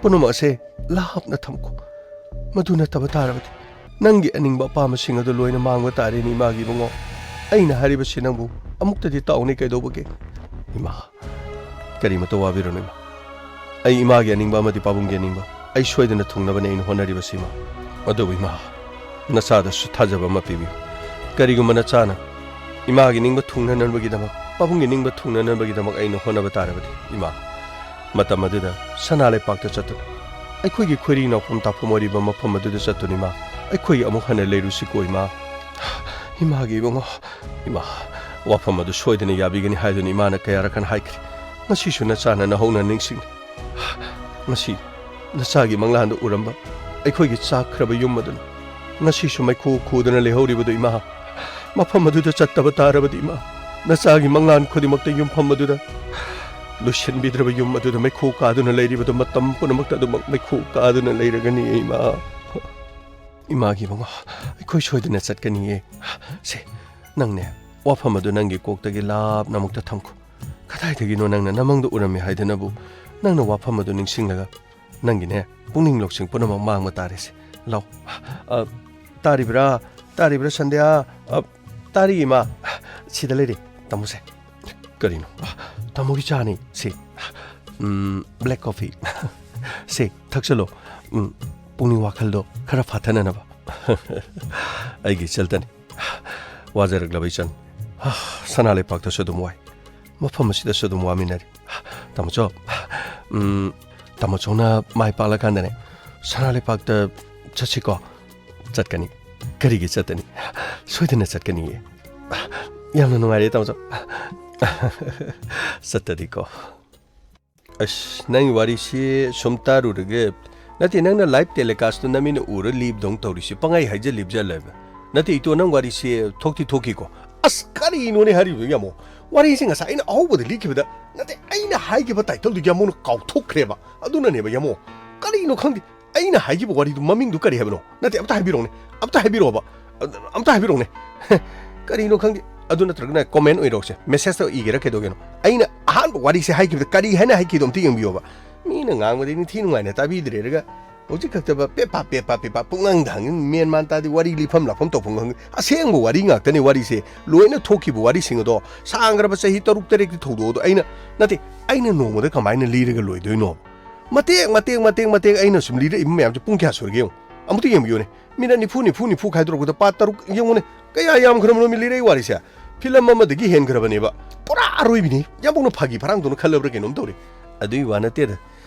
ꯄꯨꯝꯅꯃꯛ ꯑꯁꯦ ꯂꯥꯞꯅ ꯊꯝꯈꯣ꯫ ꯃꯗꯨ ꯅꯠꯇꯕ ꯇꯥꯔꯕꯗꯤ ꯅꯪꯒꯤ ꯑꯅꯤꯡꯕ ꯑꯄꯥꯝꯕꯁꯤꯡ ꯑꯗꯨ ꯂꯣꯏꯅ ꯃꯥꯡꯕ ꯇꯥꯔꯦꯅꯦ, ꯏꯃꯥꯒꯤ ꯏꯕꯨꯡꯉꯣ꯫ ꯑꯩꯅ ꯍꯥꯏꯔꯤꯕꯁꯤ ꯅꯪꯕꯨ ꯑꯃꯨꯛꯇꯗꯤ ꯇꯥꯎꯅꯦ, ꯀꯩꯗꯧꯕꯒꯦ? ꯏꯃꯥ, ꯀꯔꯤꯃꯇ ꯋꯥꯕꯤꯔꯨꯅꯨ, ꯏꯃꯥ꯫ ꯑꯩ ꯏꯃꯥꯒꯤ ꯑꯅꯤꯡꯕ ꯑꯃꯗꯤ ꯄꯥꯕꯨꯡꯒꯤ ꯑꯅꯤꯡꯕ ꯑꯩ ꯁꯣꯏꯗꯅ ꯊꯨꯡꯅꯕꯅꯦ ꯑꯩꯅ ꯍꯣꯠꯅꯔꯤꯕꯁꯤ, ꯏꯃꯥ꯫ ꯑꯗꯨꯕꯨ ꯏꯃꯥ, ꯅꯆꯥꯗꯁꯨ ꯊꯥꯖꯕ ꯑꯃ ꯄꯤꯕꯤꯌꯨ꯫ ꯀꯔꯤꯒꯨꯝꯕ ꯅꯆꯥꯅ ꯏꯃꯥꯒꯤ ꯅꯤꯡꯕ ꯊꯨꯡꯅꯅꯕꯒꯤꯗꯃꯛ, ꯄꯥꯕꯨꯡꯒꯤ ꯅꯤꯡꯕ ꯊꯨꯡꯅꯅꯕꯒꯤꯗꯃꯛ ꯑꯩꯅ ꯍꯣꯠꯅꯕ ꯇꯥꯔꯕꯗꯤ, ꯏꯃꯥ, ꯃꯇꯝ ꯑꯗꯨꯗ ꯁꯅꯥ ꯂꯩꯄꯥꯛꯇ ꯆꯠꯇꯨꯅ, ꯑꯩꯈꯣꯏꯒꯤ ꯈꯣꯏꯔꯤ ꯅꯥꯎꯐꯝ ꯇꯥꯐꯝ ꯑꯣꯏꯔꯤꯕ ꯃꯐꯝ ꯑꯗꯨꯗ ꯆꯠꯇꯨꯅ, ꯏꯃꯥ, ꯑꯩꯈꯣꯏ ꯑꯃꯨꯛ ꯍꯟꯅ ꯂꯩꯔꯨꯁꯤꯀꯣ, ꯏꯃꯥ꯫ ꯏꯃꯥꯒꯤ ꯏꯕꯨꯡꯉꯣ, ꯏꯃꯥ, ꯋꯥꯐꯝ ꯑꯗꯨ ꯁꯣꯏꯗꯅ ꯌꯥꯕꯤꯒꯅꯤ ꯍꯥꯏꯗꯨꯅ ꯏꯃꯥꯅ ꯀꯌꯥꯔꯛ ꯍꯟꯅ ꯍꯥꯏꯈ꯭ꯔꯦ꯫ ꯉꯁꯤꯁꯨ ꯅꯆꯥꯅ ꯅꯍꯧꯅ ꯅꯤꯡꯁꯤꯡꯂꯤ꯫ ꯉꯁꯤ ꯅꯆꯥꯒꯤ ꯃꯪꯂꯥꯟꯗ ꯎꯔꯝꯕ ꯑꯩꯈꯣꯏꯒꯤ ꯆꯥꯛꯈ꯭ꯔꯕ ꯌꯨꯝ ꯑꯗꯨꯅ ꯉꯁꯤꯁꯨ ꯃꯩꯈꯨ ꯈꯨꯗꯨꯅ ꯂꯩꯍꯧꯔꯤꯕꯗꯨ, ꯏꯃꯥ, ꯃꯐꯝ ꯑꯗꯨꯗ ꯆꯠꯇꯕ ꯇꯥꯔꯕꯗꯤ, ꯏꯃꯥ, ꯅꯆꯥꯒꯤ ꯃꯪꯂꯥꯟ ꯈꯨꯗꯤꯡꯃꯛꯇ ꯌꯨꯝꯐꯝ ꯑꯗꯨꯗ, ꯂꯣꯏꯁꯤꯟꯕꯤꯗ꯭ꯔꯕ ꯌꯨꯝ ꯑꯗꯨꯗ ꯃꯩꯈꯨ ꯀꯥꯗꯨꯅ ꯂꯩꯔꯤꯕꯗꯨ ꯃꯇꯝ ꯄꯨꯝꯅꯃꯛꯇ ꯑꯗꯨꯃꯛ ꯃꯩꯈꯨ ꯀꯥꯗꯨꯅ ꯂꯩꯔꯒꯅꯤ, ꯏꯃꯥ꯫ ꯏꯃꯥꯒꯤ ꯏꯕꯨꯡꯉꯣ, ꯑꯩꯈꯣꯏ ꯁꯣꯏꯗꯅ ꯆꯠꯀꯅꯤꯌꯦ꯫ ꯁꯦ, ꯅꯪꯅꯦ, ꯋꯥꯐꯝ ꯑꯗꯨ ꯅꯪꯒꯤ ꯀꯣꯛꯇꯒꯤ ꯂꯥꯞꯅ ꯑꯃꯨꯛꯇ ꯊꯝꯈꯣ꯫ ꯀꯗꯥꯏꯗꯒꯤꯅꯣ ꯅꯪꯅ ꯅꯃꯪꯗ ꯎꯔꯝꯃꯤ ꯍꯥꯏꯗꯅꯕꯨ ꯅꯪꯅ ꯋꯥꯐꯝ ꯑꯗꯨ ꯅꯤꯡꯁꯤꯡꯂꯒ ꯅꯪꯒꯤꯅꯦ, ꯄꯨꯛꯅꯤꯡ ꯂꯧꯁꯤꯡ ꯄꯨꯝꯅꯃꯛ ꯃꯥꯡꯕ ꯇꯥꯔꯦꯁꯦ꯫ ꯂꯥꯎ꯫ ꯑ, ꯇꯥꯔꯤꯕ꯭ꯔꯥ? ꯇꯥꯔꯤꯕ꯭ꯔꯥ, ꯁꯟꯙ꯭ꯌꯥ? ꯑ, ꯇꯥꯔꯤ, ꯏꯃꯥ꯫ ꯁꯤꯗ ꯂꯩꯔꯦ, ꯇꯥꯃꯣꯁꯦ꯫ ꯀꯔꯤꯅꯣ? ꯇꯥꯃꯣꯒꯤ ꯆꯥꯅꯤ, ꯁꯤ꯫ ꯎꯝ, black coffee꯫ ꯁꯦ, ꯊꯛꯆꯜꯂꯣ꯫ ꯎꯝ, ꯄꯨꯛꯅꯤꯡ ꯋꯥꯈꯜꯗꯣ ꯈꯔ ꯐꯥꯊꯅꯅꯕ꯫ ꯑꯩꯒꯤ ꯏꯆꯜꯇꯅꯤ꯫ ꯋꯥꯖꯔꯛꯂꯕ ꯏꯆꯟ꯫ ꯁꯅꯥ ꯂꯩꯄꯥꯛꯇꯁꯨ ꯑꯗꯨꯝ ꯋꯥꯏ꯫ ꯃꯐꯝ ꯑꯁꯤꯗꯁꯨ ꯑꯗꯨꯝ ꯋꯥꯃꯤꯟꯅꯔꯤ꯫ ꯇꯥꯃꯣꯆꯧ, ꯎꯝ, ꯇꯥꯃꯣꯆꯧꯅ ꯃꯥꯏ ꯄꯥꯛꯂꯀꯥꯟꯗꯅꯦ, ꯁꯅꯥ ꯂꯩꯄꯥꯛꯇ ꯆꯠꯁꯤꯀꯣ? ꯆꯠꯀꯅꯤ꯫ ꯀꯔꯤꯒꯤ ꯆꯠꯇꯅꯤ? ꯁꯣꯏꯗꯅ ꯆꯠꯀꯅꯤꯌꯦ꯫ ꯌꯥꯝꯅ ꯅꯨꯡꯉꯥꯏꯔꯦ, ꯇꯥꯃꯣꯆꯧ꯫ ꯆꯠꯇꯗꯤꯀꯣ꯫ ꯑꯁ, ꯅꯪꯒꯤ ꯋꯥꯔꯤꯁꯤ ꯁꯨꯝ ꯇꯥꯔꯨꯔꯒꯦ꯫ ꯅꯠꯇꯦ, ꯅꯪꯅ live telecastꯇꯨ ꯅꯃꯤꯠꯅ ꯎꯔ ꯂꯤꯕꯗꯧ ꯇꯧꯔꯤꯁꯤ ꯄꯪꯍꯥꯏ ꯍꯥꯏꯖ ꯂꯤꯕꯖꯜꯂꯦꯕ꯫ ꯅꯠꯇꯦ, ꯏꯇꯣ, ꯅꯪ ꯋꯥꯔꯤꯁꯤ ꯊꯣꯛꯇꯤ ꯊꯣꯛꯈꯤꯀꯣ꯫ ꯑꯁ, ꯀꯔꯤꯅꯣꯅꯦ ꯍꯥꯏꯔꯤꯕꯗꯨ, ꯌꯥꯃꯣ? ꯋꯥꯔꯤꯁꯤ ꯉꯁꯥꯏ ꯑꯩꯅ ꯑꯍꯧꯕꯗ ꯂꯤꯈꯤꯕꯗ, ꯅꯠꯇꯦ, ꯑꯩꯅ ꯍꯥꯏꯈꯤꯕ titleꯗꯨ ꯌꯥꯃꯣꯅ ꯀꯥꯎꯊꯣꯛꯈ꯭ꯔꯦꯕ꯫ ꯑꯗꯨꯅꯅꯦꯕ, ꯌꯥꯃꯣ꯫ ꯀꯔꯤꯅꯣ ꯈꯪꯗꯦ꯫ ꯑꯩꯅ ꯍꯥꯏꯈꯤꯕ ꯋꯥꯔꯤꯗꯨ ꯃꯃꯤꯡꯗꯨ ꯀꯔꯤ ꯍꯥꯏꯕꯅꯣ? ꯅꯠꯇꯦ, ꯑꯝꯇ ꯍꯥꯏꯕꯤꯔꯛꯎꯅꯦ꯫ ꯑꯝꯇ ꯍꯥꯏꯕꯤꯔꯛꯑꯣꯕ꯫ ꯑꯝꯇ ꯍꯥꯏꯕꯤꯔꯛꯎꯅꯦ꯫ ꯀꯔꯤꯅꯣ ꯈꯪꯗꯦ꯫ ꯑꯗꯨ ꯅꯠꯇ꯭ꯔꯒꯅ comment ꯑꯣꯏꯔꯛꯎꯁꯦ꯫ Messageꯇ ꯏꯒꯦꯔꯥ ꯀꯩꯗꯧꯒꯦꯅꯣ? ꯑꯩꯅ ꯑꯍꯥꯟꯕ ꯋꯥꯔꯤꯁꯦ ꯍꯥꯏꯈꯤꯕꯗ ꯀꯔꯤ ꯍꯥꯏꯅ ꯍꯥꯏꯈꯤꯗꯣ ꯑꯝꯇ ꯌꯦꯡꯕꯤꯌꯣꯕ꯫ ꯃꯤꯅ ꯉꯥꯡꯕꯗꯤ ꯅꯤꯡꯊꯤ ꯅꯨꯡꯉꯥꯏꯅ ꯇꯥꯕꯤꯗ꯭ꯔꯦꯔꯒ ꯍꯧꯖꯤꯛ ꯈꯛꯇꯕ ꯄꯦꯄꯥ, ꯄꯦꯄꯥ, ꯄꯦꯄꯥ ꯄꯨꯡꯉꯥꯡꯗ ꯍꯪꯉꯤ, ꯃꯦꯟ ꯃꯥꯟ ꯇꯥꯗꯦ, ꯋꯥꯔꯤ ꯂꯤꯐꯝ ꯂꯥꯛꯐꯝ ꯇꯧꯐꯝ ꯈꯪꯗꯦ꯫ ꯑꯁꯦꯡꯕ ꯋꯥꯔꯤ ꯉꯥꯛꯇꯅꯦ ꯋꯥꯔꯤꯁꯦ꯫ ꯂꯣꯏꯅ ꯊꯣꯛꯈꯤꯕ ꯋꯥꯔꯤꯁꯤꯡ ꯑꯗꯣ ꯁꯥꯡꯈ꯭ꯔꯕ ꯆꯍꯤ ꯇꯔꯨꯛ ꯇꯔꯦꯠꯇꯤ ꯊꯧꯗꯣꯛ ꯑꯗꯣ ꯑꯩꯅ, ꯅꯠꯇꯦ, ꯑꯩꯅ ꯅꯣꯡꯃꯗ ꯀꯃꯥꯏꯅ ꯂꯤꯔꯒ ꯂꯣꯏꯗꯣꯏꯅꯣ? ꯃꯇꯦꯛ, ꯃꯇꯦꯛ, ꯃꯇꯦꯛ, ꯃꯇꯦꯛ ꯑꯩꯅ ꯁꯨꯝ ꯂꯤꯔꯛꯏꯕ ꯃꯌꯥꯝꯁꯦ ꯄꯨꯡ ꯀꯌꯥ ꯁꯨꯔꯒꯦ ꯌꯦꯡꯉꯨ꯫ ꯑꯃꯨꯛꯇ ꯌꯦꯡꯕꯤꯌꯨꯅꯦ꯫ ꯃꯤꯅꯠ ꯅꯤꯐꯨ, ꯅꯤꯐꯨ, ꯅꯤꯐꯨ ꯈꯥꯏꯗꯣꯔꯛꯄꯗ part ꯇꯔꯨꯛ ꯌꯦꯡꯉꯨꯅꯦ꯫ ꯀꯌꯥ ꯌꯥꯝꯈ꯭ꯔꯕꯅꯣ ꯃꯤ ꯂꯤꯔꯛꯏ ꯋꯥꯔꯤꯁꯦ? Film ꯑꯃꯗꯒꯤ ꯍꯦꯟꯈ꯭ꯔꯕꯅꯦꯕ꯫ ꯄꯨꯔꯥ ꯑꯔꯣꯏꯕꯤꯅꯤ꯫ ꯌꯥꯝꯕꯧꯅ ꯐꯥꯒꯤ ꯐꯔꯥꯡꯗꯧꯅ ꯈꯜꯂꯕ꯭ꯔꯥ ꯀꯩꯅꯣꯝ ꯇꯧꯔꯦ꯫ ꯑꯗꯨꯒꯤ ꯋꯥ ꯅꯠꯇꯦꯗ꯫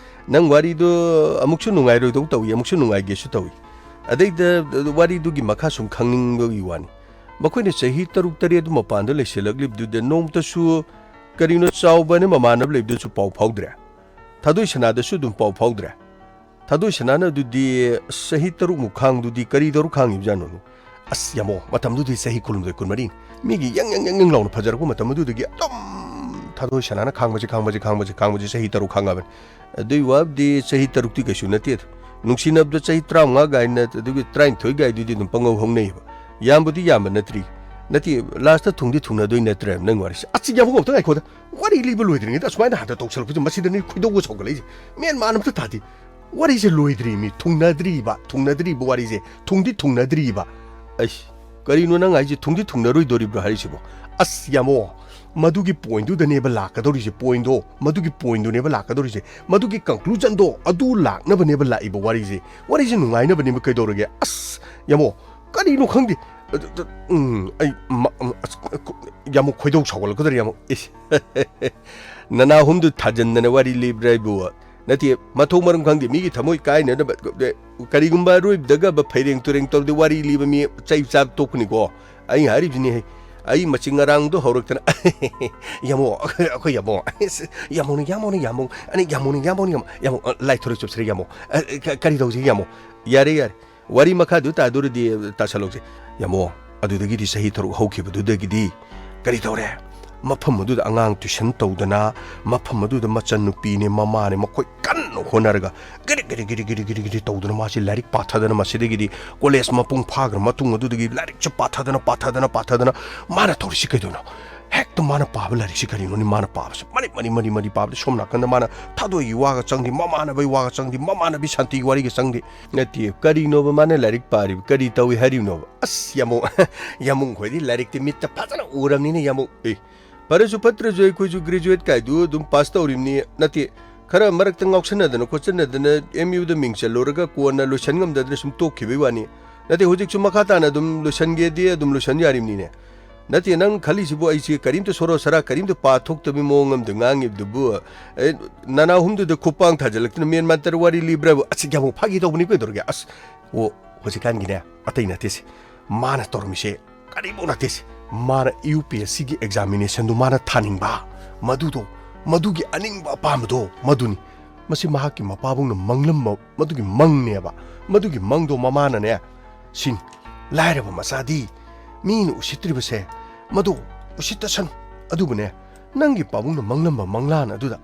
ꯅꯪ ꯋꯥꯔꯤꯗꯣ ꯑꯃꯨꯛꯁꯨ ꯅꯨꯡꯉꯥꯏꯔꯣꯏꯗꯧ ꯇꯧꯏ, ꯑꯃꯨꯛꯁꯨ ꯅꯨꯡꯉꯥꯏꯒꯦꯁꯨ ꯇꯧꯏ꯫ ꯑꯗꯩꯗ ꯋꯥꯔꯤꯗꯨꯒꯤ ꯃꯈꯥ ꯁꯨꯝ ꯈꯪꯅꯤꯡꯕꯒꯤ ꯋꯥꯅꯤ꯫ ꯃꯈꯣꯏꯅ ꯆꯍꯤ ꯇꯔꯨꯛ ꯇꯔꯦꯠ ꯃꯄꯥꯟꯗ ꯂꯩꯁꯤꯜꯂꯛꯂꯤꯕꯗꯨꯗ ꯅꯣꯡꯃꯇꯁꯨ ꯀꯔꯤꯅꯣ ꯆꯥꯎꯕꯅ ꯃꯃꯥꯟꯅꯕ ꯂꯩꯕꯗꯨꯁꯨ ꯄꯥꯎ ꯐꯥꯎꯗ꯭ꯔꯦ꯫ ꯊꯥꯗꯣꯏ ꯁꯅꯥꯗꯁꯨ ꯑꯗꯨꯝ ꯄꯥꯎ ꯐꯥꯎꯗ꯭ꯔꯦ꯫ ꯊꯥꯗꯣꯏ ꯁꯅꯥꯅ ꯑꯗꯨꯗꯤ ꯆꯍꯤ ꯇꯔꯨꯛꯃꯨꯛ ꯈꯥꯡꯗꯨꯗꯤ ꯀꯔꯤ ꯇꯧꯔ ꯈꯥꯡꯉꯤꯕꯖꯥꯠꯅꯣꯅꯦ? ꯑꯁ, ꯌꯥꯝꯃꯣ, ꯃꯇꯝꯗꯨꯗꯤ ꯆꯍꯤ ꯀꯨꯟꯍꯨꯝꯗꯣꯏ, ꯀꯨꯟꯃꯔꯤꯅꯤ꯫ ꯃꯤꯒꯤ ꯌꯪ ꯌꯪ ꯌꯪ ꯌꯪ ꯂꯥꯎꯅ ꯐꯖꯔꯛꯄ ꯃꯇꯝ ꯑꯗꯨꯗꯒꯤ ꯑꯗꯨꯝ ꯊꯥꯗꯣꯏ ꯁꯅꯥꯅ ꯈꯥꯡꯕꯁꯤ, ꯈꯥꯡꯕꯁꯤ, ꯈꯥꯡꯕꯁꯤ, ꯈꯥꯡꯕꯁꯤ ꯆꯍꯤ ꯇꯔꯨꯛ ꯈꯥꯡꯉꯕꯅꯤ꯫ ꯑꯗꯨꯏ ꯋꯥꯕꯨꯗꯤ ꯆꯍꯤ ꯇꯔꯨꯛꯇꯤ ꯀꯩꯁꯨ ꯅꯠꯇꯦꯗ꯫ ꯅꯨꯡꯁꯤꯅꯕꯗ ꯆꯍꯤ ꯇꯔꯥꯃꯉꯥ ꯀꯥꯏꯅ, ꯑꯗꯨꯒꯤ ꯇꯔꯥꯅꯤꯊꯣꯏ ꯀꯥꯏꯗꯨꯗꯤ ꯑꯗꯨꯝ ꯄꯪꯍꯧ ꯍꯧꯅꯩꯌꯦꯕ꯫ ꯌꯥꯝꯕꯨꯗꯤ ꯌꯥꯝꯕ ꯅꯠꯇ꯭ꯔꯤ꯫ ꯅꯠꯇꯦ, lastꯇ ꯊꯨꯡꯗꯤ ꯊꯨꯡꯅꯗꯣꯏ ꯅꯠꯇ꯭ꯔꯦ ꯅꯪ ꯋꯥꯔꯤꯁꯦ꯫ ꯑꯁ, ꯌꯥꯝꯕꯨꯡ, ꯑꯝꯇ ꯉꯥꯏꯈꯣꯗ꯫ ꯋꯥꯔꯤ ꯂꯤꯕ ꯂꯣꯏꯗ꯭ꯔꯤꯉꯩꯗ ꯑꯁꯨꯃꯥꯏꯅ ꯍꯥꯟꯅ ꯇꯧꯁꯜꯂꯛꯄꯁꯦ, ꯃꯁꯤꯗꯅꯤ ꯈꯣꯏꯗꯧꯒ ꯁꯥꯎꯒꯠꯂꯛꯏꯁꯦ꯫ ꯃꯦꯟ ꯃꯥꯟ ꯑꯝꯇ ꯇꯥꯗꯦ꯫ ꯋꯥꯔꯤꯁꯦ ꯂꯣꯏꯗ꯭ꯔꯤꯃꯤ, ꯊꯨꯡꯅꯗ꯭ꯔꯤꯕ, ꯊꯨꯡꯅꯗ꯭ꯔꯤꯕ ꯋꯥꯔꯤꯁꯦ, ꯊꯨꯡꯗꯤ ꯊꯨꯡꯅꯗ꯭ꯔꯤꯕ꯫ ꯑꯩꯁ, ꯀꯔꯤꯅꯣ ꯅꯪ ꯍꯥꯏꯁꯦ? ꯊꯨꯡꯗꯤ ꯊꯨꯡꯅꯔꯣꯏꯗꯣꯔꯤꯕ꯭ꯔꯣ ꯍꯥꯏꯔꯤꯁꯤꯕꯣ? ꯑꯁ, ꯌꯥꯝꯃꯣ, ꯃꯗꯨꯒꯤ ꯄꯣꯏꯟꯗꯨꯗꯅꯦꯕ ꯂꯥꯛꯀꯗꯧꯔꯤꯁꯦ, ꯄꯣꯏꯟꯗꯣ, ꯃꯗꯨꯒꯤ ꯄꯣꯏꯟꯗꯨꯅꯦꯕ ꯂꯥꯛꯀꯗꯧꯔꯤꯁꯦ, ꯃꯗꯨꯒꯤ ꯀꯟꯀ꯭ꯂꯨꯖꯟꯗꯣ, ꯑꯗꯨ ꯂꯥꯛꯅꯕꯅꯦꯕ ꯂꯥꯛꯏꯕ ꯋꯥꯔꯤꯁꯦ꯫ ꯋꯥꯔꯤꯁꯦ ꯅꯨꯡꯉꯥꯏꯅꯕꯅꯦꯕ, ꯀꯩꯗꯧꯔꯒꯦ? ꯑꯁ, ꯌꯥꯝꯃꯣ, ꯀꯔꯤꯅꯣ ꯈꯪꯗꯦ꯫ ꯑꯗꯨ, ꯑꯗꯨ, ꯎꯝ, ꯑꯩ ꯃ-, ꯎꯝ, ꯑꯁ, ꯌꯥꯝꯃꯣ, ꯈꯣꯏꯗꯧ ꯁꯥꯎꯒꯠꯂꯛꯀꯗꯧꯔꯦ, ꯌꯥꯝꯃꯣ꯫ ꯏꯁ, ꯅꯅꯥ ꯑꯍꯨꯝꯗꯨ ꯊꯥꯖꯟꯗꯅ ꯋꯥꯔꯤ ꯂꯤꯕ꯭ꯔꯥ ꯍꯥꯏꯕꯨ? ꯅꯠꯇꯦ, ꯃꯊꯣꯡ ꯃꯔꯝ ꯈꯪꯗꯦ, ꯃꯤꯒꯤ ꯊꯃꯣꯏ ꯀꯥꯏꯅꯅꯕ꯫ ꯀꯔꯤꯒꯨꯝꯕ ꯑꯔꯣꯏꯕꯗꯒ ꯐꯩꯔꯦꯡ ꯇꯨꯔꯦꯡ ꯇꯧꯔꯗꯤ ꯋꯥꯔꯤ ꯂꯤꯕ ꯃꯤ ꯆꯩ ꯆꯥꯕ ꯇꯣꯛꯀꯅꯤꯀꯣ꯫ ꯑꯩ ꯍꯥꯏꯔꯤꯕꯅꯤꯍꯦ, ꯑꯩ ꯃꯆꯤꯡ ꯉꯔꯥꯡꯗꯣ ꯍꯧꯔꯛꯇꯅ, "ꯌꯥꯝꯃꯣ, ꯑꯩꯈꯣꯏ, ꯑꯩꯈꯣꯏ ꯌꯥꯝꯃꯣ, ꯌꯥꯝꯃꯣꯅ, ꯌꯥꯝꯃꯣꯅ, ꯌꯥꯝꯃꯣ, ꯑꯩꯅ ꯌꯥꯝꯃꯣꯅ, ꯌꯥꯝꯃꯣꯅ, ꯌꯥꯝꯃꯣ, ꯌꯥꯝꯃꯣ, ꯑ, ꯂꯥꯏ ꯊꯣꯔꯛ ꯆꯨꯞꯁꯤꯔ ꯌꯥꯝꯃꯣ, ꯑ, ꯀ-, ꯀꯔꯤ ꯇꯧꯁꯤ ꯌꯥꯝꯃꯣ?" ꯌꯥꯔꯦ, ꯌꯥꯔꯦ, ꯋꯥꯔꯤ ꯃꯈꯥꯗꯨ ꯇꯥꯗꯣꯔꯗꯤ ꯇꯥꯁꯜꯂꯧꯁꯦ꯫ ꯌꯥꯝꯃꯣ, ꯑꯗꯨꯗꯒꯤꯗꯤ ꯆꯍꯤ ꯇꯔꯨꯛ ꯍꯧꯈꯤꯕꯗꯨꯗꯒꯤꯗꯤ ꯀꯔꯤ ꯇꯧꯔꯦ? ꯃꯐꯝ ꯑꯗꯨꯗ ꯑꯉꯥꯡ ꯇ꯭ꯌꯨꯁꯟ ꯇꯧꯗꯅ, ꯃꯐꯝ ꯑꯗꯨꯗ ꯃꯆꯟꯅꯨꯄꯤꯅꯦ, ꯃꯃꯥꯅꯦ, ꯃꯈꯣꯏ ꯀꯟꯅ ꯍꯣꯠꯅꯔꯒ ꯒꯤꯔꯤ ꯒꯤꯔꯤ ꯒꯤꯔꯤ ꯒꯤꯔꯤ ꯒꯤꯔꯤ ꯒꯤꯔꯤ ꯇꯧꯗꯅ ꯃꯥꯁꯤ ꯂꯥꯏꯔꯤꯛ ꯄꯥꯊꯗꯅ, ꯃꯁꯤꯗꯒꯤꯗꯤ ꯀꯣꯂꯦꯖ ꯃꯄꯨꯡ ꯐꯥꯈ꯭ꯔ ꯃꯇꯨꯡ ꯑꯗꯨꯗꯒꯤ ꯂꯥꯏꯔꯤꯛꯁꯦ ꯄꯥꯊꯗꯅ, ꯄꯥꯊꯗꯅ, ꯄꯥꯊꯗꯅ ꯃꯥꯅ ꯇꯧꯔꯤꯁꯤ ꯀꯩꯗꯧꯅꯣ? ꯍꯦꯛꯇ ꯃꯥꯅ ꯄꯥꯕ ꯂꯥꯏꯔꯤꯛꯁꯤ ꯀꯔꯤꯅꯣꯅꯤ? ꯃꯥꯅ ꯄꯥꯕꯁꯤ ꯃꯔꯤ, ꯃꯔꯤ, ꯃꯔꯤ, ꯃꯔꯤ ꯄꯥꯕꯗ ꯁꯣꯝ ꯅꯥꯀꯟꯗ ꯃꯥꯅ ꯊꯥꯗꯣꯛꯏꯒꯤ ꯋꯥꯒ ꯆꯪꯗꯦ, ꯃꯃꯥꯟꯅꯕꯒꯤ ꯋꯥꯒ ꯆꯪꯗꯦ, ꯃꯃꯥꯟꯅꯕꯤ ꯁꯥꯟꯇꯤꯒꯤ ꯋꯥꯔꯤꯒ ꯆꯪꯗꯦ꯫ ꯅꯠꯇꯦ, ꯀꯔꯤꯅꯣꯕ ꯃꯥꯅ ꯂꯥꯏꯔꯤꯛ ꯄꯥꯔꯤꯕ? ꯀꯔꯤ ꯇꯧꯏ ꯍꯥꯏꯔꯤꯕꯅꯣꯕ? ꯑꯁ, ꯌꯥꯝꯃꯨꯡ, ꯌꯥꯝꯃꯨꯡ ꯈꯣꯏꯗꯤ ꯂꯥꯏꯔꯤꯛꯇꯤ ꯃꯤꯠꯇ ꯐꯖꯅ ꯎꯔꯕꯅꯤꯅ, ꯌꯥꯝꯃꯨꯡ꯫ ꯑꯦ, ꯐꯔꯁꯨ ꯐꯠꯇ꯭ꯔꯁꯨ ꯑꯩꯈꯣꯏꯁꯨ ꯒ꯭ꯔꯦꯖꯨꯋꯦꯠ ꯀꯥꯏꯗꯨ ꯑꯗꯨꯝ ꯄꯥꯁ ꯇꯧꯔꯤꯕꯅꯤ꯫ ꯅꯠꯇꯦ, ꯈꯔ ꯃꯔꯛꯇ ꯉꯥꯎꯁꯟꯅꯗꯅ ꯈꯣꯠꯆꯟꯅꯗꯅ ꯑꯦꯝ ꯌꯨꯗ ꯃꯤꯡ ꯆꯜꯂꯨꯔꯒ ꯀꯣꯟꯅ ꯂꯣꯏꯁꯟ ꯉꯝꯗꯗꯅ ꯁꯨꯝ ꯇꯣꯛꯈꯤꯕꯩ ꯋꯥꯅꯤ꯫ ꯅꯠꯇꯦ, ꯍꯧꯖꯤꯛꯁꯨ ꯃꯈꯥ ꯇꯥꯅ ꯑꯗꯨꯝ ꯂꯣꯏꯁꯟꯒꯦꯗꯤ ꯑꯗꯨꯝ ꯂꯣꯏꯁꯟ ꯌꯥꯔꯤꯕꯅꯤꯅꯦ꯫ ꯅꯠꯇꯦ, ꯅꯪ ꯈꯜꯂꯤꯁꯤꯕꯨ ꯑꯩꯁꯦ ꯀꯔꯤꯝꯇ ꯁꯣꯔꯣ ꯁꯔꯥ ꯀꯔꯤꯝꯇ ꯄꯥ ꯊꯣꯛꯇꯕꯒꯤ ꯃꯑꯣꯡ ꯑꯃꯗ ꯉꯥꯡꯉꯤꯕꯗꯨꯕꯨ, ꯑꯦ, ꯅꯅꯥ ꯑꯍꯨꯝꯗꯨꯗ ꯈꯨꯄꯥꯡ ꯊꯥꯖꯤꯜꯂꯛꯇꯅ ꯃꯦꯟ ꯃꯥꯟꯇꯔ ꯋꯥꯔꯤ ꯂꯤꯕ꯭ꯔꯥꯕꯨ? ꯑꯁ, ꯌꯥꯝꯃꯨꯡ, ꯐꯥꯒꯤ ꯇꯧꯕꯅꯤ, ꯀꯩꯗꯧꯔꯒꯦ? ꯑꯁ, ꯑꯣ, ꯍꯧꯖꯤꯛꯀꯥꯟꯒꯤꯅꯦ, ꯑꯇꯩ ꯅꯠꯇꯦꯁꯦ, ꯃꯥꯅ ꯇꯧꯔꯝꯃꯤꯁꯦ ꯀꯔꯤꯕꯨ ꯅꯠꯇꯦꯁꯦ꯫ ꯃꯥꯅ ꯌꯨ ꯄꯤ ꯑꯦꯁ ꯁꯤꯒꯤ ꯑꯦꯛꯖꯥꯃꯤꯅꯦꯁꯟꯗꯨ ꯃꯥꯅ ꯊꯥꯅꯤꯡꯕ, ꯃꯗꯨꯗꯣ, ꯃꯗꯨꯒꯤ ꯑꯅꯤꯡꯕ ꯑꯄꯥꯝꯕꯗꯣ ꯃꯗꯨꯅꯤ꯫ ꯃꯁꯤ ꯃꯍꯥꯛꯀꯤ ꯃꯄꯥꯕꯨꯡꯅ ꯃꯪꯂꯝꯕ ꯃꯗꯨꯒꯤ ꯃꯪꯅꯦꯕ꯫ ꯃꯗꯨꯒꯤ ꯃꯪꯗꯣ ꯃꯃꯥꯅꯅꯦ, ꯁꯤꯅꯤ, ꯂꯥꯏꯔꯕ ꯃꯆꯥꯗꯤ ꯃꯤꯅ ꯎꯁꯤꯠꯇ꯭ꯔꯤꯕꯁꯦ ꯃꯗꯨ ꯎꯁꯤꯠꯇꯁꯅꯨ꯫ ꯑꯗꯨꯕꯨꯅꯦ, ꯅꯪꯒꯤ ꯄꯥꯕꯨꯡꯅ ꯃꯪꯂꯝꯕ ꯃꯪꯂꯥꯟ ꯑꯗꯨꯗ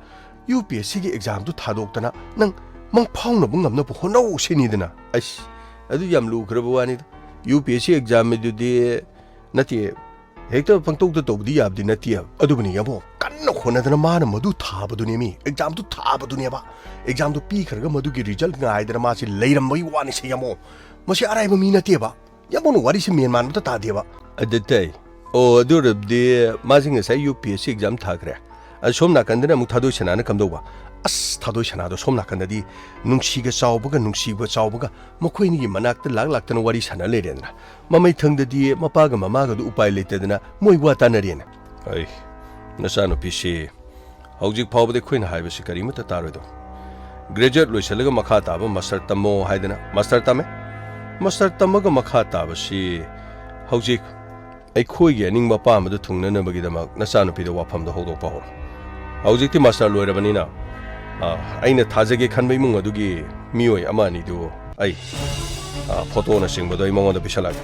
ꯌꯨ ꯄꯤ ꯑꯦꯁ ꯁꯤꯒꯤ ꯑꯦꯛꯖꯥꯝꯗꯨ ꯊꯥꯗꯣꯛꯇꯅ ꯅꯪ ꯃꯪ ꯐꯥꯎꯅꯕ ꯉꯝꯅꯕ ꯍꯣꯠꯅꯧ ꯁꯤꯅꯤꯗꯅ꯫ ꯑꯩꯁ, ꯑꯗꯨ ꯌꯥꯝ ꯂꯨꯈ꯭ꯔꯕ ꯋꯥꯅꯤꯗ꯫ U P S C exam ꯑꯗꯨꯗꯤ ꯅꯠꯇꯦ, ꯍꯦꯛꯇ ꯄꯪꯇꯧꯗ ꯇꯧꯕꯗꯤ ꯌꯥꯕꯗꯤ ꯅꯠꯇꯦ꯫ ꯑꯗꯨꯕꯨꯅꯤ ꯌꯥꯝꯃꯣ, ꯀꯟꯅ ꯍꯣꯠꯅꯗꯅ ꯃꯥꯅ ꯃꯗꯨ ꯊꯥꯕꯗꯨꯅꯦꯃꯤ, ꯑꯦꯛꯖꯥꯝꯗꯨ ꯊꯥꯕꯗꯨꯅꯦꯕ꯫ ꯑꯦꯛꯖꯥꯝꯗꯨ ꯄꯤꯈ꯭ꯔꯒ ꯃꯗꯨꯒꯤ ꯔꯤꯖꯜꯠ ꯉꯥꯏꯗꯅ ꯃꯥꯁꯤ ꯂꯩꯔꯝꯕꯒꯤ ꯋꯥꯅꯤꯁꯦ ꯌꯥꯝꯃꯣ꯫ ꯃꯁꯤ ꯑꯔꯥꯏꯕ ꯃꯤ ꯅꯠꯇꯦꯕ꯫ ꯌꯥꯝꯕꯨꯡꯅ ꯋꯥꯔꯤꯁꯤ ꯃꯦꯟ ꯃꯥꯟ ꯑꯝꯇ ꯇꯥꯗꯦꯕ꯫ ꯑꯗꯨ ꯇꯥꯏ꯫ ꯑꯣ, ꯑꯗꯨ ꯑꯣꯏꯔꯕꯗꯤ ꯃꯥꯁꯤ ꯉꯁꯥꯏ U P S C exam ꯊꯥꯈ꯭ꯔꯦ꯫ ꯑꯗꯨ ꯁꯣꯝ ꯅꯥꯀꯟꯗꯅ ꯑꯃꯨꯛ ꯊꯥꯗꯣꯏ ꯁꯅꯥꯅ ꯀꯝꯗꯧꯕ? ꯑꯁ, ꯊꯥꯗꯣꯏ ꯁꯅꯥꯗꯣ ꯁꯣꯝ ꯅꯥꯀꯟꯗꯗꯤ ꯅꯨꯡꯁꯤꯒ ꯆꯥꯎꯕꯒ ꯅꯨꯡꯁꯤꯕ ꯆꯥꯎꯕꯒ ꯃꯈꯣꯏ ꯑꯅꯤꯒꯤ ꯃꯅꯥꯛꯇ ꯂꯥꯛ ꯂꯥꯛꯇꯅ ꯋꯥꯔꯤ ꯁꯥꯟꯅ ꯂꯩꯔꯦꯗꯅ꯫ ꯃꯃꯩꯊꯪꯗꯗꯤ ꯃꯄꯥꯒ ꯃꯃꯥꯒꯗꯨ ꯎꯄꯥꯏ ꯂꯩꯇꯗꯅ ꯃꯣꯏ ꯋꯥ ꯇꯥꯅꯔꯦꯅ꯫ ꯑꯩ, ꯅꯆꯥꯅꯨꯄꯤꯁꯤ ꯍꯧꯖꯤꯛ ꯐꯥꯎꯕꯗ ꯑꯩꯈꯣꯏꯅ ꯍꯥꯏꯕꯁꯤ ꯀꯔꯤꯃꯠꯇ ꯇꯥꯔꯣꯏꯗꯧ꯫ ꯒ꯭ꯔꯦꯖꯨꯑꯦꯠ ꯂꯣꯏꯁꯤꯜꯂꯒ ꯃꯈꯥ ꯇꯥꯕ ꯃꯥꯁꯇꯔ ꯇꯝꯃꯣ ꯍꯥꯏꯗꯅ ꯃꯥꯁꯇꯔ ꯇꯝꯃꯦ꯫ ꯃꯥꯁꯇꯔ ꯇꯝꯃꯒ ꯃꯈꯥ ꯇꯥꯕꯁꯤ ꯍꯧꯖꯤꯛ ꯑꯩꯈꯣꯏꯒꯤ ꯑꯅꯤꯡꯕ ꯑꯄꯥꯝꯕꯗꯨ ꯊꯨꯡꯅꯅꯕꯒꯤꯗꯃꯛ ꯅꯆꯥꯅꯨꯄꯤꯗ ꯋꯥꯐꯝꯗꯣ ꯍꯧꯗꯣꯛꯄ ꯍꯧꯔꯣ꯫ ꯍꯧꯖꯤꯛꯇꯤ ꯃꯥꯁꯇꯔ ꯂꯣꯏꯔꯕꯅꯤꯅ, ꯑ, ꯑꯩꯅ ꯊꯥꯖꯒꯦ ꯈꯟꯕ ꯏꯃꯨꯡ ꯑꯗꯨꯒꯤ ꯃꯤꯑꯣꯏ ꯑꯃ ꯑꯅꯤꯗꯨ ꯑꯩ, ꯑ, ꯐꯣꯇꯣꯅꯆꯤꯡꯕꯗꯣ ꯑꯩ ꯃꯉꯣꯟꯗ ꯄꯤꯁꯜꯂꯛꯑꯒꯦ꯫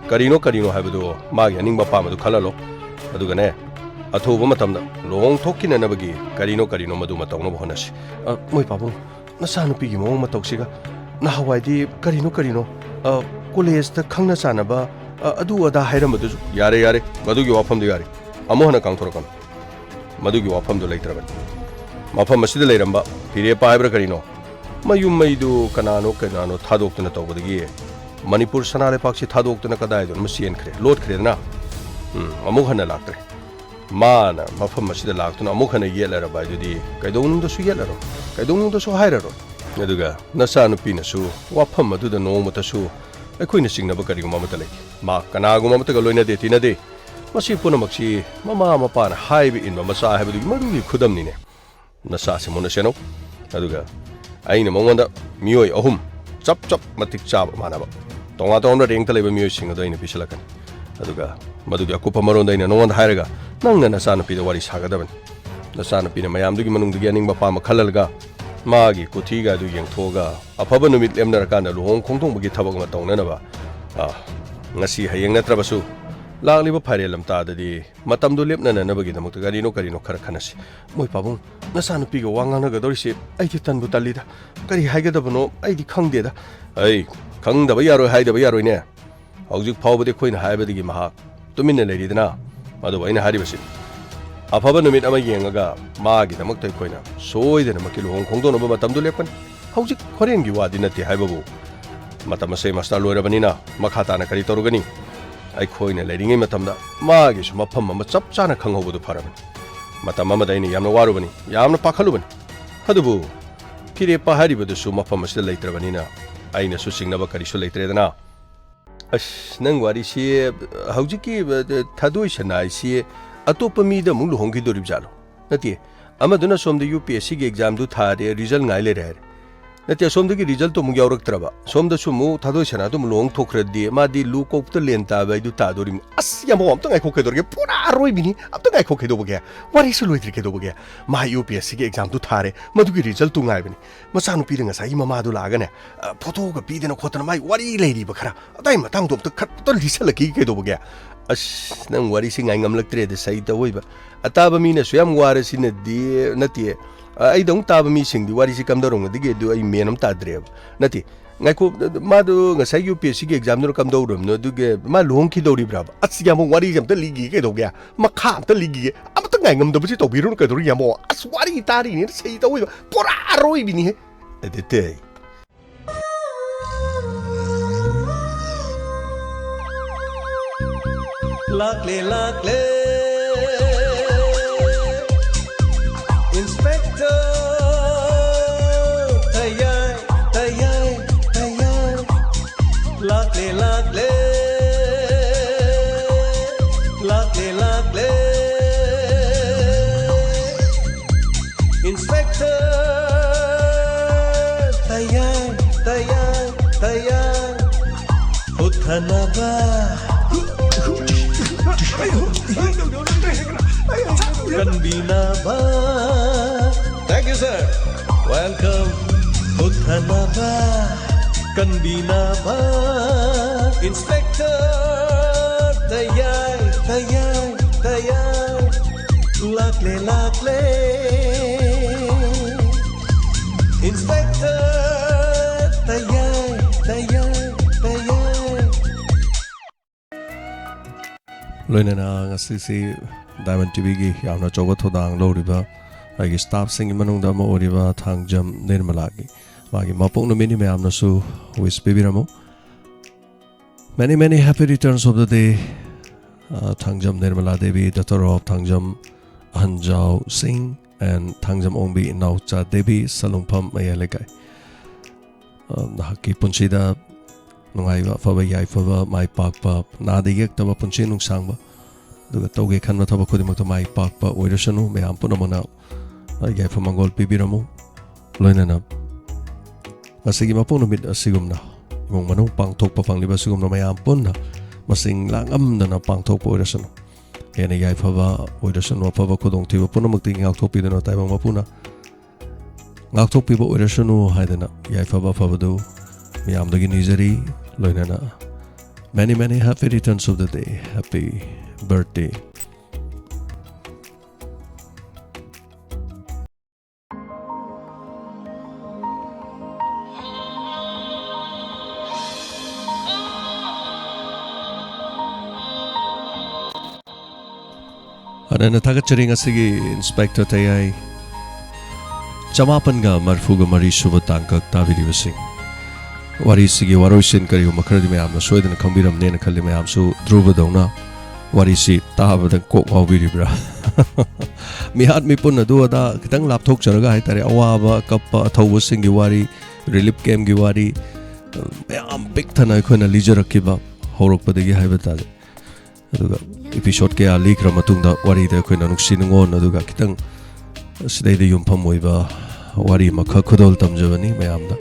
ꯀꯔꯤꯅꯣ ꯀꯔꯤꯅꯣ ꯍꯥꯏꯕꯗꯨ ꯃꯥꯒꯤ ꯑꯅꯤꯡꯕ ꯑꯄꯥꯝꯕꯗꯨ ꯈꯜꯍꯜꯂꯣ꯫ ꯑꯗꯨꯒꯅꯦ, ꯑꯊꯨꯕ ꯃꯇꯝꯗ ꯂꯨꯍꯣꯡ ꯊꯣꯛꯈꯤꯅꯅꯕꯒꯤ ꯀꯔꯤꯅꯣ ꯀꯔꯤꯅꯣ ꯃꯗꯨꯃ ꯇꯧꯅꯕ ꯍꯣꯠꯅꯁꯤ꯫ ꯑ, ꯃꯣꯏ ꯄꯥꯕꯨꯡ, ꯅꯆꯥꯅꯨꯄꯤꯒꯤ ꯃꯑꯣꯡ ꯃꯇꯧꯁꯤꯒ ꯅꯍꯥꯟꯋꯥꯏꯗꯤ ꯀꯔꯤꯅꯣ ꯀꯔꯤꯅꯣ, ꯑ, ꯀꯣꯂꯦꯖꯇ ꯈꯪꯅ ꯆꯥꯟꯅꯕ, ꯑ, ꯑꯗꯨ ꯑꯗꯥ ꯍꯥꯏꯔꯝꯕꯗꯨꯁꯨ ꯌꯥꯔꯦ, ꯌꯥꯔꯦ, ꯃꯗꯨꯒꯤ ꯋꯥꯐꯝꯗꯨ ꯌꯥꯔꯦ꯫ ꯑꯃꯨꯛ ꯍꯟꯅ ꯀꯥꯡꯊꯣꯔꯛꯀꯅꯨ꯫ ꯃꯗꯨꯒꯤ ꯋꯥꯐꯝꯗꯨ ꯂꯩꯇ꯭ꯔꯕꯅꯤ꯫ ꯃꯐꯝ ꯑꯁꯤꯗ ꯂꯩꯔꯝꯕ ꯐꯤꯔꯦꯞꯄ ꯍꯥꯏꯕ꯭ꯔꯥ ꯀꯔꯤꯅꯣ, ꯃꯌꯨꯝ ꯃꯩꯗꯨ ꯀꯅꯥꯅꯣ ꯀꯅꯥꯅꯣ ꯊꯥꯗꯣꯛꯇꯅ ꯇꯧꯕꯗꯒꯤ ꯃꯅꯤꯄꯨꯔ ꯁꯅꯥ ꯂꯩꯕꯥꯛꯁꯤ ꯊꯥꯗꯣꯛꯇꯅ ꯀꯗꯥꯏꯗꯅꯣ ꯑꯃ ꯆꯦꯟꯈ꯭ꯔꯦ, ꯂꯣꯠꯈ꯭ꯔꯦꯗꯅ꯫ ꯎꯝ, ꯑꯃꯨꯛ ꯍꯟꯅ ꯂꯥꯛꯇ꯭ꯔꯦ꯫ ꯃꯥꯅ ꯃꯐꯝ ꯑꯁꯤꯗ ꯂꯥꯛꯇꯨꯅ ꯑꯃꯨꯛ ꯍꯟꯅ ꯌꯦꯠꯂꯔꯕ ꯍꯥꯏꯗꯨꯗꯤ ꯀꯩꯗꯧꯅꯨꯡꯗꯁꯨ ꯌꯦꯠꯂꯔꯣꯏ, ꯀꯩꯗꯧꯅꯨꯡꯗꯁꯨ ꯍꯥꯏꯔꯔꯣꯏ꯫ ꯑꯗꯨꯒ ꯅꯆꯥꯅꯨꯄꯤꯅꯁꯨ ꯋꯥꯐꯝ ꯑꯗꯨꯗ ꯅꯣꯡꯃꯇꯁꯨ ꯑꯩꯈꯣꯏꯅ ꯆꯤꯡꯅꯕ ꯀꯔꯤꯒꯨꯝꯕ ꯑꯃꯠꯇ ꯂꯩꯇꯦ꯫ ꯃꯥ ꯀꯅꯥꯒꯨꯝꯕ ꯑꯃꯠꯇꯒ ꯂꯣꯏꯅꯗꯦ, ꯇꯤꯟꯅꯗꯦ꯫ ꯃꯁꯤ ꯄꯨꯝꯅꯃꯛꯁꯤ ꯃꯃꯥ ꯃꯄꯥꯅ ꯍꯥꯏꯕ ꯏꯟꯕ ꯃꯆꯥ ꯍꯥꯏꯕꯗꯨꯒꯤ ꯃꯔꯨꯒꯤ ꯈꯨꯗꯝꯅꯤꯅꯦ꯫ ꯅꯆꯥꯁꯤ ꯃꯨꯟꯅ ꯁꯦꯟꯅꯧ꯫ ꯑꯗꯨꯒ ꯑꯩꯅ ꯃꯉꯣꯟꯗ ꯃꯤꯑꯣꯏ ꯑꯍꯨꯝ ꯆꯞ ꯆꯞ ꯃꯇꯤꯛ ꯆꯥꯕ ꯃꯥꯟꯅꯕ ꯇꯣꯉꯥꯟ ꯇꯣꯉꯥꯟꯕ ꯔꯦꯡꯛꯇ ꯂꯩꯕ ꯃꯤꯑꯣꯏꯁꯤꯡ ꯑꯗꯨ ꯑꯩꯅ ꯄꯤꯁꯤꯜꯂꯛꯀꯅꯤ꯫ ꯑꯗꯨꯒ ꯃꯗꯨꯒꯤ ꯑꯀꯨꯞꯄ ꯃꯔꯣꯟꯗ ꯑꯩꯅ ꯅꯉꯣꯟꯗ ꯍꯥꯏꯔꯒ ꯅꯪꯅ ꯅꯆꯥꯅꯨꯄꯤꯗ ꯋꯥꯔꯤ ꯁꯥꯒꯗꯕꯅꯤ꯫ ꯅꯆꯥꯅꯨꯄꯤꯅ ꯃꯌꯥꯝꯗꯨꯒꯤ ꯃꯅꯨꯡꯗꯒꯤ ꯑꯅꯤꯡꯕ ꯑꯄꯥꯝꯕ ꯈꯜꯍꯜꯂꯒ ꯃꯥꯒꯤ ꯀꯨꯊꯤꯒ ꯑꯗꯨ ꯌꯦꯡꯊꯣꯛꯑꯒ ꯑꯐꯕ ꯅꯨꯃꯤꯠ ꯂꯦꯝꯅꯔꯀꯥꯟꯗ ꯂꯨꯍꯣꯡ ꯈꯣꯡꯗꯣꯡꯕꯒꯤ ꯊꯕꯛ ꯑꯃ ꯇꯧꯅꯅꯕ, ꯑ, ꯉꯁꯤ ꯍꯌꯦꯡ ꯅꯠꯇ꯭ꯔꯕꯁꯨ ꯂꯥꯛꯂꯤꯕ ꯐꯥꯏꯔꯦꯜ ꯂꯝꯇꯥꯗꯗꯤ ꯃꯇꯝꯗꯨ ꯂꯦꯞꯅꯅꯅꯕꯒꯤꯗꯃꯛꯇ ꯀꯔꯤꯅꯣ ꯀꯔꯤꯅꯣ ꯈꯔ ꯈꯟꯅꯁꯤ꯫ ꯃꯣꯏ ꯄꯥꯕꯨꯡ, ꯅꯆꯥꯅꯨꯄꯤꯒ ꯋꯥ ꯉꯥꯡꯅꯒꯗꯧꯔꯤꯁꯤ ꯑꯩꯗꯤ ꯇꯟꯕꯨ ꯇꯜꯂꯤꯗ꯫ ꯀꯔꯤ ꯍꯥꯏꯒꯗꯕꯅꯣ ꯑꯩꯗꯤ ꯈꯪꯗꯦꯗ꯫ ꯑꯩ ꯈꯪꯗꯕ ꯌꯥꯔꯣꯏ ꯍꯥꯏꯗꯕ ꯌꯥꯔꯣꯏꯅꯦ꯫ ꯍꯧꯖꯤꯛ ꯐꯥꯎꯕꯗꯤ ꯑꯩꯈꯣꯏꯅ ꯍꯥꯏꯕꯗꯒꯤ ꯃꯍꯥꯛ ꯇꯨꯃꯤꯟꯅ ꯂꯩꯔꯤꯗꯅ꯫ ꯑꯗꯨꯕꯨ ꯑꯩꯅ ꯍꯥꯏꯔꯤꯕꯁꯤ, ꯑꯐꯕ ꯅꯨꯃꯤꯠ ꯑꯃ ꯌꯦꯡꯉꯒ ꯃꯥꯒꯤꯗꯃꯛꯇ ꯑꯩꯈꯣꯏꯅ ꯁꯣꯏꯗꯅꯃꯛꯀꯤ ꯂꯨꯍꯣꯡ ꯈꯣꯡꯗꯣꯡꯅꯕ ꯃꯇꯝꯗꯨ ꯂꯦꯞꯀꯅꯤ꯫ ꯍꯧꯖꯤꯛ ꯍꯣꯔꯦꯟꯒꯤ ꯋꯥꯗꯤ ꯅꯠꯇꯦ ꯍꯥꯏꯕꯕꯨ, ꯃꯇꯝ ꯑꯁꯦ ꯃꯥꯁꯇꯔ ꯂꯣꯏꯔꯕꯅꯤꯅ ꯃꯈꯥ ꯇꯥꯅ ꯀꯔꯤ ꯇꯧꯔꯨꯒꯅꯤ? ꯑꯩꯈꯣꯏꯅ ꯂꯩꯔꯤꯉꯩ ꯃꯇꯝꯗ ꯃꯥꯒꯤꯁꯨ ꯃꯐꯝ ꯑꯃ ꯆꯞ ꯆꯥꯅ ꯈꯪꯍꯧꯕꯗꯨ ꯐꯔꯕꯅꯤ꯫ ꯃꯇꯝ ꯑꯃꯗ ꯑꯩꯅ ꯌꯥꯝꯅ ꯋꯥꯔꯨꯕꯅꯤ, ꯌꯥꯝꯅ ꯄꯥꯈꯠꯂꯨꯕꯅꯤ꯫ ꯑꯗꯨꯕꯨ ꯐꯤꯔꯦꯞꯄ ꯍꯥꯏꯔꯤꯕꯗꯨꯁꯨ ꯃꯐꯝ ꯑꯁꯤꯗ ꯂꯩꯇ꯭ꯔꯕꯅꯤꯅ ꯑꯩꯅꯁꯨ ꯆꯤꯡꯅꯕ ꯀꯔꯤꯁꯨ ꯂꯩꯇ꯭ꯔꯦꯗꯅ꯫ ꯑꯁ, ꯅꯪ ꯋꯥꯔꯤꯁꯤ, ꯍꯧꯖꯤꯛꯀꯤ, ꯑ, ꯊꯥꯗꯣꯏ ꯁꯅꯥ ꯍꯥꯏꯁꯤ ꯑꯇꯣꯞꯄ ꯃꯤꯗ ꯑꯃꯨꯛ ꯂꯨꯍꯣꯡꯈꯤꯗꯣꯔꯤꯕ ꯖꯥꯠꯂꯣ? ꯅꯠꯇꯦ, ꯑꯃꯗꯨꯅ ꯁꯣꯝꯗ ꯌꯨ ꯄꯤ ꯑꯦꯁ ꯁꯤꯒꯤ ꯑꯦꯛꯖꯥꯝꯗꯨ ꯊꯥꯔꯦ, ꯔꯤꯖꯜ ꯉꯥꯏ ꯂꯩꯔꯦ ꯍꯥꯏꯔꯦ꯫ ꯅꯠꯇꯦ, ꯑꯁꯣꯝꯗꯒꯤ ꯔꯤꯖꯜꯇꯣ ꯑꯃꯨꯛ ꯌꯥꯎꯔꯛꯇ꯭ꯔꯕ, ꯁꯣꯝꯗꯁꯨ ꯑꯃꯨꯛ ꯊꯥꯗꯣꯏ ꯁꯅꯥꯗꯣ ꯑꯃꯨꯛ ꯂꯨꯍꯣꯡ ꯊꯣꯛꯈ꯭ꯔꯗꯤ ꯃꯥꯗꯤ ꯂꯨ ꯀꯣꯛꯇ ꯂꯦꯟ ꯇꯥꯕ ꯍꯥꯏꯗꯨ ꯇꯥꯗꯣꯔꯤꯕꯅꯤ꯫ ꯑꯁ, ꯌꯥꯝꯕꯧ, ꯑꯝꯇ ꯉꯥꯏꯈꯣ, ꯀꯩꯗꯧꯔꯒꯦ? ꯄꯨꯔꯥ ꯑꯔꯣꯏꯕꯤꯅꯤ꯫ ꯑꯝꯇ ꯉꯥꯏꯈꯣ, ꯀꯩꯗꯧꯕꯒꯦ? ꯋꯥꯔꯤꯁꯨ ꯂꯣꯏꯗ꯭ꯔꯤ, ꯀꯩꯗꯧꯕꯒꯦ? ꯃꯥ ꯌꯨ ꯄꯤ ꯑꯦꯁ ꯁꯤꯒꯤ ꯑꯦꯛꯖꯥꯝꯗꯨ ꯊꯥꯔꯦ, ꯃꯗꯨꯒꯤ ꯔꯤꯖꯜꯇꯨ ꯉꯥꯏꯕꯅꯤ꯫ ꯃꯆꯥꯅꯨꯄꯤꯗ ꯉꯁꯥꯏꯒꯤ ꯃꯃꯥꯗꯨ ꯂꯥꯛꯑꯒꯅꯦ, ꯑ, ꯐꯣꯇꯣꯒ ꯄꯤꯗꯅ ꯈꯣꯠꯇꯅ ꯃꯥꯏ ꯋꯥꯔꯤ ꯂꯩꯔꯤꯕ ꯈꯔ꯫ ꯑꯗꯥꯏ ꯃꯇꯥꯡꯗꯣ ꯑꯝꯇ ꯈꯔ ꯑꯝꯇ ꯂꯤꯁꯜꯂꯛꯈꯤꯒꯦ, ꯀꯩꯗꯧꯕꯒꯦ? ꯑꯁ, ꯅꯪ ꯋꯥꯔꯤꯁꯤ ꯉꯥꯏ ꯉꯝꯂꯛꯇ꯭ꯔꯦꯗ, ꯁꯍꯤ ꯇꯧꯑꯣꯏꯕ꯫ ꯑꯇꯥꯕ ꯃꯤꯅꯁꯨ ꯌꯥꯝ ꯋꯥꯔꯁꯤꯅꯗꯤ ꯅꯠꯇꯦ꯫ ꯑ, ꯑꯩꯗꯧ ꯇꯥꯕ ꯃꯤꯁꯤꯡꯗꯤ ꯋꯥꯔꯤꯁꯤ ꯀꯝꯗꯧꯔꯝꯒꯗꯒꯦ ꯑꯗꯨ ꯑꯩ ꯃꯦꯟ ꯑꯃ ꯇꯥꯗ꯭ꯔꯦꯕ꯫ ꯅꯠꯇꯦ, ꯉꯥꯏꯈꯣ, ꯃꯥꯗꯣ ꯉꯁꯥꯏ ꯌꯨ ꯄꯤ ꯑꯦꯁ ꯁꯤꯒꯤ ꯑꯦꯛꯖꯥꯝꯗꯨꯅ ꯀꯝꯗꯧꯔꯕꯅꯣ? ꯑꯗꯨꯒ ꯃꯥ ꯂꯨꯍꯣꯡꯈꯤꯗꯧꯔꯤꯕ꯭ꯔꯥꯕ? ꯑꯁ, ꯌꯥꯝꯕ ꯋꯥꯔꯤꯁꯦ ꯑꯝꯇ ꯂꯤꯈꯤꯒꯦ, ꯀꯩꯗꯧꯒꯦ? ꯃꯈꯥ ꯑꯝꯇ ꯂꯤꯈꯤꯒꯦ꯫ ꯑꯃꯇ ꯉꯥꯏ ꯉꯝꯗꯕꯁꯤ ꯇꯧꯕꯤꯔꯨꯅꯨ, ꯀꯩꯗꯧꯔꯒꯦ, ꯌꯥꯝꯕ? ꯑꯁ, ꯋꯥꯔꯤ ꯇꯥꯔꯤꯅꯦꯅ ꯁꯍꯤ ꯇꯧꯑꯣꯏꯕ꯫ ꯄꯨꯔꯥ ꯑꯔꯣꯏꯕꯤꯅꯤꯍꯦ꯫ ꯑꯗꯨꯗꯤ ꯂꯥꯛꯂꯦ, ꯂꯥꯛꯂꯦ꯫ Inspector ꯇꯌꯥꯏ, ꯇꯌꯥꯏ, ꯇꯌꯥꯏ꯫ ꯂꯥꯛꯂꯦ, ꯂꯥꯛꯂꯦ꯫ ꯂꯥꯛꯂꯦ, ꯂꯥꯛꯂꯦ꯫ Inspector ꯇꯌꯥꯏ, ꯇꯌꯥꯏ, ꯇꯌꯥꯏ꯫ ꯍꯨꯠꯊꯅꯕ꯫ ꯀꯟꯕꯤꯅꯕ꯫ Thank you, sir. Welcome. ꯍꯨꯠꯊꯅꯕ꯫ ꯀꯟꯕꯤꯅꯕ꯫ Inspector ꯇꯌꯥꯏ, ꯇꯌꯥꯏ, ꯇꯌꯥꯏ꯫ ꯂꯥꯛꯂꯦ, ꯂꯥꯛꯂꯦ꯫ Inspector ꯇꯌꯥꯏ, ꯇꯌꯥꯏ, ꯇꯌꯥꯏ꯫ ꯂꯣꯏꯅꯅ ꯉꯁꯤꯁꯤ Diamond ꯇꯤꯚꯤꯒꯤ ꯌꯥꯝꯅ ꯑꯆꯧꯕ ꯊꯧꯗꯥꯡ ꯂꯧꯔꯤꯕ ꯑꯩꯒꯤ ꯁ꯭ꯇꯥꯐꯁꯤꯡꯒꯤ ꯃꯅꯨꯡꯗ ꯑꯃ ꯑꯣꯏꯔꯤꯕ ꯊꯥꯡꯖꯝ ꯅꯤꯔꯃꯂꯥꯒꯤ, ꯃꯥꯒꯤ ꯃꯄꯣꯛ ꯅꯨꯃꯤꯠꯅꯤ꯫ ꯃꯌꯥꯝꯅꯁꯨ ꯋꯤꯁ ꯄꯤꯕꯤꯔꯝꯃꯨ꯫ Many, many happy returns of the day, uh, Thangjam Nirmala Devi, daughter of Thangjam ꯑꯍꯟꯖꯥꯎ ꯁꯤꯡ and ꯊꯥꯡꯖꯝ ꯑꯣꯡꯕꯤ ꯏꯅꯥꯎꯆꯥ ꯗꯦꯕꯤ, ꯁꯂꯨꯡꯐꯝ ꯃꯌꯥꯏ ꯂꯩꯀꯥꯏ꯫ ꯑ, ꯅꯍꯥꯛꯀꯤ ꯄꯨꯟꯁꯤꯗ ꯅꯨꯡꯉꯥꯏꯕ, ꯑꯐꯕ, ꯌꯥꯏꯐꯕ, ꯃꯥꯏ ꯄꯥꯛꯄ, ꯅꯥꯗ ꯌꯦꯛꯇꯕ ꯄꯨꯟꯁꯤ ꯅꯨꯡꯁꯥꯡꯕ, ꯑꯗꯨꯒ ꯇꯧꯒꯦ ꯈꯟꯕ ꯊꯕꯛ ꯈꯨꯗꯤꯡꯃꯛꯇ ꯃꯥꯏ ꯄꯥꯛꯄ ꯑꯣꯏꯔꯁꯅꯨ꯫ ꯃꯌꯥꯝ ꯄꯨꯝꯅꯃꯛꯅ ꯌꯥꯏꯐ ꯃꯪꯒꯣꯜ ꯄꯤꯕꯤꯔꯝꯃꯨ꯫ ꯂꯣꯏꯅꯅ ꯉꯁꯤꯒꯤ ꯃꯄꯣꯛ ꯅꯨꯃꯤꯠ ꯑꯁꯤꯒꯨꯝꯅ, ꯏꯃꯨꯡ ꯃꯅꯨꯡ ꯄꯥꯡꯊꯣꯛꯄ ꯐꯪꯂꯤꯕ ꯑꯁꯤꯒꯨꯝꯅ ꯃꯌꯥꯝ ꯄꯨꯟꯅ ꯃꯁꯤꯡ ꯂꯥꯡꯉꯝꯗꯅ ꯄꯥꯡꯊꯣꯛꯄ ꯑꯣꯏꯔꯁꯅꯨ꯫ ꯍꯦꯟꯅ ꯌꯥꯏꯐꯕ ꯑꯣꯏꯔꯁꯅꯨ, ꯑꯐꯕ ꯈꯨꯗꯣꯡꯊꯤꯕ ꯄꯨꯝꯅꯃꯛꯇꯒꯤ ꯉꯥꯛꯊꯣꯛꯄꯤꯗꯨꯅ ꯇꯥꯏꯕꯪ ꯃꯄꯨꯅ ꯉꯥꯛꯊꯣꯛꯄꯤꯕ ꯑꯣꯏꯔꯁꯅꯨ ꯍꯥꯏꯗꯅ ꯌꯥꯏꯐꯕ ꯑꯐꯕꯗꯨ ꯃꯤꯌꯥꯝꯗꯒꯤ ꯅꯤꯖꯔꯤ꯫ ꯂꯣꯏꯅꯅ many, many happy returns of the day, happy birthday. ꯍꯥꯟꯅꯅ ꯊꯥꯒꯠꯆꯔꯤ ꯉꯁꯤꯒꯤ ꯏꯟꯁꯄꯦꯛꯇꯔ ꯇꯌꯥꯏ ꯆꯃꯥꯄꯟꯒ ꯃꯔꯤꯐꯨꯒ ꯃꯔꯤ ꯁꯨꯕ ꯇꯥꯡꯀꯛ ꯇꯥꯕꯤꯔꯤꯕꯁꯤꯡ꯫ ꯋꯥꯔꯤꯁꯤꯒꯤ ꯋꯥꯔꯣꯏꯁꯤꯟ ꯀꯔꯤꯒꯨꯝꯕ ꯈꯔꯗꯤ ꯃꯌꯥꯝꯅ ꯁꯣꯏꯗꯅ ꯈꯪꯕꯤꯔꯝꯅꯦꯅ ꯈꯜꯂꯤ꯫ ꯃꯌꯥꯝꯁꯨ ꯙ꯭ꯔꯨꯕꯗꯧꯅ ꯋꯥꯔꯤꯁꯤ ꯇꯥꯕꯗ ꯀꯣꯛ ꯉꯥꯎꯕꯤꯔꯤꯕ꯭ꯔꯥ? ꯃꯤꯍꯥꯠ ꯃꯤꯄꯨꯟ ꯑꯗꯨ ꯑꯗꯥ ꯈꯤꯇꯪ ꯂꯥꯞꯊꯣꯛꯆꯔꯒ ꯍꯥꯏꯇꯥꯔꯦ, ꯑꯋꯥꯕ, ꯀꯞꯄ, ꯑꯊꯧꯕꯁꯤꯡꯒꯤ ꯋꯥꯔꯤ, ꯔꯤꯂꯤꯐ ꯀꯦꯝꯞꯀꯤ ꯋꯥꯔꯤ, ꯃꯌꯥꯝ ꯄꯤꯛ ꯊꯟꯅ ꯑꯩꯈꯣꯏꯅ ꯂꯤꯖꯔꯛꯈꯤꯕ ꯍꯧꯔꯛꯄꯗꯒꯤ ꯍꯥꯏꯕ ꯇꯥꯔꯦ꯫ ꯑꯗꯨꯒ ꯏꯄꯤꯁꯣꯗ ꯀꯌꯥ ꯂꯤꯈ꯭ꯔ ꯃꯇꯨꯡꯗ ꯋꯥꯔꯤꯗ ꯑꯩꯈꯣꯏꯅ ꯅꯨꯡꯁꯤ ꯅꯨꯡꯉꯣꯟ, ꯑꯗꯨꯒ ꯈꯤꯇꯪ ꯁꯤꯗꯩꯗ ꯌꯨꯝꯐꯝ ꯑꯣꯏꯕ ꯋꯥꯔꯤ ꯑꯃꯈꯛ ꯈꯨꯗꯣꯜ ꯇꯝꯖꯕꯅꯤ ꯃꯌꯥꯝꯗ꯫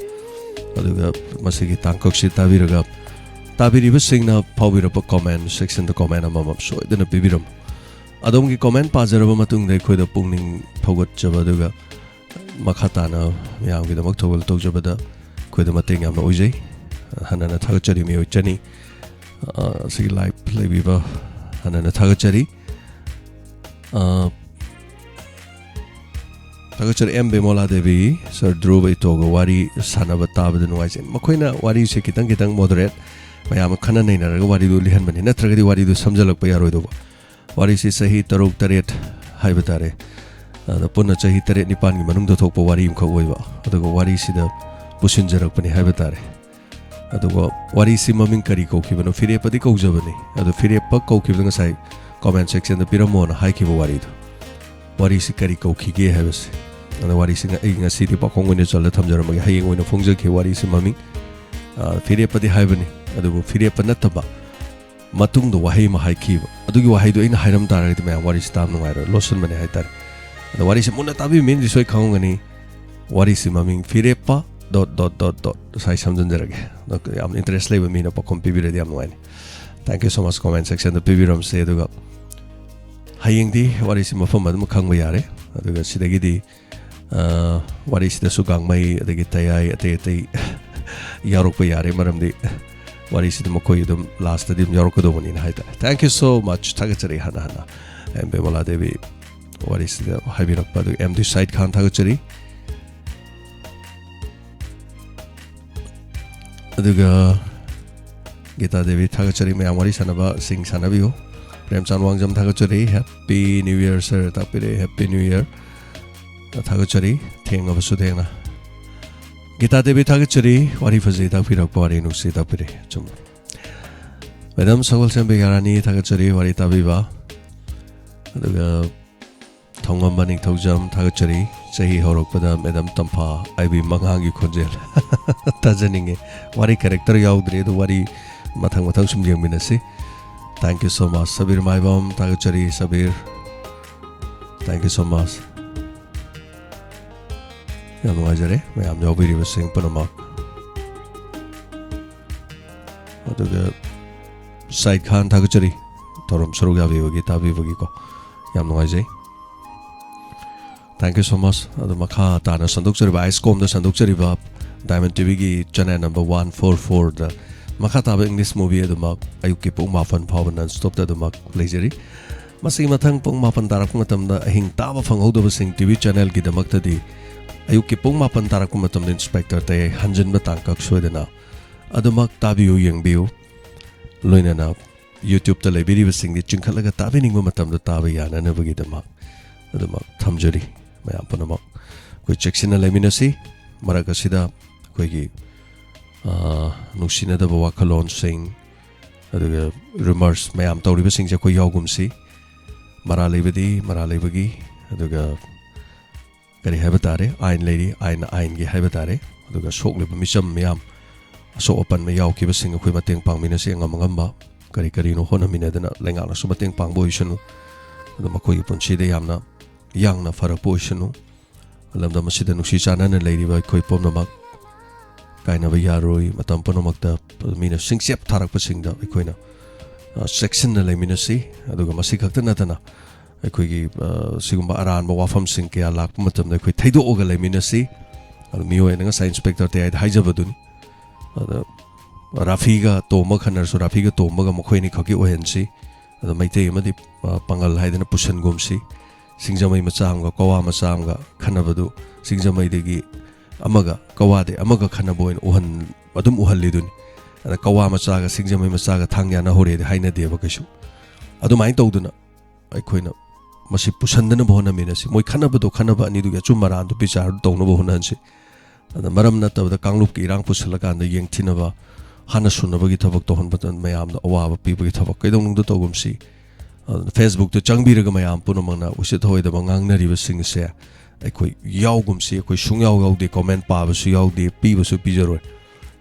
ꯑꯗꯨꯒ ꯃꯁꯤꯒꯤ ꯇꯥꯡꯀꯛꯁꯤ ꯇꯥꯕꯤꯔꯒ, ꯇꯥꯕꯤꯔꯤꯕꯁꯤꯡꯅ ꯐꯥꯎꯕꯤꯔꯛꯄ ꯀꯣꯃꯦꯟ ꯁꯦꯛꯁꯟꯗ ꯀꯣꯃꯦꯟ ꯑꯃꯃꯝ ꯁꯣꯏꯗꯅ ꯄꯤꯕꯤꯔꯝꯃꯨ꯫ ꯑꯗꯣꯝꯒꯤ ꯀꯣꯃꯦꯟ ꯄꯥꯖꯔꯕ ꯃꯇꯨꯡꯗ ꯑꯩꯈꯣꯏꯗ ꯄꯨꯛꯅꯤꯡ ꯊꯧꯒꯠꯆꯕ, ꯑꯗꯨꯒ ꯃꯈꯥ ꯇꯥꯅ ꯃꯌꯥꯝꯒꯤꯗꯃꯛ ꯊꯧꯒꯜ ꯇꯧꯖꯕꯗ ꯑꯩꯈꯣꯏꯗ ꯃꯇꯦꯡ ꯌꯥꯝꯅ ꯑꯣꯏꯖꯩ꯫ ꯍꯟꯅ ꯍꯟꯅ ꯊꯥꯒꯠꯆꯔꯤ ꯃꯤꯑꯣꯏ ꯆꯅꯤ, ꯑ, ꯑꯁꯤꯒꯤ ꯂꯥꯏꯚ ꯂꯩꯕꯤꯕ ꯍꯟꯅ ꯍꯟꯅ ꯊꯥꯒꯠꯆꯔꯤ꯫ ꯑ, ꯊꯥꯒꯠꯆꯔꯤ ꯑꯦꯝ ꯕꯤꯃꯣꯂꯥ ꯗꯦꯕꯤ, ꯁꯥꯔ ꯙ꯭ꯔꯨꯕ ꯏꯇꯣꯒ ꯋꯥꯔꯤ ꯁꯥꯟꯅꯕ ꯇꯥꯕꯗ ꯅꯨꯡꯉꯥꯏꯖꯩ꯫ ꯃꯈꯣꯏꯅ ꯋꯥꯔꯤꯁꯦ ꯈꯤꯇꯪ ꯈꯤꯇꯪ ꯃꯣꯗꯔꯦꯠ ꯃꯌꯥꯝ ꯈꯟꯅ ꯅꯩꯅꯔꯒ ꯋꯥꯔꯤꯗꯨ ꯂꯤꯍꯟꯕꯅꯤ, ꯅꯠꯇ꯭ꯔꯒꯗꯤ ꯋꯥꯔꯤꯗꯨ ꯁꯝꯖꯜꯂꯛꯄ ꯌꯥꯔꯣꯏꯗꯧꯕ꯫ ꯋꯥꯔꯤꯁꯤ ꯆꯍꯤ ꯇꯔꯨꯛ ꯇꯔꯦꯠ ꯍꯥꯏꯕ ꯇꯥꯔꯦ, ꯑꯗ ꯄꯨꯟꯅ ꯆꯍꯤ ꯇꯔꯦꯠ ꯅꯤꯄꯥꯟꯒꯤ ꯃꯅꯨꯡꯗ ꯊꯣꯛꯄ ꯋꯥꯔꯤ ꯑꯃꯈꯛ ꯑꯣꯏꯕ, ꯑꯗꯨꯒ ꯋꯥꯔꯤꯁꯤꯗ ꯄꯨꯁꯤꯟꯖꯔꯛꯄꯅꯤ ꯍꯥꯏꯕ ꯇꯥꯔꯦ꯫ ꯑꯗꯨꯒ ꯋꯥꯔꯤꯁꯤ ꯃꯃꯤꯡ ꯀꯔꯤ ꯀꯧꯈꯤꯕꯅꯣ? ꯐꯤꯔꯦꯞꯄꯗꯤ ꯀꯧꯖꯕꯅꯤ, ꯑꯗꯣ ꯐꯤꯔꯦꯞꯄ ꯀꯧꯈꯤꯕꯗꯣ ꯉꯁꯥꯏ comment sectionꯗ ꯄꯤꯔꯝꯃꯣꯅ ꯍꯥꯏꯈꯤꯕ ꯋꯥꯔꯤꯗꯣ꯫ ꯋꯥꯔꯤꯁꯤ ꯀꯔꯤ ꯀꯧꯈꯤꯒꯦ ꯍꯥꯏꯕꯁꯦ꯫ ꯑꯗꯣ ꯋꯥꯔꯤꯁꯤ ꯉ-, ꯑꯩ ꯉꯁꯤꯗꯤ ꯄꯥꯎꯈꯣꯡ ꯑꯣꯏꯅ ꯆꯜꯂ ꯊꯝꯖꯔꯝꯃꯒꯦ꯫ ꯍꯌꯦꯡ ꯑꯣꯏꯅ ꯐꯣꯡꯖꯈꯤ ꯋꯥꯔꯤꯁꯤ ꯃꯃꯤꯡ꯫ ꯑ, ꯐꯤꯔꯦꯞꯄꯗꯤ ꯍꯥꯏꯕꯅꯤ, ꯑꯗꯨꯕꯨ ꯐꯤꯔꯦꯞꯄ ꯅꯠꯇꯕ ꯃꯇꯨꯡꯗ ꯋꯥꯍꯩ ꯑꯃ ꯍꯥꯏꯈꯤꯕ꯫ ꯑꯗꯨꯒꯤ ꯋꯥꯍꯩꯗꯨ ꯑꯩꯅ ꯍꯥꯏꯔꯝ ꯇꯥꯔꯒꯗꯤ ꯃꯌꯥꯝ ꯋꯥꯔꯤꯁꯤ ꯇꯥꯕ ꯅꯨꯡꯉꯥꯏꯔꯣꯏ, ꯂꯣꯠꯁꯤꯟꯕꯅꯦ ꯍꯥꯏꯇꯥꯔꯦ꯫ ꯑꯗꯣ ꯋꯥꯔꯤꯁꯤ ꯃꯨꯟꯅ ꯇꯥꯕꯤꯕ ꯃꯤꯅꯗꯤ ꯁꯣꯏ ꯈꯪꯉꯝꯒꯅꯤ꯫ ꯋꯥꯔꯤꯁꯤ ꯃꯃꯤꯡ ꯐꯤꯔꯦꯞꯄ dot dot dot dot ꯉꯁꯥꯏ ꯁꯝꯖꯤꯟꯖꯔꯒꯦ꯫ ꯑꯗꯣ ꯌꯥꯝ interest ꯂꯩꯕ ꯃꯤꯅ ꯄꯥꯎꯈꯨꯝ ꯄꯤꯕꯤꯔꯗꯤ ꯌꯥꯝ ꯅꯨꯡꯉꯥꯏꯅꯤ꯫ Thank you so much comment sectionꯗ ꯄꯤꯕꯤꯔꯝꯁꯦ꯫ ꯑꯗꯨꯒ ꯍꯌꯦꯡꯗꯤ ꯋꯥꯔꯤꯁꯤ ꯃꯐꯝ ꯑꯗꯨꯝ ꯈꯪꯕ ꯌꯥꯔꯦ꯫ ꯑꯗꯨꯒ ꯁꯤꯗꯒꯤꯗꯤ, ꯑ, ꯋꯥꯔꯤꯁꯤꯗꯁꯨ ꯒꯥꯡꯃꯩ ꯑꯗꯒꯤ ꯇꯌꯥꯏ ꯑꯇꯩ ꯑꯇꯩ ꯌꯥꯎꯔꯛꯄ ꯌꯥꯔꯦ, ꯃꯔꯝꯗꯤ ꯋꯥꯔꯤꯁꯤꯗ ꯃꯈꯣꯏ ꯑꯗꯨꯝ lastꯇꯗꯤ ꯑꯗꯨꯝ ꯌꯥꯎꯔꯛꯀꯗꯧꯕꯅꯤꯅ ꯍꯥꯏꯇꯥꯔꯦ꯫ Thank you so much꯫ ꯊꯥꯒꯠꯆꯔꯤ ꯍꯟꯅ ꯍꯟꯅ꯫ ꯑꯦꯝ ꯕꯤꯃꯂꯥ ꯗꯦꯕꯤ ꯋꯥꯔꯤꯁꯤꯗ ꯍꯥꯏꯕꯤꯔꯛꯄ, ꯑꯗꯨꯒ ꯑꯦꯝ ꯗꯤ ꯁꯥꯏꯗ ꯈꯥꯟ ꯊꯥꯒꯠꯆꯔꯤ꯫ ꯑꯗꯨꯒ ꯒꯤꯇꯥ ꯗꯦꯕꯤ ꯊꯥꯒꯠꯆꯔꯤ꯫ ꯃꯌꯥꯝ ꯋꯥꯔꯤ ꯁꯥꯟꯅꯕꯁꯤꯡ ꯁꯥꯟꯅꯕꯤꯌꯨ꯫ ꯄ꯭ꯔꯦꯝꯆꯥꯟ ꯋꯥꯡꯖꯝ ꯊꯥꯒꯠꯆꯔꯤ꯫ Happy New Year sir ꯇꯥꯛꯄꯤꯔꯛꯑꯦ꯫ Happy New Year꯫ ꯊꯥꯒꯠꯆꯔꯤ꯫ ꯊꯦꯡꯉꯕꯁꯨ ꯊꯦꯡꯅ꯫ ꯒꯤꯇꯥ ꯗꯦꯕꯤ ꯊꯥꯒꯠꯆꯔꯤ꯫ ꯋꯥꯔꯤ ꯐꯖꯩ ꯇꯥꯛꯄꯤꯔꯛꯄ, ꯋꯥꯔꯤ ꯅꯨꯡꯁꯤ ꯇꯥꯛꯄꯤꯔꯛꯑꯦ꯫ ꯆꯨꯝ꯫ ꯃꯦꯗꯥꯝ ꯁꯒꯣꯜꯁꯦꯝꯕꯤ ꯒ꯭ꯌꯥꯔꯥꯅꯤ ꯊꯥꯒꯠꯆꯔꯤ꯫ ꯋꯥꯔꯤ ꯇꯥꯕꯤꯕ꯫ ꯑꯗꯨꯒ ꯊꯧꯉꯝꯕ ꯅꯤꯡꯊꯧꯖꯝ ꯊꯥꯒꯠꯆꯔꯤ꯫ ꯆꯍꯤ ꯍꯧꯔꯛꯄꯗ ꯃꯦꯗꯥꯝ ꯇꯝꯐꯥ ꯑꯥꯏꯕꯤ ꯃꯉꯥꯡꯒꯤ ꯈꯣꯟꯖꯦꯜ ꯇꯥꯖꯅꯤꯡꯉꯤ꯫ ꯋꯥꯔꯤ character ꯌꯥꯎꯗ꯭ꯔꯤ, ꯑꯗꯨ ꯋꯥꯔꯤ ꯃꯊꯪ ꯃꯊꯪ ꯁꯨꯝ ꯌꯦꯡꯃꯤꯟꯅꯁꯤ꯫ Thank you so much꯫ Sabir ꯃꯥꯏꯕꯝ ꯊꯥꯒꯠꯆꯔꯤ꯫ Sabir, thank you so much꯫ ꯌꯥꯝ ꯅꯨꯡꯉꯥꯏꯖꯔꯦ ꯃꯌꯥꯝ ꯌꯥꯎꯕꯤꯔꯤꯕꯁꯤꯡ ꯄꯨꯝꯅꯃꯛ꯫ ꯑꯗꯨꯒ ꯁꯥꯏꯗ ꯈꯥꯟ ꯊꯥꯒꯠꯆꯔꯤ, ꯊꯧꯔꯝ ꯁꯔꯨꯛ ꯌꯥꯕꯤꯕꯒꯤ, ꯇꯥꯕꯤꯕꯒꯤꯀꯣ꯫ ꯌꯥꯝ ꯅꯨꯡꯉꯥꯏꯖꯩ꯫ Thank you so much꯫ ꯑꯗꯨ ꯃꯈꯥ ꯇꯥꯅ ꯁꯟꯗꯣꯛꯆꯔꯤꯕ, ꯑꯥꯏꯁꯀꯣꯝꯗ ꯁꯟꯗꯣꯛꯆꯔꯤꯕ Diamond TVꯒꯤ channel number one four fourꯗ ꯃꯈꯥ ꯇꯥꯕ English movie ꯑꯗꯨꯃꯛ ꯑꯌꯨꯛꯀꯤ ꯄꯨꯡ ꯃꯥꯄꯟ ꯐꯥꯎꯕ non stopꯇ ꯑꯗꯨꯃꯛ ꯂꯩꯖꯔꯤ꯫ ꯃꯁꯤꯒꯤ ꯃꯊꯪ ꯄꯨꯡ ꯃꯥꯄꯟ ꯇꯥꯔꯛꯄ ꯃꯇꯝꯗ ꯑꯍꯤꯡ ꯇꯥꯕ ꯐꯪꯍꯧꯗꯕꯁꯤꯡ TV channelꯒꯤꯗꯃꯛꯇꯗꯤ ꯑꯌꯨꯛꯀꯤ ꯄꯨꯡ ꯃꯥꯄꯟ ꯇꯥꯔꯛꯄ ꯃꯇꯝꯗ Inspector ꯇꯌꯥꯏ ꯍꯟꯖꯤꯟꯕ ꯇꯥꯡꯀꯛ ꯁꯣꯏꯗꯅ ꯑꯗꯨꯃꯛ ꯇꯥꯕꯤꯌꯨ, ꯌꯦꯡꯕꯤꯌꯨ꯫ ꯂꯣꯏꯅꯅ YouTube-ꯇ ꯂꯩꯕꯤꯔꯤꯕꯁꯤꯡꯗꯤ ꯆꯤꯡꯈꯠꯂꯒ ꯇꯥꯕꯤꯅꯤꯡꯕ ꯃꯇꯝꯗ ꯇꯥꯕ ꯌꯥꯅꯅꯕꯒꯤꯗꯃꯛ ꯑꯗꯨꯃꯛ ꯊꯝꯖꯔꯤ꯫ ꯃꯌꯥꯝ ꯄꯨꯝꯅꯃꯛ ꯑꯩꯈꯣꯏ ꯆꯦꯛꯁꯤꯟꯅ ꯂꯩꯃꯤꯟꯅꯁꯤ꯫ ꯃꯔꯛ ꯑꯁꯤꯗ ꯑꯩꯈꯣꯏꯒꯤ, ꯑ, ꯅꯨꯡꯁꯤꯅꯗꯕ ꯋꯥꯈꯜꯂꯣꯟꯁꯤꯡ, ꯑꯗꯨꯒ rumors ꯃꯌꯥꯝ ꯇꯧꯔꯤꯕꯁꯤꯡꯁꯦ ꯑꯩꯈꯣꯏ ꯌꯥꯎꯒꯨꯝꯁꯤ꯫ ꯃꯔꯥꯜ ꯂꯩꯕꯗꯤ ꯃꯔꯥꯜ ꯂꯩꯕꯒꯤ, ꯑꯗꯨꯒ ꯀꯔꯤ ꯍꯥꯏꯕ ꯇꯥꯔꯦ, ꯑꯥꯏꯟ ꯂꯩꯔꯤ, ꯑꯥꯏꯟꯅ ꯑꯥꯏꯟꯒꯤ ꯍꯥꯏꯕ ꯇꯥꯔꯦ꯫ ꯑꯗꯨꯒ ꯁꯣꯛꯂꯤꯕ ꯃꯤꯆꯝ ꯃꯌꯥꯝ, ꯑꯁꯣꯛ ꯑꯄꯟ ꯌꯥꯎꯈꯤꯕꯁꯤꯡ ꯑꯩꯈꯣꯏ ꯃꯇꯦꯡ ꯄꯥꯡꯃꯤꯟꯅꯁꯤ꯫ ꯑꯉꯝ ꯑꯉꯝꯕ ꯀꯔꯤ ꯀꯔꯤꯅꯣ ꯍꯣꯠꯅꯃꯤꯟꯅꯗꯅ ꯂꯩꯉꯥꯛꯅꯁꯨ ꯃꯇꯦꯡ ꯄꯥꯡꯕ ꯑꯣꯏꯁꯅꯨ꯫ ꯑꯗꯣ ꯃꯈꯣꯏꯒꯤ ꯄꯨꯟꯁꯤꯗ ꯌꯥꯝꯅ ꯌꯥꯡꯅ ꯐꯔꯛꯄ ꯑꯣꯏꯁꯅꯨ꯫ ꯂꯝꯗꯝ ꯑꯁꯤꯗ ꯅꯨꯡꯁꯤ ꯆꯥꯟꯅꯅ ꯂꯩꯔꯤꯕ ꯑꯩꯈꯣꯏ ꯄꯨꯝꯅꯃꯛ ꯀꯥꯏꯅꯕ ꯌꯥꯔꯣꯏ꯫ ꯃꯇꯝ ꯄꯨꯝꯅꯃꯛꯇ ꯃꯤꯅ ꯁꯤꯡꯆꯦꯞ ꯊꯥꯔꯛꯄꯁꯤꯡꯗ ꯑꯩꯈꯣꯏꯅ, ꯑ, ꯆꯦꯛꯁꯤꯟꯅ ꯂꯩꯃꯤꯟꯅꯁꯤ꯫ ꯑꯗꯨꯒ ꯃꯁꯤ ꯈꯛꯇ ꯅꯠꯇꯅ ꯑꯩꯈꯣꯏꯒꯤ, ꯑ, ꯁꯤꯒꯨꯝꯕ ꯑꯔꯥꯟꯕ ꯋꯥꯐꯝꯁꯤꯡ ꯀꯌꯥ ꯂꯥꯛꯄ ꯃꯇꯝꯗ ꯑꯩꯈꯣꯏ ꯊꯩꯗꯣꯛꯑꯒ ꯂꯩꯃꯤꯟꯅꯁꯤ꯫ ꯑꯗꯨ ꯃꯤꯑꯣꯏ ꯑꯩꯅ ꯉꯁꯥꯏ ꯏꯟꯁꯄꯦꯛꯇꯔ ꯇꯌꯥꯏꯗ ꯍꯥꯏꯖꯕꯗꯨꯅꯤ꯫ ꯑꯗ ꯔꯥꯐꯤꯒ ꯇꯣꯝꯕ ꯈꯟꯅꯔꯁꯨ ꯔꯥꯐꯤꯒ ꯇꯣꯝꯕꯒ ꯃꯈꯣꯏ ꯑꯅꯤꯈꯛꯀꯤ ꯑꯣꯏꯍꯟꯁꯤ꯫ ꯑꯗ ꯃꯩꯇꯩ ꯑꯃꯗꯤ, ꯑ, ꯄꯥꯉꯜ ꯍꯥꯏꯗꯅ ꯄꯨꯁꯟꯒꯨꯝꯁꯤ꯫ ꯁꯤꯡꯖꯃꯩ ꯃꯆꯥ ꯑꯃꯒ ꯀꯋꯥ ꯃꯆꯥ ꯑꯃꯒ ꯈꯟꯅꯕꯗꯨ ꯁꯤꯡꯖꯃꯩꯗꯒꯤ ꯑꯃꯒ ꯀꯋꯥꯗꯒꯤ ꯑꯃꯒ ꯈꯟꯅꯕ ꯑꯣꯏꯅ ꯎꯍꯟ-, ꯑꯗꯨꯝ ꯎꯍꯜꯂꯤꯗꯨꯅꯤ꯫ ꯑꯗ ꯀꯋꯥ ꯃꯆꯥꯒ ꯁꯤꯡꯖꯃꯩ ꯃꯆꯥꯒ ꯊꯥꯡ ꯌꯥꯅꯍꯧꯔꯦꯗꯤ ꯍꯥꯏꯅꯗꯦꯕ ꯀꯩꯁꯨ꯫ ꯑꯗꯨꯃꯥꯏꯅ ꯇꯧꯗꯅ ꯑꯩꯈꯣꯏꯅ ꯃꯁꯤ ꯄꯨꯁꯟꯗꯅꯕ ꯍꯣꯠꯅꯃꯤꯟꯅꯁꯤ꯫ ꯃꯣꯏ ꯈꯟꯅꯕꯗꯣ ꯈꯟꯅꯕ ꯑꯅꯤꯗꯨꯒꯤ ꯑꯆꯨꯝ ꯑꯔꯥꯟꯗꯨ ꯕꯤꯆꯥꯔ ꯇꯧꯅꯕ ꯍꯣꯠꯅꯍꯟꯁꯤ꯫ ꯑꯗ ꯃꯔꯝ ꯅꯠꯇꯕꯗ ꯀꯥꯡꯂꯨꯞꯀꯤ ꯏꯔꯥꯡ ꯄꯨꯁꯜꯂꯀꯥꯟꯗ ꯌꯦꯡꯊꯤꯅꯕ, ꯍꯥꯟꯅ ꯁꯨꯅꯕꯒꯤ ꯊꯕꯛ ꯇꯧꯍꯟꯕꯗ ꯃꯌꯥꯝꯗ ꯑꯋꯥꯕ ꯄꯤꯕꯒꯤ ꯊꯕꯛ ꯀꯩꯗꯧꯅꯨꯡꯗ ꯇꯧꯒꯨꯝꯁꯤ꯫ ꯑꯗꯨꯅ Facebook-ꯇ ꯆꯪꯕꯤꯔꯒ ꯃꯌꯥꯝ ꯄꯨꯝꯅꯃꯛꯅ ꯎꯁꯤꯠ ꯊꯑꯣꯏꯗꯕ ꯉꯥꯡꯅꯔꯤꯕꯁꯤꯡꯁꯦ ꯑꯩꯈꯣꯏ ꯌꯥꯎꯒꯨꯝꯁꯤ꯫ ꯑꯩꯈꯣꯏ ꯁꯨꯡꯌꯥꯎ ꯌꯥꯎꯗꯦ, comment ꯄꯥꯕꯁꯨ ꯌꯥꯎꯗꯦ, ꯄꯤꯕꯁꯨ ꯄꯤꯖꯔꯣꯏ꯫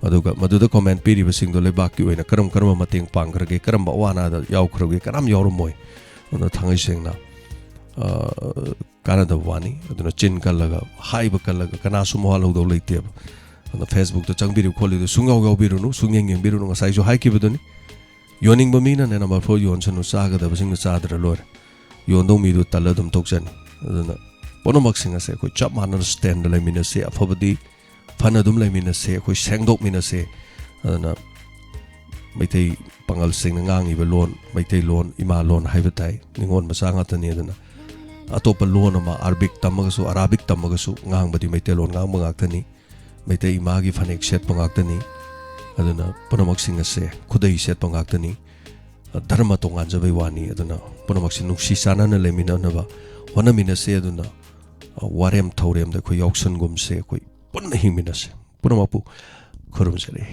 ꯑꯗꯨꯒ ꯃꯗꯨꯗ comment ꯄꯤꯔꯤꯕꯁꯤꯡꯗꯣ ꯂꯩꯕꯥꯛꯀꯤ ꯑꯣꯏꯅ ꯀꯔꯝ ꯀꯔꯝꯕ ꯃꯇꯦꯡ ꯄꯥꯡꯈ꯭ꯔꯒꯦ, ꯀꯔꯝꯕ ꯑꯋꯥ ꯑꯅꯥꯗ ꯌꯥꯎꯈ꯭ꯔꯒꯦ, ꯀꯅꯥꯝ ꯌꯥꯎꯔꯝꯃꯣꯏ꯫ ꯑꯗꯨꯅ ꯊꯥꯡꯉꯩ ꯁꯦꯡꯅ, ꯑ, ꯀꯥꯟꯅꯗꯕ ꯋꯥꯅꯤ꯫ ꯑꯗꯨꯅ ꯆꯤꯟ ꯀꯜꯂꯒ, ꯍꯥꯏꯕ ꯀꯜꯂꯒ ꯀꯅꯥꯁꯨ ꯃꯋꯥ ꯂꯧꯗꯧ ꯂꯩꯇꯦꯕ꯫ ꯑꯗꯨꯅ Facebook-ꯇ ꯆꯪꯕꯤꯔꯤꯕ ꯈꯣꯠꯂꯤꯗꯨ ꯁꯨꯡꯌꯥꯎ ꯌꯥꯎꯕꯤꯔꯨꯅꯨ, ꯁꯨꯡꯌꯦꯡ ꯌꯦꯡꯕꯤꯔꯨꯅꯨ꯫ ꯉꯁꯥꯏꯁꯨ ꯍꯥꯏꯈꯤꯕꯗꯨꯅꯤ, ꯌꯣꯟꯅꯤꯡꯕ ꯃꯤꯅꯅꯦ number four ꯌꯣꯟꯁꯅꯨ, ꯆꯥꯒꯗꯕꯁꯤꯡꯅ ꯆꯥꯗ꯭ꯔ ꯂꯣꯏꯔꯦ꯫ ꯌꯣꯟꯗꯧ ꯃꯤꯗꯨ ꯇꯜꯂ ꯑꯗꯨꯝ ꯇꯣꯛꯆꯅꯤ꯫ ꯑꯗꯨꯅ ꯄꯨꯝꯅꯃꯛꯁꯤꯡ ꯑꯁꯦ ꯑꯩꯈꯣꯏ ꯆꯞ ꯃꯥꯟꯅꯅ stand-ꯇ ꯂꯩꯃꯤꯟꯅꯁꯤ꯫ ꯑꯐꯕꯗꯤ ꯐꯅ ꯑꯗꯨꯝ ꯂꯩꯃꯤꯟꯅꯁꯦ, ꯑꯩꯈꯣꯏ ꯁꯦꯡꯗꯣꯛꯃꯤꯟꯅꯁꯦ꯫ ꯑꯗꯨꯅ ꯃꯩꯇꯩ ꯄꯥꯉꯜꯁꯤꯡꯅ ꯉꯥꯡꯉꯤꯕ ꯂꯣꯟ, ꯃꯩꯇꯩꯂꯣꯟ, ꯏꯃꯥ ꯂꯣꯟ ꯍꯥꯏꯕ ꯇꯥꯏ, ꯅꯤꯉꯣꯜ ꯃꯆꯥ ꯉꯥꯛꯇꯅꯤ꯫ ꯑꯗꯨꯅ ꯑꯇꯣꯞꯄ ꯂꯣꯟ ꯑꯃ, Arabic ꯇꯝꯃꯒꯁꯨ, Arabic ꯇꯝꯃꯒꯁꯨ ꯉꯥꯡꯕꯗꯤ ꯃꯩꯇꯩꯂꯣꯟ ꯉꯥꯡꯕ ꯉꯥꯛꯇꯅꯤ꯫ ꯃꯩꯇꯩ ꯏꯃꯥꯒꯤ ꯐꯅꯦꯛ ꯁꯦꯠꯄ ꯉꯥꯛꯇꯅꯤ꯫ ꯑꯗꯨꯅ ꯄꯨꯝꯅꯃꯛꯁꯤꯡ ꯑꯁꯦ ꯈꯨꯗꯩ ꯁꯦꯠꯄ ꯉꯥꯛꯇꯅꯤ꯫ ꯙꯔꯃ ꯇꯣꯉꯥꯟꯖꯕꯩ ꯋꯥꯅꯤ꯫ ꯑꯗꯨꯅ ꯄꯨꯝꯅꯃꯛꯁꯤ ꯅꯨꯡꯁꯤ ꯆꯥꯟꯅꯅ ꯂꯩꯃꯤꯟꯅꯅꯕ ꯍꯣꯠꯅꯃꯤꯟꯅꯁꯦ꯫ ꯑꯗꯨꯅ ꯋꯥꯔꯦꯝ ꯊꯧꯔꯦꯝꯗ ꯑꯩꯈꯣꯏ ꯌꯥꯎꯁꯟꯒꯨꯝꯁꯦ, ꯑꯩꯈꯣꯏ ꯄꯨꯟꯅ ꯍꯤꯡꯃꯤꯟꯅꯁꯦ꯫ ꯄꯨꯝꯅꯃꯛꯄꯨ ꯈꯨꯔꯨꯝꯖꯔꯤ꯫